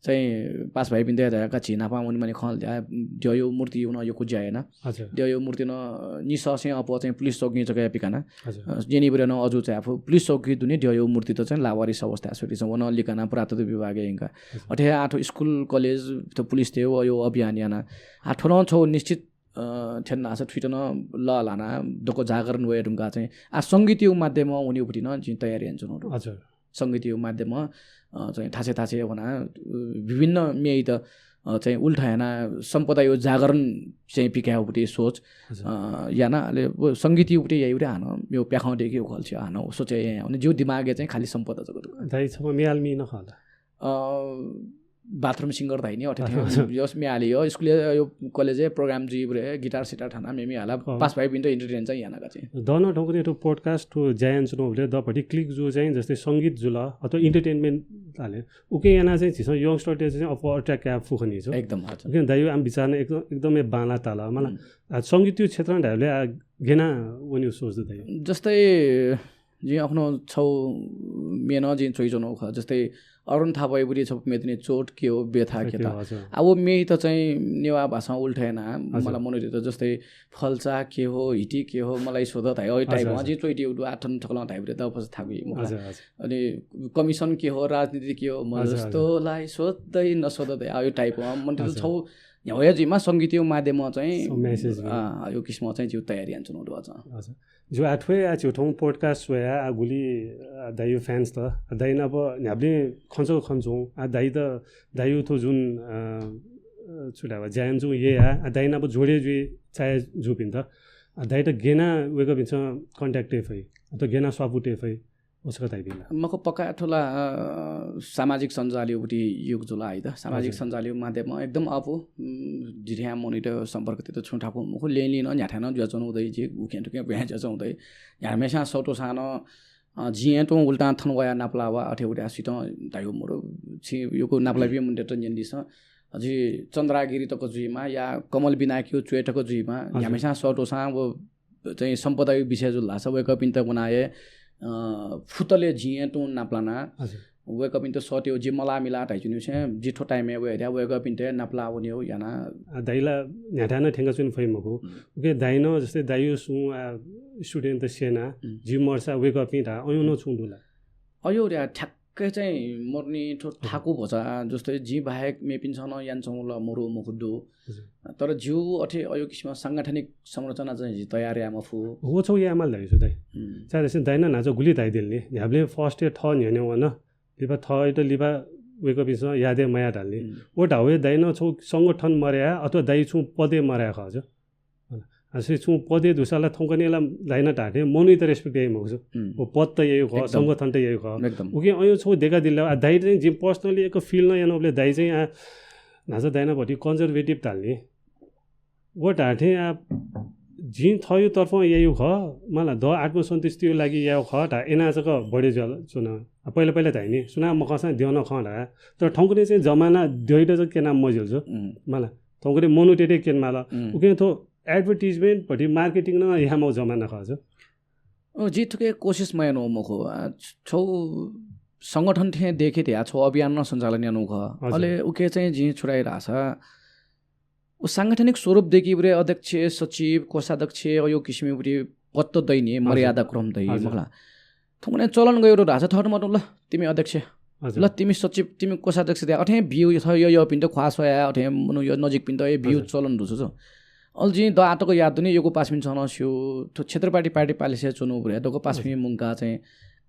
चाहिँ पासाभाइपिन्त धया का झी नापं वनेमानि खँ ल्हाये, द्यःयो मूर्ति नं यक्व ज्या याना। हजुर। द्यःयो मूर्ति नं निसःसें अप्वः चाहिँ पुलिस चौकी जक पिकाना। हजुर। अ, न्यनीबलय् नं अजू चाहिँ आफू पुलिस चौकी दुने द्यःयो मूर्ति त चाहिँ लावारिस अवस्था स्वयेदीसा व नं लिकाना पुरातत्व विभागय् यंका। हजुर। अथे हे आः थ्व स्कुल, कलेज, थ्व पुलिसतय्यो अभियान याना। आः थ्व नं छौ निश्चित, अ, थ्यन धाःसा थुइत नं लःल्हाना दक्व जागरण वये धुंकाः चाहिँ आः संगीतयो माध्यमं वनेउ पति नं जिं तयारी यानाच्वनाउ दु। हजुर। संगीतयो माध्यमं, अ, चाहिँ थासय् थासय् वना, अ, विभिन्न म्येइत, अ, चाहिँ उल्था याना सम्पदायो जागरण चाहिँ पिकायेउ पति सोच, हजुर। अ, याना। अले व संगीतयो पति याइउ पति हानं मेव प्याखं देके खल छि हानं सोचे याना। जिउ दिमागय् चाहिँ खाली सम्पदा जक दु। दाइ छम्ह म्ये हालामि नं खः ला? अ, bathroom singer धाइ नि, अथे थें हजुर। यस म्ये हालेयो, स्कुलय् यो कलेजय् program जुइबलय् guitar सिटार थाना म्ये म्ये हाला, अँ। पासाभाइपिन्त entertain चाहिँ याना का चाहिँ। द नं थौंकन्हय् थ्व podcast थ्व ज्या यानाच्वनाबलय् द भति click जू चाहिँ जस्तै संगीत जुल अथवा entertainment हाले। उके याना चाहिँ झीसं youngster-तय्त चाहिँ अप्वः attract याये फु खनी छु। एकदम, हजुर। उके दाइयो आम बिचार नं एकदम, एकदमै बांला ताल। मला, हुँ। आ, संगीतयो क्षेत्रं धाइबलय् आ गेना वनेउ सोच दु दाइ? जस्तै जिं अखुनं छौ म्ये नं जिं च्वइच्वनागु खः। जस्तै अरुण थापायो बुरी छपु म्ये दनि चोट के हो, व्यथा के हो, हजुर। आ, व म्येइत चाहिँ नेवाः भाषां उल्था याना, हजुर। मला मनूतय्त जस्तै फल्चा के हो, हिति के हो, मलाई सोध धाइ, अय् हजुर, type-ं हजुर। जिं च्वइत्यु दु, आः थन थकलं धाइबलय् द फस थाकुइ मखु। हजुर, हजुर। अनि commission के हो, राजनीति के हो, म हजुर, हजुर। जस्तोलाई सोध्दै नसोध धाइ, अय् type-ं मनूतय्त हजुर। छौ न्ह्याउ हे जुइमा संगीतयो माध्यमं चाहिँ छौ message आ, यो किसिमं चाहिँ जिउ तयारी यानाच्वनाउ दु अझ। हजुर। जिउ आः थ्व हे आ झीउ थौं podcast स्वया आ गुलि, आ, दाइयो fans त, आ, दाइ नाप न्ह्याबलें खँच्वः खँच्वं, आ, दाइ त, दाइयो थ्व जुन, आ, आ, छु धाइ बा, ज्या यानाच्वंगु यय् आ, आ, दाइ नाप जोडे जुइ चाहे जूपिन्त, आ, दाइत गेना वय्कःपिन्सं contact याये फइ, अथवा गेना स्वापू तये फइ, व छकः धाइपिं ला? मखु, पक्का थ्व ला, अ, सामाजिक सञ्जालयो बुटी युग जुल है त। सामाजिक हजुर। सञ्जालयो माध्यमं एकदम अःपु, उम्, जिथ्यां मनूत सम्पर्क तयेत छुं थाकु मखु, ल्यंल्यं नं न्ह्याथाय् नं जुयाच्वनागु दइ, जि उखें थुखें ब्वयां जुयाच्वनागु दइ। न्ह्याम्हेसां सःतूसां नं, अ, जिं हे तुं उल्टां थन वया नापलाः वा अथे उठ्या सितं धायु मरु, छि यक्व नापलाःपिं मनूतय्त न्यनादिसँ। अझ चन्द्रागिरी तक जुइमा या कमल बिनाकियो च्वय् तक जुइमा, हजुर। न्ह्याम्हेसां सःतूसां व चाहिँ सम्पदायो विषय जुल धाःसा वय्कःपिन्त वना हे, अ, फुतले जिं हे तुं नापलाना। हजुर। वय्कःपिन्त सःतेगु, जि मलाः मिलाः धाइच्वनिगु छेँ, जि थ्व time-य् वये धया वय्कःपिन्त हे नापलाः वनेगु याना। आ, दाइ ला न्ह्याथाय् नं थ्यंका च्वने फइ मखु। उके दाइनं जस्तै दाइयो सुं, आ, student त स्यना, जि मर्सा वय्कःपिं धा, अयो नं छुं दु ला? अयो र्या ठ्याक्कै चाहिँ मरुनि थ्व थाकु भचा, जस्तै जि बाहेक मेपिन्सं नं यानाच्वंगु ला मरु मखु दु। तर ज्यू अथे अयो किसिम सांगठनिक संरचना चाहिँ जि तयार याये मफु। व छौ याये माल धाइ छु दाइ। चाहे जस्तै दाइनं न्हाचा गुलि धाइदिल नि, न्ह्याबलें first-य् थः न्ह्यःने वन, लिपा थःयात लिपा वय्कःपिन्सं यादे मया धाल नि। व धाउया दाइनं छौ संगठन मरया अथवा दाइ छुं पदे मरया खः छु। आ, से छुं पदे दुसा ला थौंकन्हय् ला दाइनं धाःथें मनूइत respect याइ मखु छु। व पद त याइ खः, संगठन त याइ खः। उके अयो छौ देका दिल, आ, दाइ चाहिँ जिं personally एक feel नं यानाबले दाइ चाहिँ, आ, न्हाचा दाइनं भति conservative धाल नि। व धाःथें, आ, जिं थःयो तर्फं यायु खः, मला द आत्मसन्तुष्टियो लागि यायु खः धा एना जक बढे ज्वल च्वन। आ, पहिला पहिला धाइ नि, सुना मखंसां द्यन खँ धा। तर थौंकन्हय् चाहिँ जमाना द्यइत जक केना मजिल छु। मला, थौंकन्हय् मनूतय्त केन माल। उके थ्व advertisement भति marketing नं यामौ जमाना खः छु। अँ, जि थुके कोसिस मयानु मखु। आ, छौ संगठन थें देखे ध्या छौ अभियान नं सञ्चालन यानु खः। अले उके चाहिँ जि छुराइ धासा उ सांगठनिक स्वरूप देखिबरे अध्यक्ष, सचिव, कोषाध्यक्ष, अयो किसिमबरे पद त दै नि, मर्यादा क्रम दै मखला। थौंकन्हय् चलन गयो धासा थःत मतु ल, तिमी अध्यक्ष। ल, तिमी सचिव, तिमी कोषाध्यक्ष द्या, अथे बिउ यथ यो, यो पिन्त ख्वास वया, अथे मनु यो नजिक पिन्त ए बिउ चलन दु छु। अल जिं द आतक याद दुनि, योगु पासमिन छन स्यु, थ्व क्षेत्रपाटी पाटी पालिसे चुनु बरे, दको पासमिन मुंका चाहिँ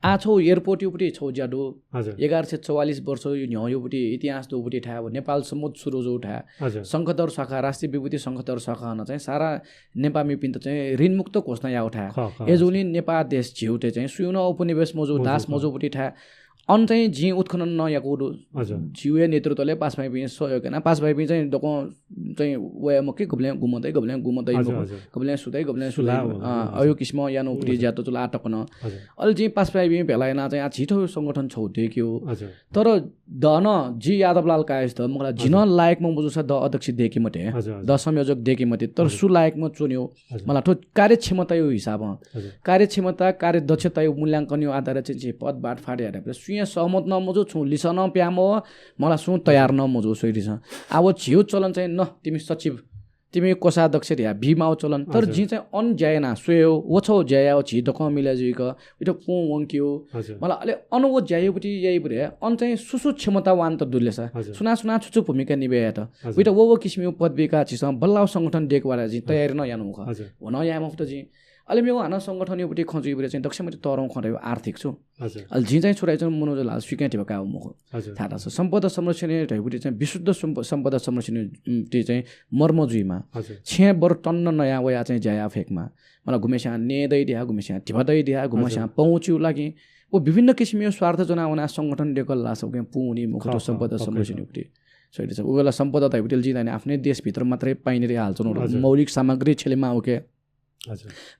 आ छौ airport युपटी छौ ज्या दु। एघार सय चौवालिस वर्ष यो न्ह्यः युपटी इतिहास दुपटी थाय्, नेपाल सम्बत सुरु जौ थाय्। शंखधर शाखा, राष्ट्रिय विभूति शंखधर शाखा न चाहिँ सारा नेपामीपिन्त चाहिँ ऋणमुक्त घोषणा याउ थाय्। एजुलिं नेपाल देश झिउते चाहिँ सुयुन उपनिवेश मजु, दास मजुपटी थाय्। अन चाहिँ जिं उत्खनन न याकु दु। झिउए नेतृत्वले पासभाइपिं सहयोग याना, पासभाइपिं चाहिँ दकं चाहिँ वया मके गबलें गुमदै, गबलें गुमदै, गबलें सुदै, गबलें सुदै। अयो किसिम यानु उपति ज्यात चुला आतक न। अले जिं पासभाइपिं भेला याना चाहिँ आ झिठो संगठन छौ देक्यो। तर दन जि यादवलाल कायस्थ मखला जिन लायक म मजुसा द अध्यक्ष देके मते, द संयोजक देके मते, तर सु लायक म चुन्यो। मला थ्व कार्यक्षमतायो हिसाबं, कार्यक्षमता, कार्यदक्षतायो मूल्यांकनयो आधारय् चाहिँ जि पद बाँडफाँड याना। सुया सहमत न मजु, छु लिसन प्याम, मला सुं तयार न मजु, सोइदिस। आ व झिउ चलन चाहिँ न, तिमी सचिव, तिमी कोषाध्यक्ष ध्या बिमाउ चलन। तर जि चाहिँ अन ज्या याना स्वयो, व छौ ज्या याउ झि दकं मिले जुइक, इथ कुं वंक्यो। मला अले अन व ज्यायुपति याइबरे, अन चाहिँ सुसु क्षमतावान त दुलेसा। सुना सुना छुचु भूमिका निभे यात। उइत व व किसिमयो पद बिका झिसं बल्लाउ संगठन देकवाला जि तयारी न यानु ख। व न याये मफुत जि। अले मेउ हानं संगठन युपति खँ जुइबरे चाहिँ दक्षिणपति तरौं खँ रह्यो आर्थिक छु। अले जि चाहिँ छुराइ चाहिँ मनोज लाल स्वीकार धिबा काउ मखु। थाता छ सम्पदा संरक्षण धैबुति चाहिँ विशुद्ध सम्प-, सम्पदा संरक्षण, उम्, ति चाहिँ मर्म जुइमा। छे बर टन्न नया वया चाहिँ ज्याया फेकमा। मला गुमेस्यां ने दै दिया, गुमेस्यां धिबा दै दिया, गुमेस्यां पहुँच्यु लागि। व विभिन्न किसिमयो स्वार्थ जना वना संगठन देकल ला सबके पुनि मुखत सम्पदा संरक्षण युपति। सही छ। उगला सम्पदा धैबुति जि दाने आफ्नै देशभित्र मात्रै पाइने रे हाल्छन्। मौलिक सामग्री छेलेमा उके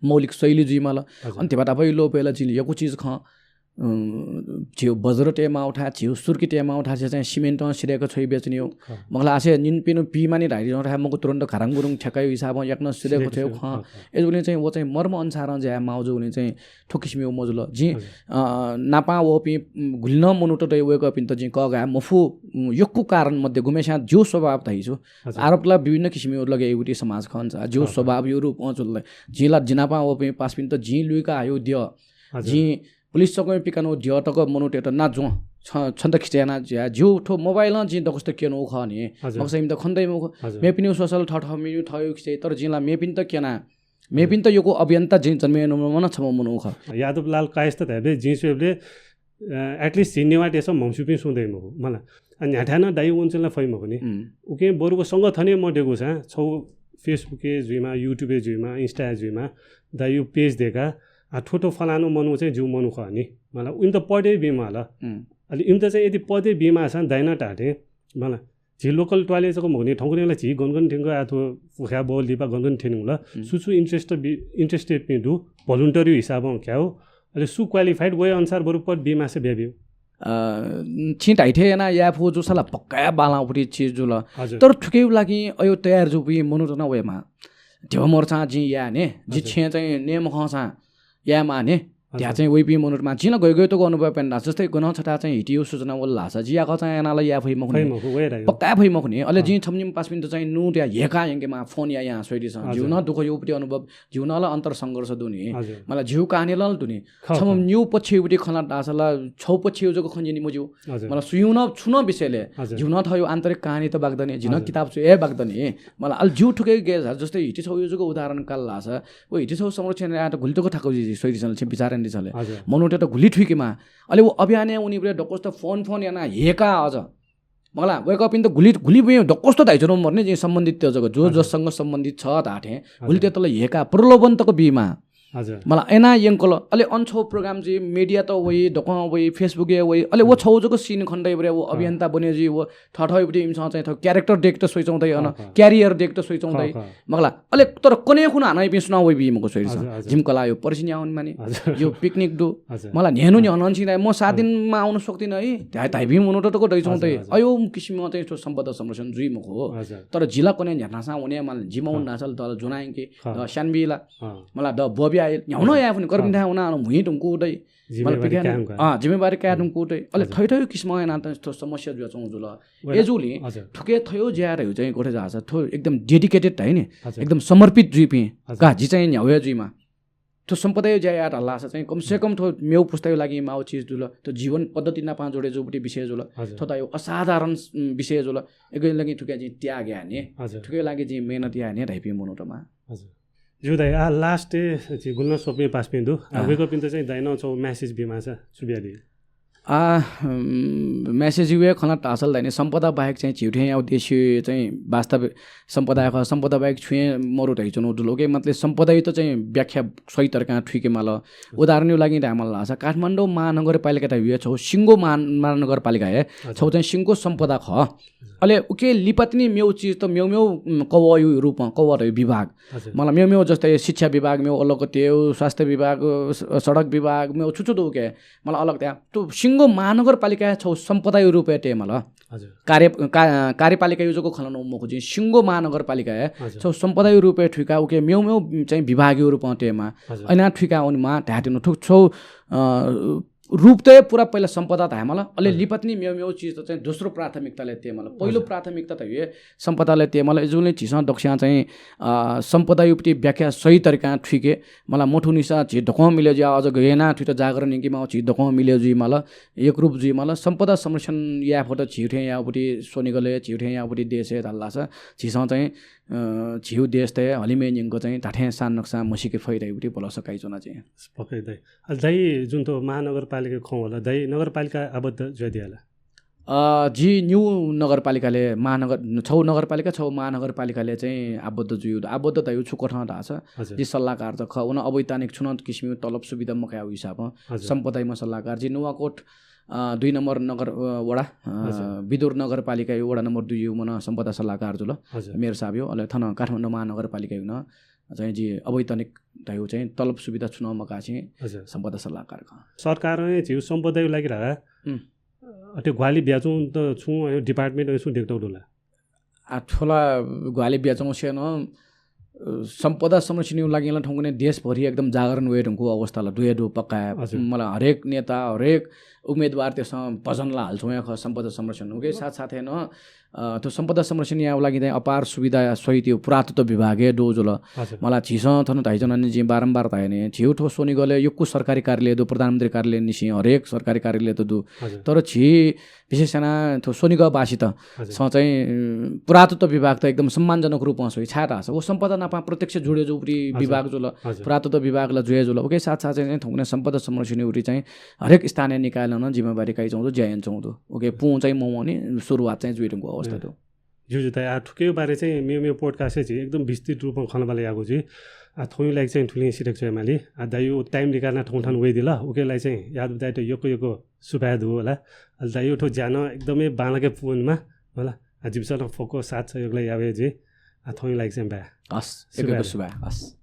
मौलिक शैली जुइमाल। अनि धिबा धापै लोप याला जिं यक्व चिज खँ, अँ, झिउ बज्र तेमा उठा, झिउ सुर्की तेमा उठा, से चाहिँ सिमेन्ट सिरेक छोइ बेचनियो। मखला आसे निनपिनु पीमानि धाइदिन उठा, मगु तुरन्त घाराङ गुरुङ ठ्याक्कै हिसाबं याकन सिरेक छोइ खँ। एजुलिं चाहिँ व चाहिँ मर्म अनुसारं ज्या माउ जुलिं चाहिँ थ्व किसिमयो मजुल। जिं, अँ, नापा वपिं, उम्, गुलिन मनुत दै वय्कःपिन्त जिं कगा मफु, उम्, यक्कु कारण मध्ये गुमेस्यां ज्यू स्वभाव धाइछु। आरोपला विभिन्न किसिमयो लगे युति समाज खन्छ। ज्यू स्वभावयो रूप अँ चुल। जिं ला जिनापा वपिं पासपिन्त जिं लुइका हायो द्य। जिं पुलिस चकं पिकानो द्य तक मनुतेत ना ज्वं। छ-, छन्त खिचय् याना ज्या। ज्यू थ्व मोबाइलं जिं दकस्त क्यनो खः नि। मकसमित खन्दै मखु। मेपिनिउ सोसल थथ मिउ थयो खिचय्, तर जिं ला मेपिन्त क्यना। मेपिन्त यक्व अभियन्ता जिं जन्मे नुमन छम्ह मनु खः। यादवलाल कायस्थ धाइबे जिं स्वयेबले, अ, at least झी नेवाः देशं म्हमस्यूपिं सुं दइ मखु, मला। अ, न्ह्याथाय् नं दाइ वंचुला फइ मखु नि। उके बरुको संगठनय् मदेगु सा, छौ Facebook-य् जुइमा, YouTube-य् जुइमा, Insta-य् जुइमा, दाइयो page देका, आ, थ्व थ्व फलानु मनु चाहिँ ज्यू मनु खः नि। मला, उन्त पदे बिमाल। अले इन्त चाहिँ यदि पदे बिमासा दाइनं धाःथें, मला, झी local त्वाले जक मखु नि, थौंकन्हय् ला झी गन गन थ्यंक आ थ्व पुखा बौ लिपा गन गन थ्यंगु ला। सुसु interest बि-, interested पिं दु, volunteer-यो हिसाबं क्याउ। अले सु qualified वये अनुसार बरु पद बिमासे ब्याबिउ। अ, छिं धाइथे याना याफु जुसा ला पक्का बालां उपरि चिज जुल। तर थुकेउ लागि अयो तयार जुपि मनुत न वयेमा। ध्यबा मरचां जिं याने, जि छेँ चाहिँ ने मखंसां यायेमाने। हजुर। ध्या चाहिँ वइपिं मनूतमा जिं ला गय् गय् तक अनुभव याना। जस्तै गनं छता चाहिँ हिटियो सूचना वल धाःसा जि याकः चाहिँ याना ला याये फइ मखुनि। फइ मखु, वये ला यो। पक्का फइ मखुनि। अले अँ। जिं छम्ह निम्ह पासापिन्त चाहिँ नु ध्या हेका यंकेमा फोन या या स्वइदिसँ। हजुर। जिउ नं दुःख युपति अनुभव, जिउ नं ला अन्तर संघर्ष दुनि। हजुर। मला जिउ कहानी ला दुनि। ख, छम्ह ख। न्यू पक्षयुपति खँ ला धाःसा ला छौ पक्षयु जक खँ जिनि मज्यू। हजुर। मला सुयु नं छु नं विषयले हजुर। जिउ नं थयु आन्तरिक कहानी त बागदनि, जिन हजुर। किताब छु ए बागदनि। मला अल जिउ थुके गे जस्तै हिटि छौ यो जक उदाहरण काल धाःसा व हिटि छौ संरक्षण यात गुलि तक थाकु जि स्वइदिसँ छे विचार यानादिसँ ले। हजुर। मनूत त गुलि थुइकेमा। अले व अभियान या उनी बरे दक्वस्त फोन फोन याना हेका अझ। मला वय्कःपिन्त गुलि, गुलि बुँ दक्वस्त धाइच्वनु मर्ने जिं सम्बन्धित जक, जो हजुर। जससँग सम्बन्धित छ धाथें, हजुर। गुलि तेतल हेका प्रलोभन तक बीमा। हजुर। मला एना यंकल, अले अन छौ program जुइ, media त वइ, दक्वं वइ, Facebook या वइ, अले व हजुर। छौ जक scene खन्दै बरे व हाँ। अभियन्ता बने जुइ, व थथौ इबुटी इमिसं चाहिँ थौ character देख त सोइचौं दइ, अन हाँ, हाँ। Career देख त सोइचौं हाँ, दइ। हाँ। मगला, अले तर कने खुना हाना इपिं सुना वइ बी मको सोइरिस। हजुर, हजुर। जिम कला यो पर्सि न्याउन माने। हजुर। यो picnic दु। हजुर। मला न्हेनु हाँ। न्ह्यनन सिनाइ, म सात हाँ। दिनमा आउन सक्दिन है। धाइ, धाइ भीम मनूत तक दैचौं हजुर, दइ। हजुर। अयो किसिम चाहिँ थो सम्पदा संरक्षण जुइ मको। हजुर। तर जिला कने न्ह्यानासा वने माल, जिमा हाँ। उन नासल दल जुनाइके, हाँ। द स्यानबिला। हाँ। मला द बबिया न्ह्याउन हाँ। या फुन कर्पिन हाँ। थाय् उना अन मुहि तुंकु दइ। जिम्मेवारी मला पिकान कायम का। अँ, जिम्मेवारी कायम हजुर। कुतै। अले हजुर। थै थै किसिम याना त थो समस्या जुया चौं जुल। वय्‌कः एजुलि हजुर। थुके थयो ज्या रह्यु चाहिँ गोठे जासा थो एकदम dedicated है नि। हजुर। एकदम समर्पित जुइपिं हजुर। का जि चाहिँ न्ह्याउ जुइमा। थो सम्पदायो ज्या यात हल्लासा चाहिँ कम से कम थो मेउ पुस्तायो लागि माउ चिज जुल। थो जीवन पद्धति नापा जोडे जुबुटी विषय जुल। हजुर। थो तायो असाधारण, उम्, विषय जुल। एगुले लागि थुके जिं त्याग याने। हजुर। थुके लागि जिं मेहनत याने धाइपिं मनूतमा। हजुर। ज्यू दाइ, आ, last ए झी गुलि नं स्वपिं पासापिं दु। आ, आ। वय्‌कःपिन्त चाहिँ दाइनं छौ message बिमासा छु बियादी? आ, उम्, message वे खला तासल दाइने सम्पदा बाहेक चाहिँ झिउठे या उद्देश्य चाहिँ वास्तव सम्पदा खः, सम्पदा बाहेक छुए मरु धइचुनु दुल। OK, मतलब सम्पदायो त चाहिँ व्याख्या सही तरिका थुइके माल। उदाहरणयो लागि धायेमाल धासा काठमाडौं महानगरपालिका त हुए छौ सिंगो महान-, महानगरपालिका हे हजुर। छौ चाहिँ सिंगो सम्पदा खः। अले उके लिपातिनि मेउ चिज त मेउ मेउ, उम्, कवयु रूपं कव त विभाग। हजुर। मला मेउ मेउ जस्तै शिक्षा विभाग मेउ अलग तेउ, स्वास्थ्य विभाग, स-, सडक विभाग मेउ छु छु दु उके। मला अलग त्या। तो सिंगो महानगरपालिका छौ सम्पदायो रूपे ते मला। हजुर। कार्य-, का-, कार्यपालिकायो जको खलन मखु जिं सिंगो महानगरपालिका हे हजुर। छौ सम्पदायो रूपे थुइका उके मेउ मेउ चाहिँ विभागयो रूपं तेमा। हजुर। अना थुइका उनमा धातिनु थुक छौ, अ, रूप त पुरा पहिला सम्पदा धायेमाल, अले हजुर। लिपतनी मेउ मेउ चिज त चाहिँ दोस्रो प्राथमिकताले तेमाल। पहिलो हजुर। प्राथमिकता त हे सम्पदाले तेमाल। एजुले झिसं दक्ष्या चाहिँ, अ, सम्पदायुपति व्याख्या सही तरिका थुइके मला मथुनिसा झि दक्वं मिले जुया अझ गयना थुइत जागरण निंकि माउ झि दक्वं मिले जुइमाल, एकरूप जुइमाल। सम्पदा संरक्षण या फत झिउठे याउपति स्वनिगले झिउठे याउपति देशे धालासा झिसं चाहिँ, अ, झिउ देश त हलिमे निंक चाहिँ धाठे सान नक्सा मसिके फैदायुपति भलस काइचुना चाहिँ। पक्कै दाइ। अले दाइ जुन थो महानगरपालिका खँ होला, दाइ नगरपालिका आबद्ध जुयादियाला? अ, जि न्यू नगरपालिकाले महानगर, छौ नगरपालिका, छौ महानगरपालिकाले चाहिँ आबद्ध जुयु, आबद्ध धयु छु कथं धाछ। हजुर। जि सल्लाहकार त ख, उन अवैतनिक छुन किसिमयु तलब सुविधा मकायु हिसाबं हजुर। सम्पदायु सल्लाहकार। जि नुवाकोट, अ, दुई नम्बर नगर, अ, वडा, अ, हजुर। विदुर नगरपालिकायु वडा नम्बर दुई यु मन सम्पदा सल्लाहकार जुल। हजुर। मेयर साहब यु, अले थन काठमाडौं महानगरपालिकायु न चाहिँ जि अवैतनिक धयु चाहिँ तलब सुविधा छुन मकाछे हजुर। सम्पदा सल्लाहकार ख। सरकारं झिउ सम्पदायु लागि रा, उम्। अ, त्यो ग्वाहालि ब्याचुं त छुं अ, department अ, छुं देख्दौ दुला। आ, थोला ग्वाहालि ब्याचुं से न, अ, सम्पदा संरक्षणयु लागि ला ठौंकने देशभरि एकदम जागरण वये धुंकु अवस्था ला दुये दु पक्का। हजुर। मला हरेक नेता, हरेक उम्मेदवार तेसं भजन ला हाल्छौं या ख सम्पदा संरक्षण। उके साथ साथै न अ, थ्व सम्पदा संरक्षण यायेगु लागि चाहिँ अपार सुविधा सहित यो पुरातत्व विभागय् दु जुल। हजुर। मला झीसं थन धाइजन नि जिं बारम्बार धायेने, झीउ थ्व स्वनिगलय् यक्व सरकारी कार्यालय दु, प्रधानमन्त्री कार्यालय निसिं हरेक सरकारी कार्यालय त दु। हजुर। तर झी विशेष याना थ्व स्वनिगवासीत हजुर। सं चाहिँ, अ, पुरातत्व विभाग त एकदम सम्मानजनक रूपं स्वइ। छाय् धाःसा व सम्पदा नापा प्रत्यक्ष जुडे जूगु हजुर। विभाग जुल। हजुर। पुरातत्व विभाग ला जुया जुल। उके साथ साथ चाहिँ थौंकन्हय् सम्पदा संरक्षण उरी चाहिँ हरेक स्थानीय निकायलं नं जिम्मेवारी काइचौं दु, ज्या यानाच्वंगु दु। उके हजुर। पुं चाहिँ मवंनि सुरुवात चाहिँ जुइधुंकु अवस्था हजुर। दु। ज्यू, ज्यू दाइ, आ, थुकिया बारे चाहिँ मेमेगु podcast-य् झी एकदम विस्तृत रूपं खँल्हाबल्हा याःगु जुइ। आ, थौंया लागि चाहिँ थुलिं सिधय् च्वयेमालि। आ, दाइया time निकालना थौं थन वइदिल। उकिया लागि चाहिँ यादव दाइत यक्व यक्व सुभाय् दु होला। आ, दाइया थ्व ज्या नं एकदमै बांलाक पूवनेमा होला। आ, जिमिसं नं फक्व साथ सहयोगला यावे जुइ। आ, थौंया लागि चाहिँ बाय्। हस्, यक्व यक्व सुभाय्। सुभाय्। हस्।